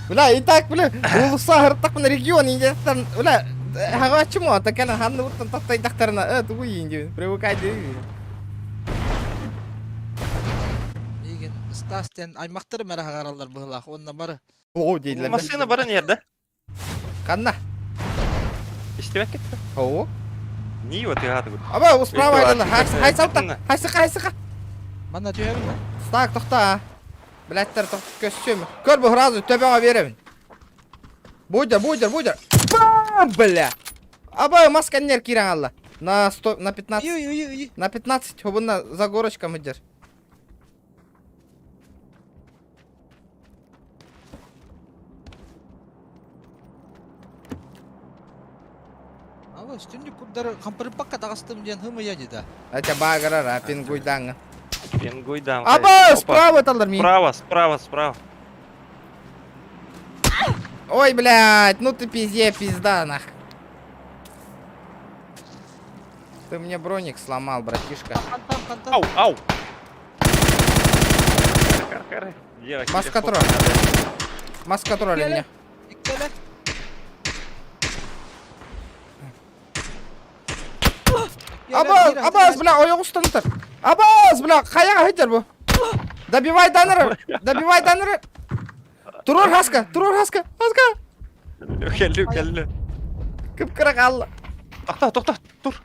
Бля, и так, бля, уулусса аһыртахпына регион индияттан, бля, хаҕааччым ота кэлэн ханныбыттан таттайдахтарына, э, тугу иин привыкай дии. Миигин Стас диэн аймахтарым эрэ хагараллар быһылаах уонна бары Оо дииллэр. Массыына баран иһэр да? Ханна? Истибэккит да? Оо. Не вот ыаатыбыт. Аба, справа айдана, хай салта, хайсы хайсыха. Манна түһэбин да? Так, тохта. Блядьтар көссүм. Көр бу сразу төбөҕө биэрэбин. Будер, будер, будер. Бам, бля. Аба, маска нер киирэн алла. На 100, на 15. Үй, үй, үй. На 15, хобунна за горочкам идер. Ала, үстүннүк курдары хампырыппакка таҕыстым диэн хымыйа дии да. Это багарар, а пингуйдаҥа. Пингуйдан. Аба, справа талар ми. Справа, справа, справа. Ой, блядь, ну ты пизде, пизда, нах. Ты мне броник сломал, братишка. Ау, ау. Кар-кар. Маска турар. Маска турар инне. Иккеле. Абаз, абаз, бля, ойоҕустан ытар. Абаз, бля, хайаҕа сылдьар бу? Добивай даныры, добивай даныры. Туруор хаска, туруор хаска, хаска. Кэллэ, кэллэ. Кып-кыра хаалла. Тохто, тохто, тур.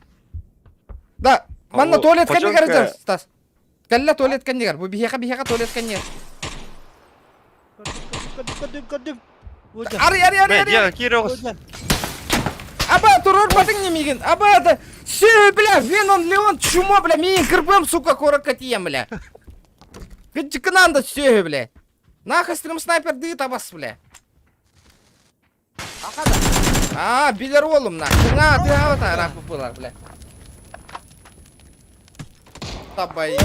Да, манна туалет кэннигэр Хочонка. сылдьар, Стас. Кэллэ туалет кэннигэр. Бу биһиэхэ биһиэхэ туалет кэннигэр. Көрдүм, көрдүм, көрдүм. Ари, ари, ари, ари. Киир оҕус. Аба, туруорбатыҥ не миигин. Аба, да. Все, бля, Венон, Леон, чумо, бля, миигин кырбым, сука, куоракка тиийэн, бля. Кытчыкынан да все, бля. Нахуй стрим снайпер дыы табас, бля. Аа, билэр уолум на. Тыҥаа, тыаҕа раппылар, бля. Табай.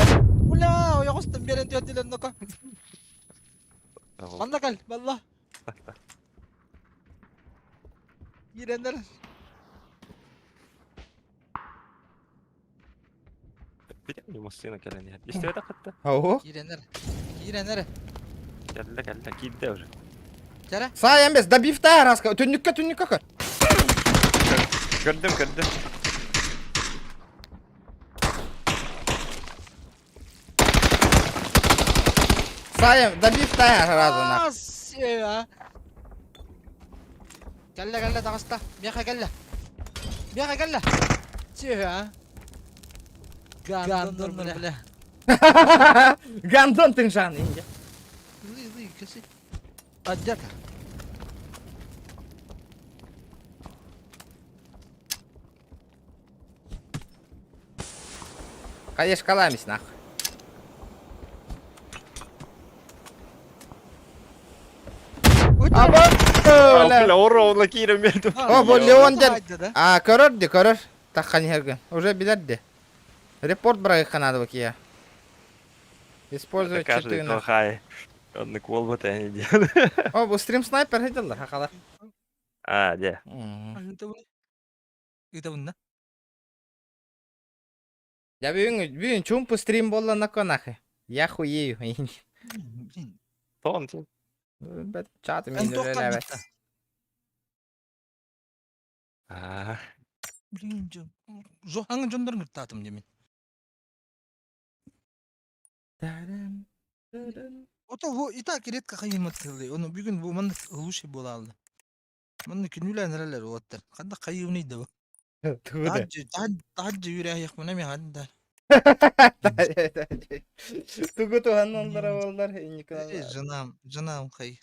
Бля, ойоҕостон биэрэн түөрдүлэр ноко. Манна кэл, балла. Киирэннэр. Битэ массыына кэлэн иһэр. Истибэтэх хатта. Ого. Киирэннэр. Киирэннэр. Кэллэ кэллэ киирдэ уже. Чара. Саайан бес, добив-та раска. Түннүккэ, түннүккэ көр. Көрдүм, көрдүм. Саайан, добив-та сразу на. Кэллэ, кэллэ, таҕыста. Миэхэ кэллэ. Миэхэ кэллэ. Сүөһү, а? Гандон, бля. Гандон тыҥшаан инде. Ылый, ылый, кэси. Аддяка. Хаешкаламись нахуй. Аба! Бля, ура, киирэн биэрдим. О, бу Леон ден. А, көрөр ди, көрөр. Таххан иһэргин. Уже билэр ди. Репорт бырайыкка надо бакия. Использовать Каждый читыны. плохая. Оннук буолбат эни диэн. О, бу стрим снайпер хедаллар, хакалар. А, дьэ. Ыытабын да? Я бүгүн бүгүн чумпу стрим буолла наконахы. Я хуею. Блин. Тоон тин. Чат Эн мин туохха үлэлээбэт. битта? Аа. Блин, жо хаҥа дьоннорун кыттаатым димин. Ото бу и так редко хайымат тылы. Ону бүгүн бу маннык лучше буолаалла. Манна күнүүлээн эрэлэр уоттар. Ханна хайыыбыный да бу? Тугу да? Таһырдьа үүрээһиэхпинэ эмиэ ханна. Тугу туһанналлара буоллар инникинэн. Женам, женам хайыр.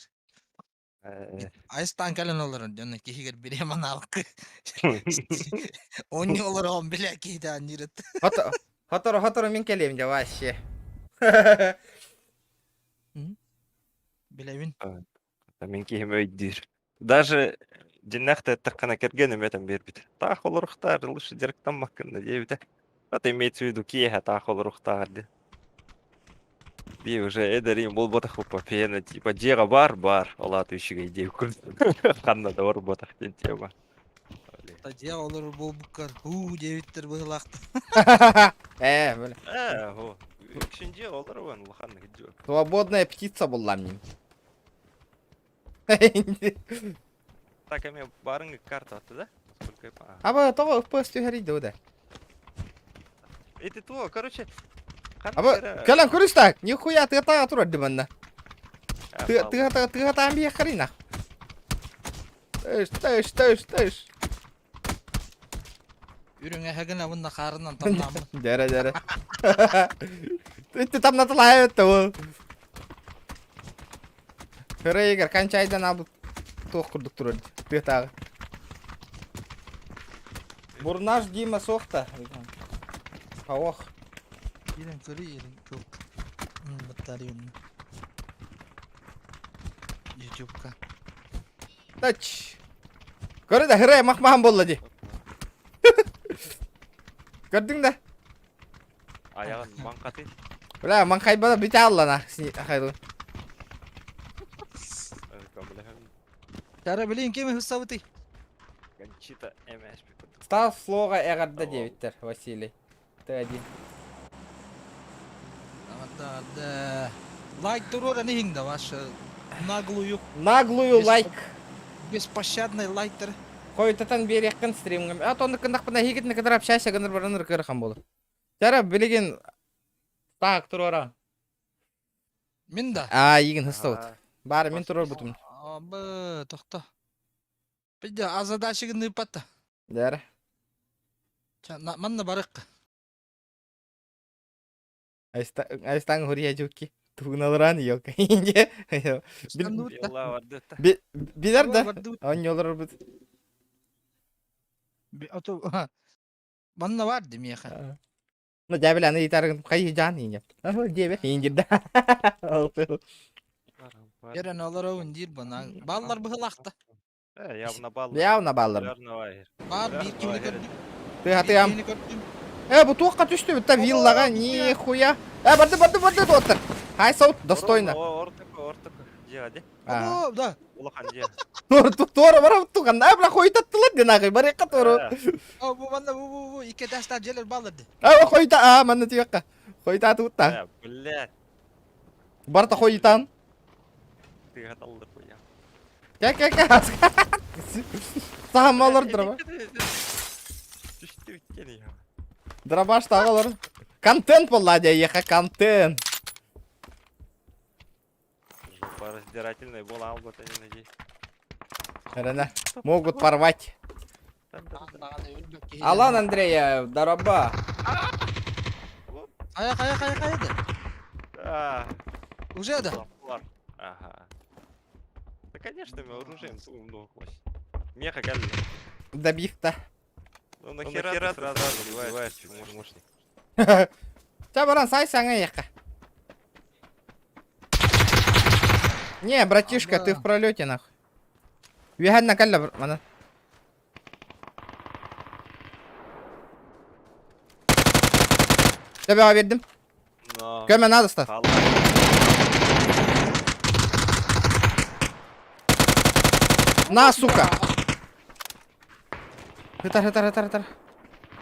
Айстан кэлэн олорор дьоно киһигэр бириэм анаабакка. Онньу олороҕун билэ киһитэ анньыырыт. Хотору хотору мин кэлиэм дьэ вообще. Билэбин. Мин киһим өйдүүр. Даже дьиннээх да эттэххинэ кэргэним этэн биэрбит. Таах олоруохтаар, лучше дьарыктаммаккын да диэбитэ. Это имеется в виду киэһэ таах олоруохтаар диэн. Би уже эдэрим буолбатах пена типа дьиэҕэ баар баар, ол аата үчүгэй диэбит курдук. Ханна да барбатах диэн тема. Дьиэҕэ олорор буолбуккар һуу диэбиттэр быһыылаахтар. Ээ, бля. Ээ, һоо. Үксүн дьиэҕэ олоробун улаханнык дьиэ. Свободная птица буллам мин. Так эмиэ барыҥ карта атты да? Насколько я понимаю. Аба тоҕо FPS түһэрийдэ да? Ити туо, короче, Аба кэлэн көрүстак, нихуя тыатаға турар диманна. Тыа тыа таан биэххэрина. Тэш, тэш, тэш, тэш. Үрүҥ эһэгин абынна хаарынан тамнааммын. Дәрэ, дәрэ. Ити тамнатылаайа өттө Хөрөйгер канчайдан албыт туох курдук турар тыатааҕы. Бурнаш Дима суохта. Ох. Ирин көрүй ирин туох. Баттарыйым. Ютубка. Тач. Көрө да хырай махмахан болла ди. Көрдүң да? Аяғын маңқаты. Бля, маңқайбада бите алла на. Хайлы. Тара билин кеми хыссабыты? Кончита МСП. Став слога эҕэрдэ диэбиттэр Василий. Ты один. Ада, ада. Лайк туруоран иһиҥ да ваш наглую. Наглую лайк. Беспощадный лайктар. Хойутатан биэриэххин стримҥа. А то оннуккуннахпына эһигитин кытары общайся гыныр баран ыркыырхан буолар. Тара билигин так туруора. Мин да. Аа, игин хыстабыт. Бары мин туруорбутум. Абы, тохто. Бидде а задачигын ыыппатта. Дэр. Манна барыкка. Айстан хурия жуки. Тугуналаран ёлка. Билер да. Онньолор бут. Манна бар демиэхэ. Ну, дьэ аны итаргын хайы жан иҥеп. Диэбэ иҥирдэ. Ерен олоробун диир бана. Баллар быһылаахта. Э, явно баллар. Явно баллар. Бар биир киһини көрдүм. Тыа тыам. Э, бу туохха түстүбүт та виллаға нихуя. Э, барды барды барды доттар. Хай саут достойно. Ортоку, ортоку. Дьиэ, де. О, да. Улахан дьиэ. Туора барам туган. Э, бля хойтаттылар ден агай. Барыqqa туору. О, бу манна бу бу бу икки этажтаах дьиэлэр бааллар ди. Э, хойта, а, манна тиэкка. Хойта туутта. Э, блядь. Барта хойутан. Тыгаталлар буя. Кэ кэ кэ. Саһамма олор драба. Түстү бүткени я. Дробаш тағы олор. Контент болла дьэ контент. Жопа раздирательный була албат они надеюсь. Эрэнэ. Могут порвать. Алан Андреев, дороба. Хайа хайа хайа хайа да. Уже да. Ага. Да конечно, мы оружием много Меха калли. Добив-то. Ну нахера ты сразу убиваешь, чмошник. Ча баран сай саңа ехка. Не, братишка, ты в пролете нахуй. Үөһэн калла мана. Тебе бердим. Көмө надо стат. На, сука! Хытар, хытар, хытар, хытар.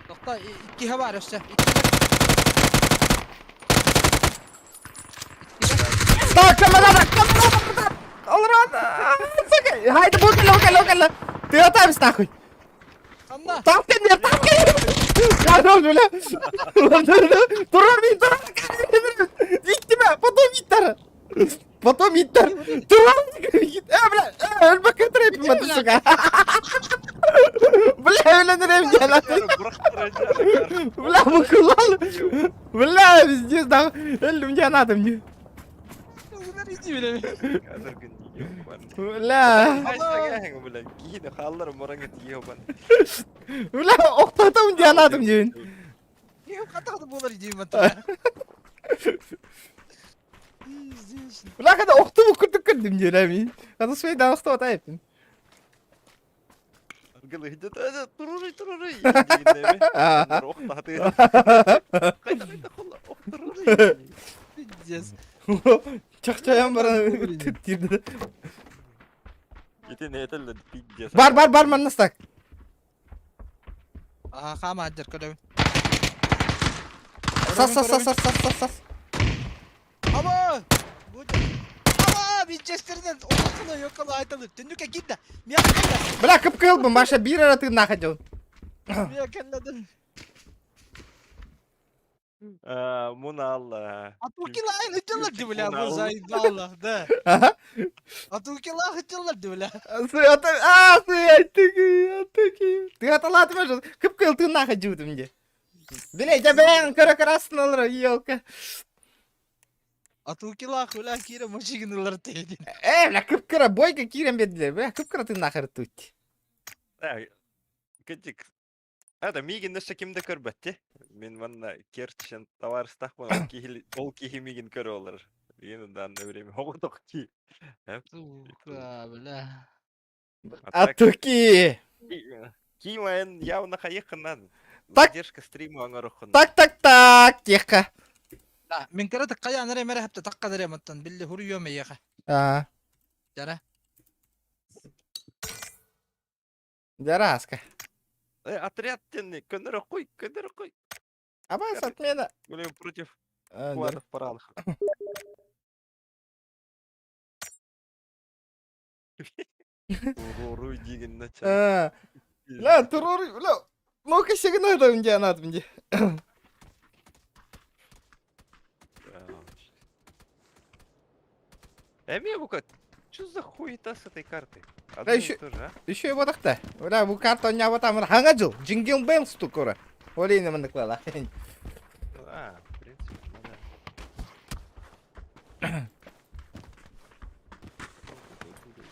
Тохто, иккиһэ бар өссө. Так, көмө надо, көмө надо, Олорон! Сука! Хайда, бу кэллэ, бу кэллэ, бу кэллэ. Ты отамс нахуй. Там кэллэ, там кэллэ. Хорош, бля. Турар мин, турар. Иттимэ, потом иттер. Потом иттер. Турар. Э, бля, э, өлбөккө трэп, сука. Бля, өлөнүрөм диэн. Бля, букулал. Бля, пиздец, да. Өллүм диэн надо мне. Бля. Бля, охтотом диэн надо мне. Бля, когда охту курдук көрдүм диэн мин. Ата свейдан охту атайыппын. Турурай, турурай. Пиздец. Чахчайан баран тирди. Итини этэллэр пиздец. Бар, бар, бар, манна стак. Аха, хаама аддер көрөбүн. Сас, сас, сас, сас, сас, сас, сас. Аба! Аба! Винчестерден олохуна йокала айталы. Түннүккэ киирдэ. Миэхэ кэллэ. Бля, кып-кыл Маша биир эрэ тыыннаах дьон. Миэхэ кэллэ. Мунал. Атукила ытылар ди бля, бу заебало, да. Атукила ытылар ди бля. А, ты, ты, ты аталаатым же, кып-кыл тыыннаах дьуутум дии. Бile, дьэ бэйэҥ көрө красный елка. Атукила бля киирэ мочигин ылар тейдин. Э, бля, кып-кыра бойга киирэн биэрдилэр, бля, кып-кыра тыыннаах ырытыт. Кытик. Это миигин өссө ким да көрбөттү. Мин манна Керчен товарыстахпын, ол киһи миигин көрө олар. Мин данное время оҕотох ки. Сука, бля. Атуки! Кимэн явно хайыхынан. Так. Задержка стрима оҥороххун. Так, так, так, тихо. Да, мин кыра таккая нэрэ мэрэ хапта такка дэрэ маттан билли хуруйуом эйиэхэ. А, Дьара. Дяраска. Э, отряд тенни, көнөрө куй, көнөрө куй. Абас отмена. Блин, против А, квадов паралых. Туруоруй диигин начальник. А, Ля, туруоруй, ля, ну-ка сигнал дии анаатым дии. Эмиэ бука, что за хуета с этой картой? Да Одно и еще, то же, а? еще его так-то. Бля, бу карта оонньообот амыр хаҥа дьыл. Джингл Беллс тукура. Ол иһин маннык буолла. А, в принципе, ну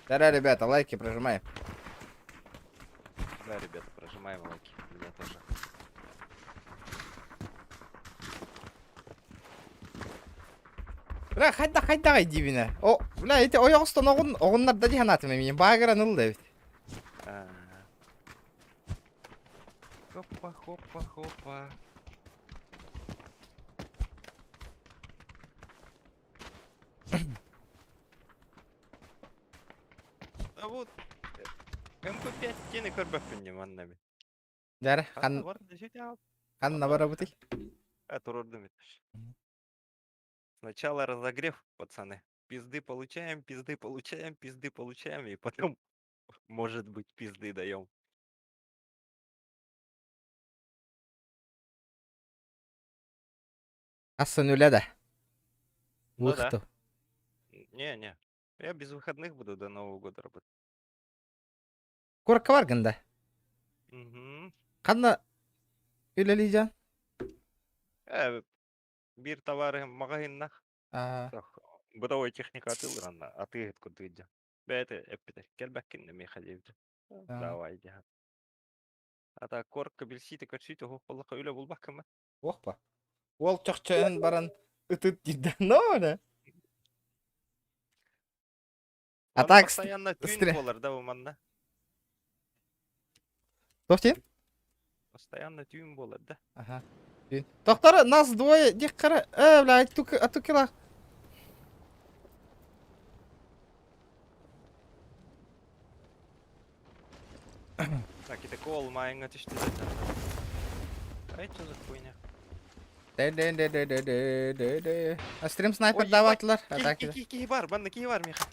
да. Да, ребята, лайки прожимаем. Да, ребята, прожимаем лайки. Меня тоже. Бля, хайда хайда диибинэ. О, бля, ити ойоҕостон оҕун оҕуннарда дии санаатым эмиэ. Баагыран ылла эбит. А. Хопа, хопа, хопа. А вот МП5 диэни көрбөппүн дии манна мин. Дьэ, Ханна хан бар дьэ ханна барабытый? А, туруордум это. Сначала разогрев, пацаны. Пизды получаем, пизды получаем, пизды получаем, и потом, может быть, пизды даем. Асан үлэ да. Ну да. Выхту. Не-не. Я без выходных буду до Нового года работать. Куоракка бааргын да. Угу. Ханна үлэлиигин? Э, биир товары маҕаһыыннаах. А, Бытовой техника атыылыыр анна атыыһыт курдук дьэ. Бэйэтэ эппитэ кэлбэккин миэхэ диэбитэ. Давай диэн. А так куоракка билсиитэ көрсүүтэ суох буоллахха үлэ булбаккын ба? Уохпа. Уол чохчойон баран ытыт диирдэ. Но, А Аны так постоянно түүн стре- буолар да бу манна. Туох диэн? Постоянно түүн буолар да. Ага. Доктор, нас двое диккара. Э, бля, тук атукила. Так, ити кол майыңа түстү да. Ай, что за хуйня? Де де де де де де де де. А стрим снайпер Ой, даваатылар. ебать, Атаки. Киһи киһи бар, манна киһи бар миэхэ.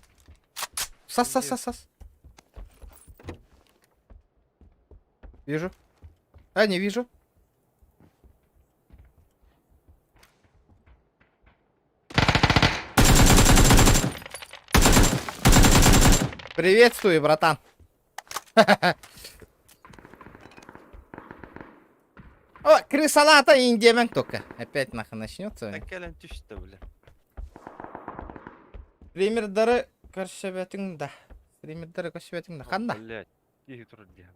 Сас сас сас сас. Вижу. А, не вижу. Приветствую, братан. О, крысалата индемен только. Опять нахуй начнется. Так кэлэн түстэ, бля. Стримердары көрсөбөтүҥ да. Стримердары көрсөбөтүҥ да. Ханна? Блять, киһи турар диэн.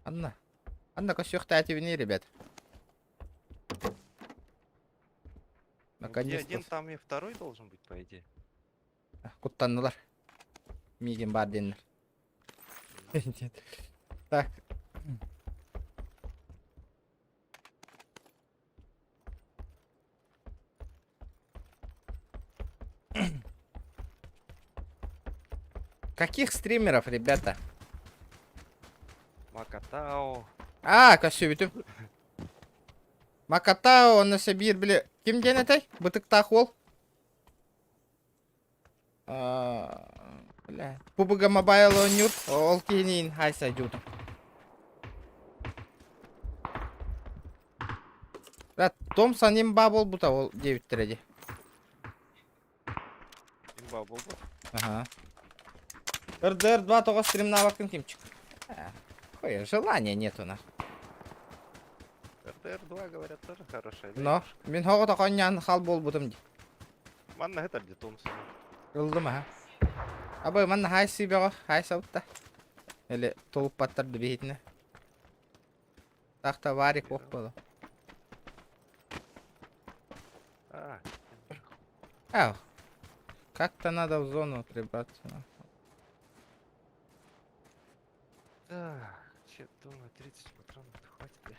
Ханна? Ханна көрсүөхтээтибиний, ребят? Где Наконец-то. один, там и второй должен быть, по идее. Куттаннылар. Миигин баар диэннэр. Так. Каких стримеров, ребята? Макатао. А, көрсүбүтүм. Макатао, онно биир били. Ким диэн этэй? Бытыктаах уол. А, Бля. PUBG Mobile оонньуур. Ол киһиниин хайса дьуутум. Да, Томпсон имба буолбута ол диэбиттэрэ дии. Имба буолбут. Ага. РДР 2 тоҕо стримнаабаккын Кимчик. А, Хуя, желания нету на. РДР 2, говорят, тоже хорошая. да, Но, игрушка? мин хоҕото оонньоон хал буолбутум дии. Манна это где Томпсон. Ыллым аха. Абы манна хай сибэҕэ, хай сабытта. Или толуппаттар биһитинэ. Тахта варик ох буолу. А, Эх, как-то надо в зону прибраться. так, че, думаю, 30 патронов хватит. Да?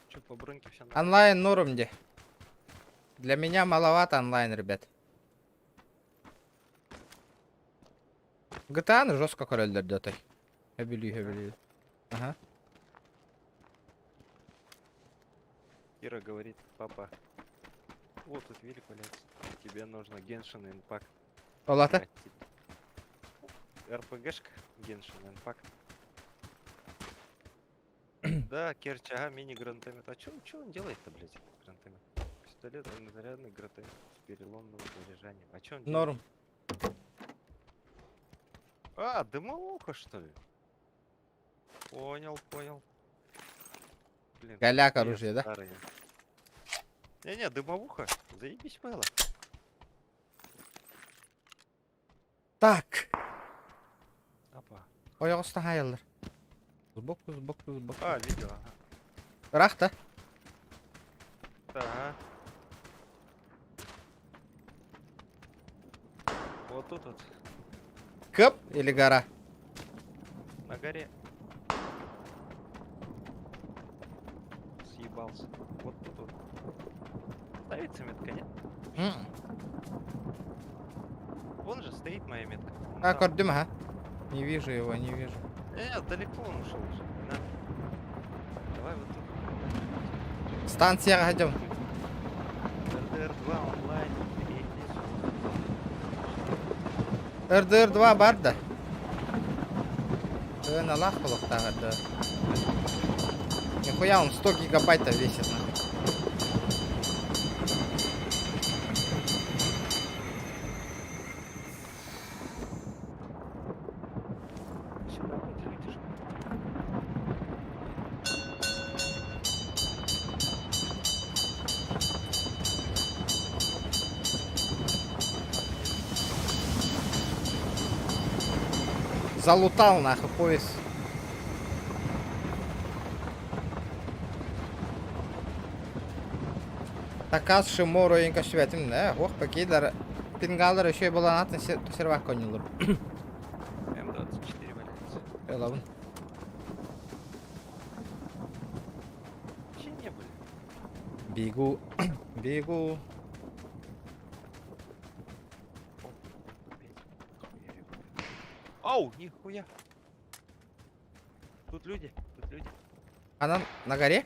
Че, по броньке все Онлайн норм где? Для меня маловато онлайн, ребят. GTA -ны жестко көрөллөр Хэбили, хэбили. Ага. Кира говорит, папа, вот тут велик валяется, тебе нужно Genshin Impact. Олата. РПГшка, Genshin Impact. Да, Керчага мини-гранатомет. А чё, чё он делает-то, блядь, этот гранатомет? Пистолет, зарядный гранатомет с переломным заряжанием. А чё он делает? Норм. А, дымовуха, что ли? Понял, понял. Блин, Голяк я оружие, да? старый. Не-не, дымовуха. Заебись было. Так. Опа. Ойоҕос таһаайаллар. Сбоку, сбоку, сбоку. А, видео, ага. Ыраах да? Ага. Вот тут вот, Кып или гора? на горе. Съебался. Вот тут вот. Ставится метка, нет? М. Вон же стоит моя метка. Вон А, там. көрдүм, ага. Не вижу его, не вижу. Далеко он ушел уже. Не надо. Давай вот тут. Станцияҕа идем. РДР 2 онлайн. Третий сезон. РДР 2 баар да. Налах буолуохтаах РДР. Нихуя он 100 гигабайтов весит. Нахуй. Сюда вроде люди же. Залутал нахуй пояс. Такас Шимору инка светим, да? Ох, покидер. Пингалер еще и была на сервак конюлар. М24 валяется. Элавын. Вообще не были. Бегу. Бегу. Оу, нихуя. Тут люди, тут люди. Она на горе?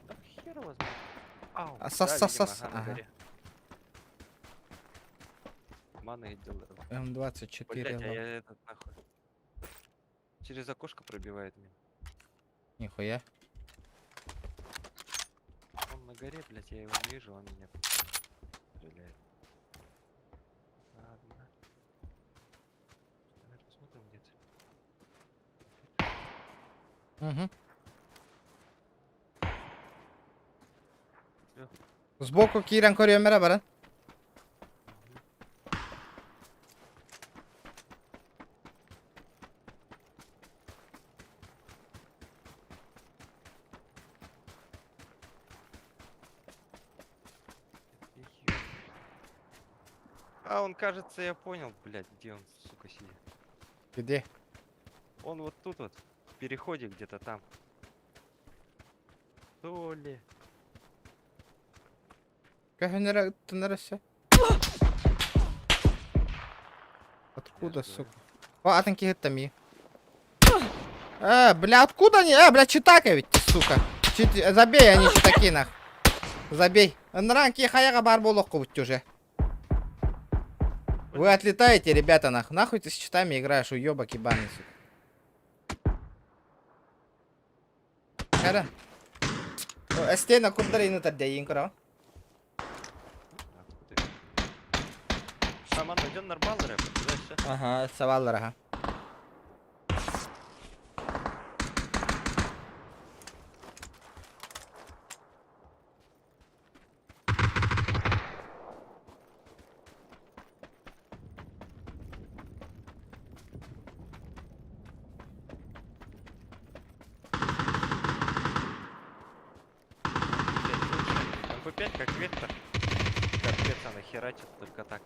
Да хер его знает. Ау, А, сос, да, сос, видимо, сос, ага, на ага. горе. Маны делаю. М24. Блять, а ладно. я этот нахуй. Через окошко пробивает меня. Нихуя. Он на горе, блять, я его не вижу, он меня стреляет. Ладно. Давай посмотрим где-то. Угу. Всё. Сбоку киирэн көрүөм эрэ баран. А, он, кажется, я понял, блядь, где он, сука, сидит. Где? Он вот тут вот, в переходе где-то там. То ли. Көһүнэрэ Откуда, сука? О, атын киһи ми. А, бля, откуда они? А, бля, читака ведь, сука. Чит... Забей, они читаки, нах. Забей. Нранки хайаҕа баар буолуох уже. Вы отлетаете, ребята, нах. Нахуй ты с читами играешь, уебок ебаный, сука. Кара. Стена курдары инутар дейин кура. Шаман, идем нормально, рэп, да, Ага, саваллар, ага. МП5 как вектор. Капец, она херачит только так.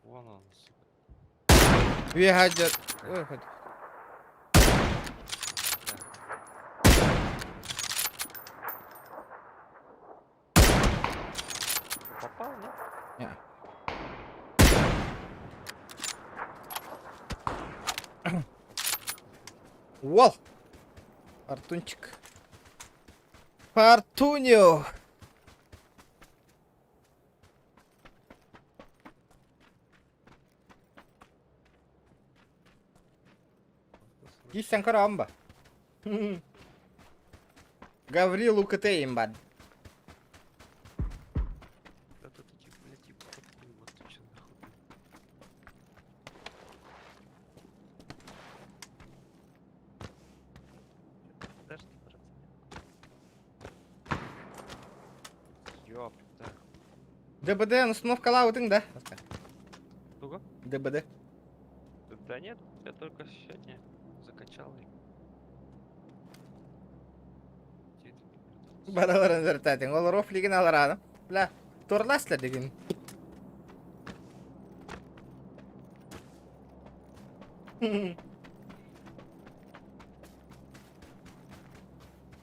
Вон он, сука. Выходит. Выходит. Попал, нет? Не. Уол! Фортунчик. Фортунио! Киирсэн көрөҕүн ба? Гаврил УКТ бар. Да тут иди, блядь, ебать, вот ты чё нахуй. Подожди, брат. Ёпта. ДБД установкалаабытыҥ да? Тугу? ДБД. Да нет, я только сегодня закачал и... Бараларын зертатин. Ол рофлигин алараны. Бля, турласлар деген.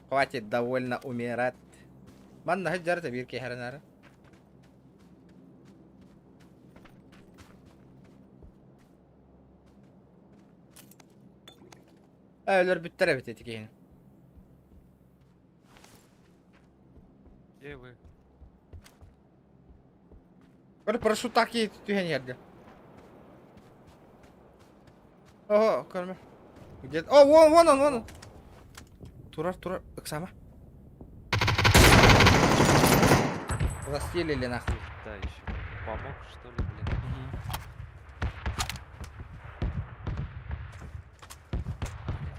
Хватит довольно умирать. Манна хыджарта бир кехеренары. Өлөр бүттер эбит эти киһини. Где вы? Көр парашют ки түһэн иһэргэ. Ого, көрмө. Где? О, вон, вон он, вон он. Турар, турар, ыксама. Застрелили нахуй. Да, еще. Помог, что ли, блин? Блядь,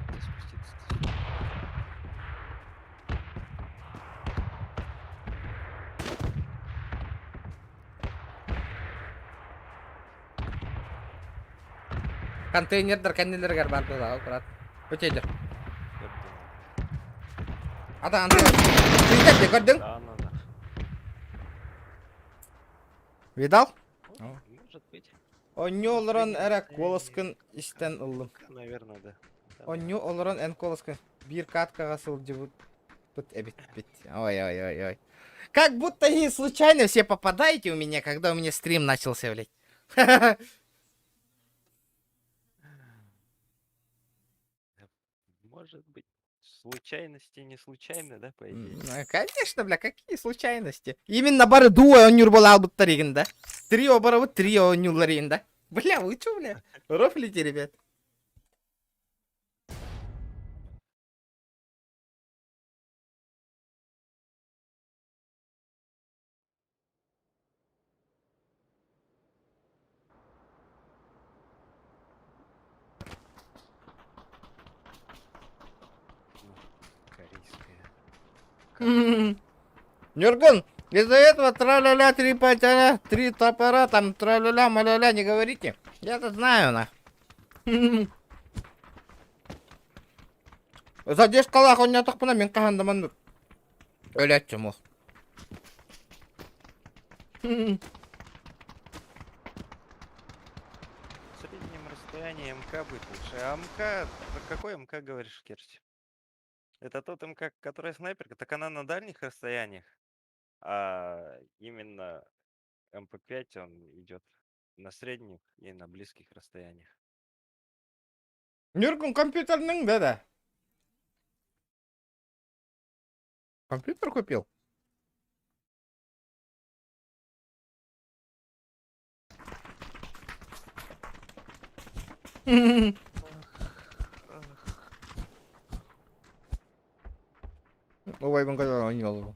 где спуститься-то? Контейнердер кэннилэригэр баар буолаа, аккурат. Өтейдер. Ата анда. Видел, көрдүң? Да, ну да. Видал? Может быть. Оонньуу олорон эрэ куоласкын истэн ыллым. Наверное, да. Оонньуу олорон эн куоласкын биир каткаҕа сылдьыбыт эбиппит. Ой-ой-ой-ой. Как будто и случайно все попадаете у меня, когда у меня стрим начался, блядь. Может быть. Случайности не случайны, да, по идее? Конечно, бля, какие случайности? Именно бары дуо оонньуур буолбуттар да? Трио барабыт, трио оонньууллар да? Бля, вы чё, бля? Рофлите, ребят. Корейская. Нюргун, из-за этого тра-ля-ля, три потяля, три топора, там тра-ля-ля, маля-ля, не говорите. Я-то знаю, на. Задержкалаах оонньоотохпуна мин хаһан да маннык өлөөччүм ол. В среднем расстоянии МК будет лучше. А МК, про какой МК говоришь, Керчь? Это тот МК, который снайперка, так она на дальних расстояниях. А именно МП5 он идет на средних и на близких расстояниях. Нюргун компьютерның да да. Компьютер купил? Ой, ben kadar oynuyor.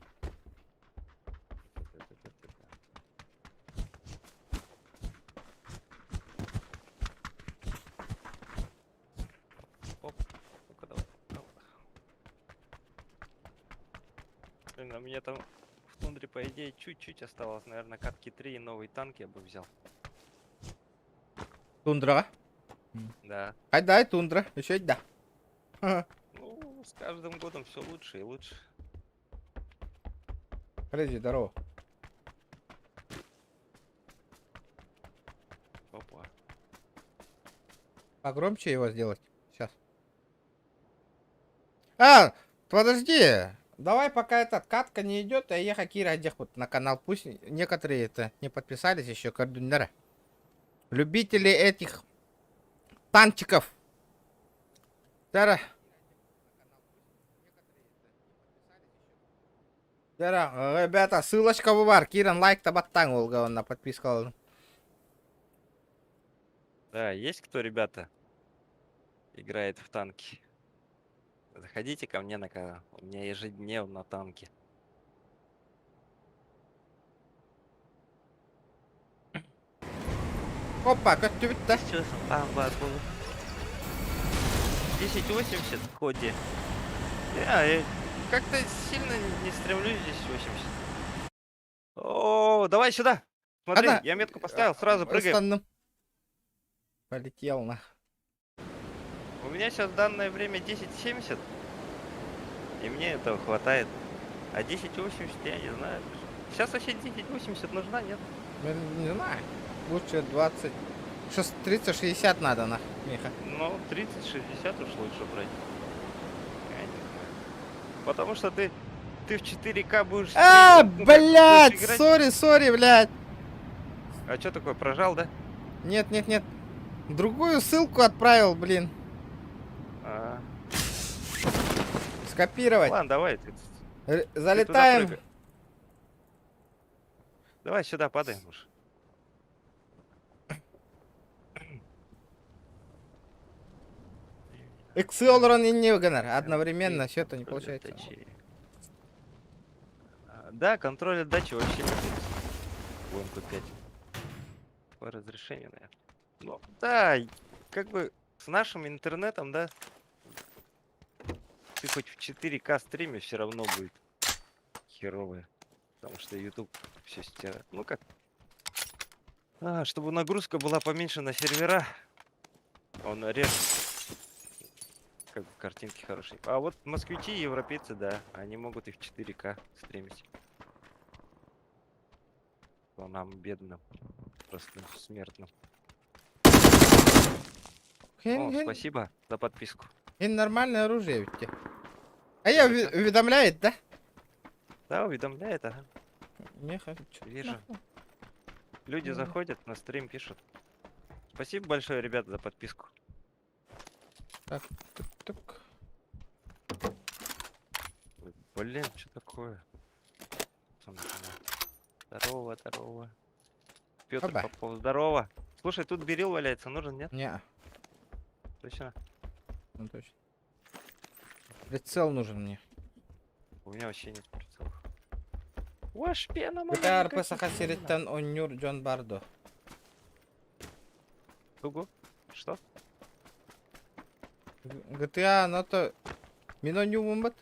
Оп, ну-ка давай. Оп. Блин, а мне там в тундре, по идее, чуть-чуть оставалось. Наверное, катки 3 и новый танк я бы взял. Тундра. Да. Ай тундра, еще да. Ага. Ну, с каждым годом все лучше и лучше. Подожди, здорово. Опа. Погромче его сделать. Сейчас. А, подожди. Давай пока этот катка не идет, а я киирэ вот на канал. Пусть некоторые это не подписались еще, көрдүннэр. Любители этих танчиков. Тара. Тара, ребята, ссылочка в бар. Киирэн лайкта баттааҥ олга на подписка. Да, есть кто, ребята? Играет в танки. Заходите ко мне на канал. У меня ежедневно танки. Опа, көттүбүт да. Сейчас баар буолу. 10.80 в ходе. Я как-то сильно не стремлюсь 10.80. О, давай сюда. Смотри, Ана, я метку поставил, сразу прыгаем. Ыстанным. Полетел нах. У меня сейчас данное время 10.70. И мне этого хватает. А 10.80 я не знаю. Сейчас вообще 10.80 нужна, нет? Не знаю. Лучше 20. 30-60 надо нах, Миха. Ну, 30-60 уж лучше брать. Я не знаю. Потому что ты в 4К будешь А, стримить, ну, как будешь блядь, играть. сори, сори, блядь. А что такое, прожал, да? Нет, нет, нет. Другую ссылку отправил, блин. А. Скопировать. Ладно, давай. Ты туда Залетаем. прыгай. Давай сюда падаем уж. Excel не гонор. Одновременно все это не Контроль получается. отдачи. А, да, контроль отдачи вообще не будет. У МП5. По разрешению, наверное. Ну, да, и как бы с нашим интернетом, да, ты хоть в 4К стриме все равно будет херовое. Потому что YouTube все стирает. Ну как? А, чтобы нагрузка была поменьше на сервера. Он режет. Как бы картинки хорошие. А вот москвичи и европейцы, да, они могут и в 4К стримить. То нам, бедным, просто смертным. Хен, О, хен, спасибо за подписку. хен нормальное оружие ведь. те. А я уведомляет, да? Да, уведомляет, ага. Миха, чё ты Вижу. нахуй? Люди Мгм. заходят, на стрим пишут. Спасибо большое, ребята, за подписку. Так, тук-тук. Ой, блин, что такое? Там Здорово, здорово. Петр Опа. Попов, здорово. Слушай, тут берил валяется, нужен, нет? Не, Точно? ну точно. Прицел нужен мне. У меня вообще нет прицелов. Ваш пена, GTA RP Саха сириттэн оонньуур дьон баар дуо. Тугу? Что? GTA, ну то... Мин оонньуубун бат.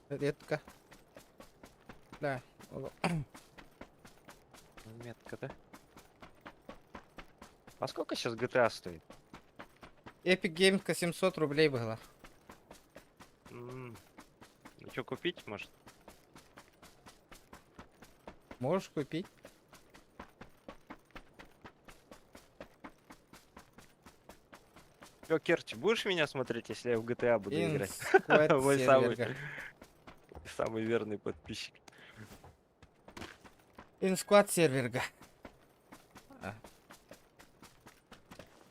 Редко. Да. Метка, да? А сколько сейчас GTA стоит? Epic Games 700 рублей было. Ну что, купить, может? Можешь купить. Чё, Керч, будешь меня смотреть, если я в GTA буду играть? In squad Мой самый, серверга. самый верный подписчик. In squad серверга. А.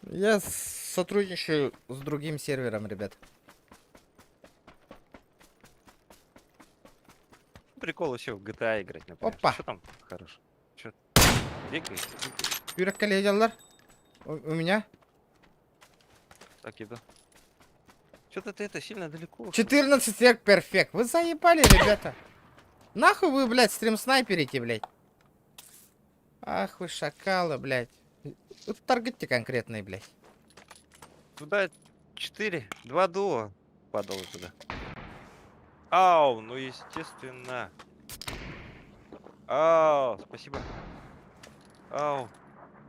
Я сотрудничаю с другим сервером, ребят. Прикол еще в GTA играть, например. Опа. Что там хорошо? Чё? Бегай, бегай. Юрек коллеги, у меня Так, иду. Что-то ты это сильно далеко. ушел. 14 век перфект. Вы заебали, ребята. Нахуй вы, блядь, стрим снайперите, блядь. Ах вы шакалы, блядь. Вот таргетте конкретный, блядь. Туда 4, 2 дуо падало туда. Ау, ну естественно. Ау, спасибо. Ау.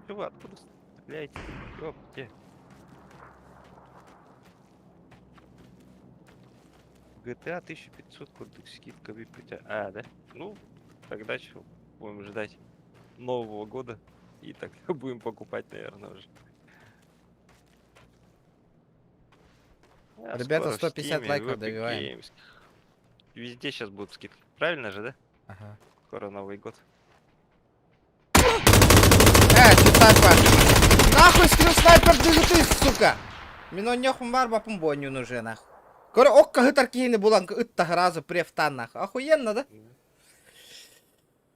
Чё вы откуда стреляете? Ёпте. GTA 1500, кодекс скидка VPT. А, да? Ну, тогда что, будем ждать Нового года. И тогда будем покупать, наверное, уже. А Ребята, скоро в 150 Steam, лайков в Epic добиваем. Games. Везде сейчас будут скидки. Правильно же, да? Ага. Скоро Новый год. Читай, Нахуй стрим снайпер ты, сука! Мин оонньуохпун баҕарбаппын бу оонньууну уже, нахуй. Көр, окко сытар киһини булан ытта сразу префтан, нахуй. Охуенно, да?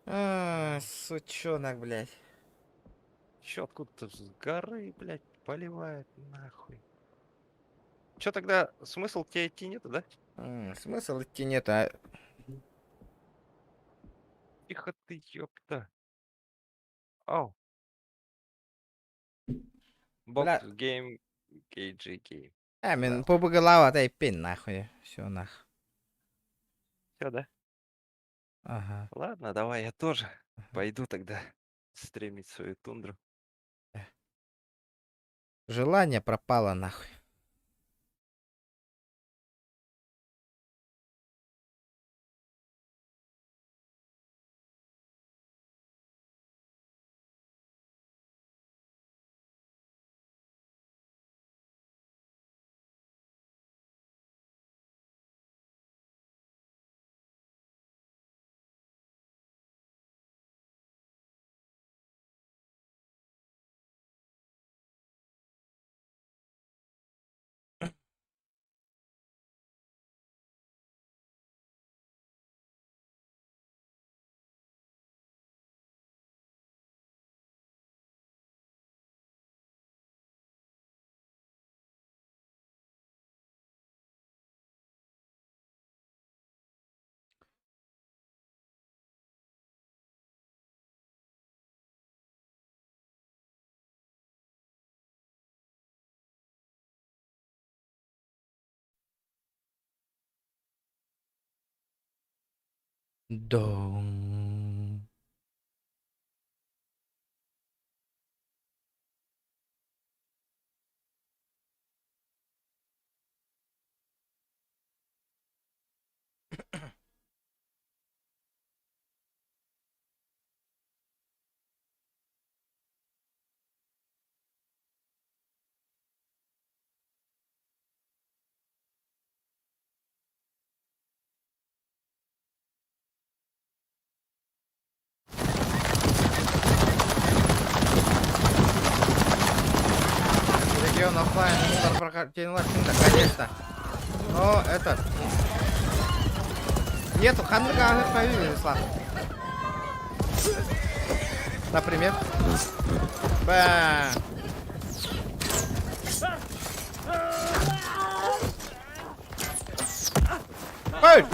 А, сучонок, блядь. Еще откуда-то с горы, блядь, поливает, нахуй. Че тогда, смысл тебе идти нету, да? Смысл идти нет, а Тихо ты, ёпта. Ау. Бля. Box Game KG Game. А, мин PUBG дай пень нахуй. Все нах. Все, да? Ага. Ладно, давай я тоже пойду тогда стримить свою тундру. Желание пропало нахуй. Дong. Регион оффлайн, да, конечно. Но это... Нету, ханнык Вячеслав. Например. Ба. Ой!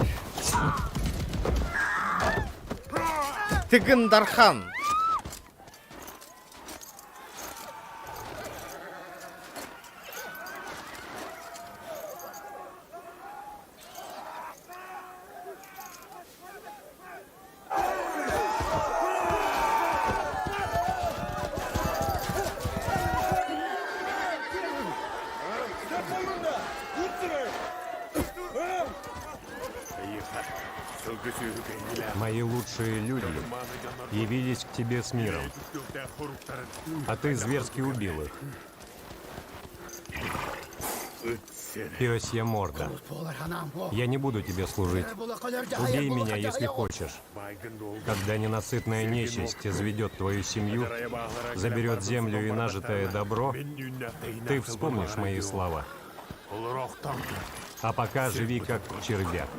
Тыгын Дархан. Мои лучшие люди явились к тебе с миром, а ты зверски убил их. Пёсья морда. Я не буду тебе служить. Убей меня, если хочешь. Когда ненасытная нечисть изведет твою семью, заберет землю и нажитое добро, ты вспомнишь мои слова. А пока живи как червяк.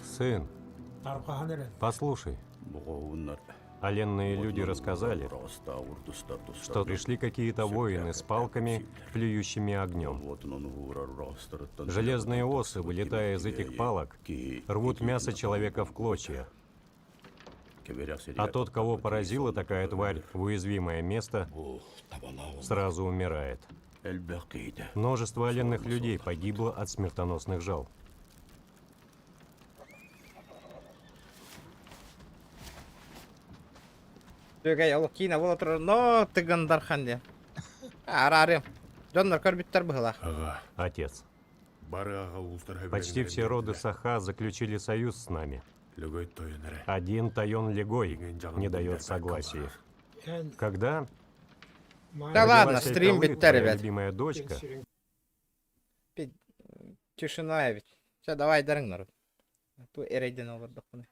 Сын, послушай. Оленные люди рассказали, что пришли какие-то воины с палками, плюющими огнем. Железные осы, вылетая из этих палок, рвут мясо человека в клочья. А тот, кого поразила такая тварь в уязвимое место, сразу умирает. Множество оленных людей погибло от смертоносных жал. Үчүгэй ол киинэ буола турар, но Тыгын Дархан диэн. Араарыам. Дьоннор көрбүттэр быһыылаах. Отец. Почти все роды Саха заключили союз с нами. Один Тайон Легой не дает согласия. Когда Да ладно, родилась стрим Айталы, бүттэ, твоя ребят. любимая дочка, Тишина ведь. Все, давай, дарың народ. Ту эрэйдэнэ олордохпуна.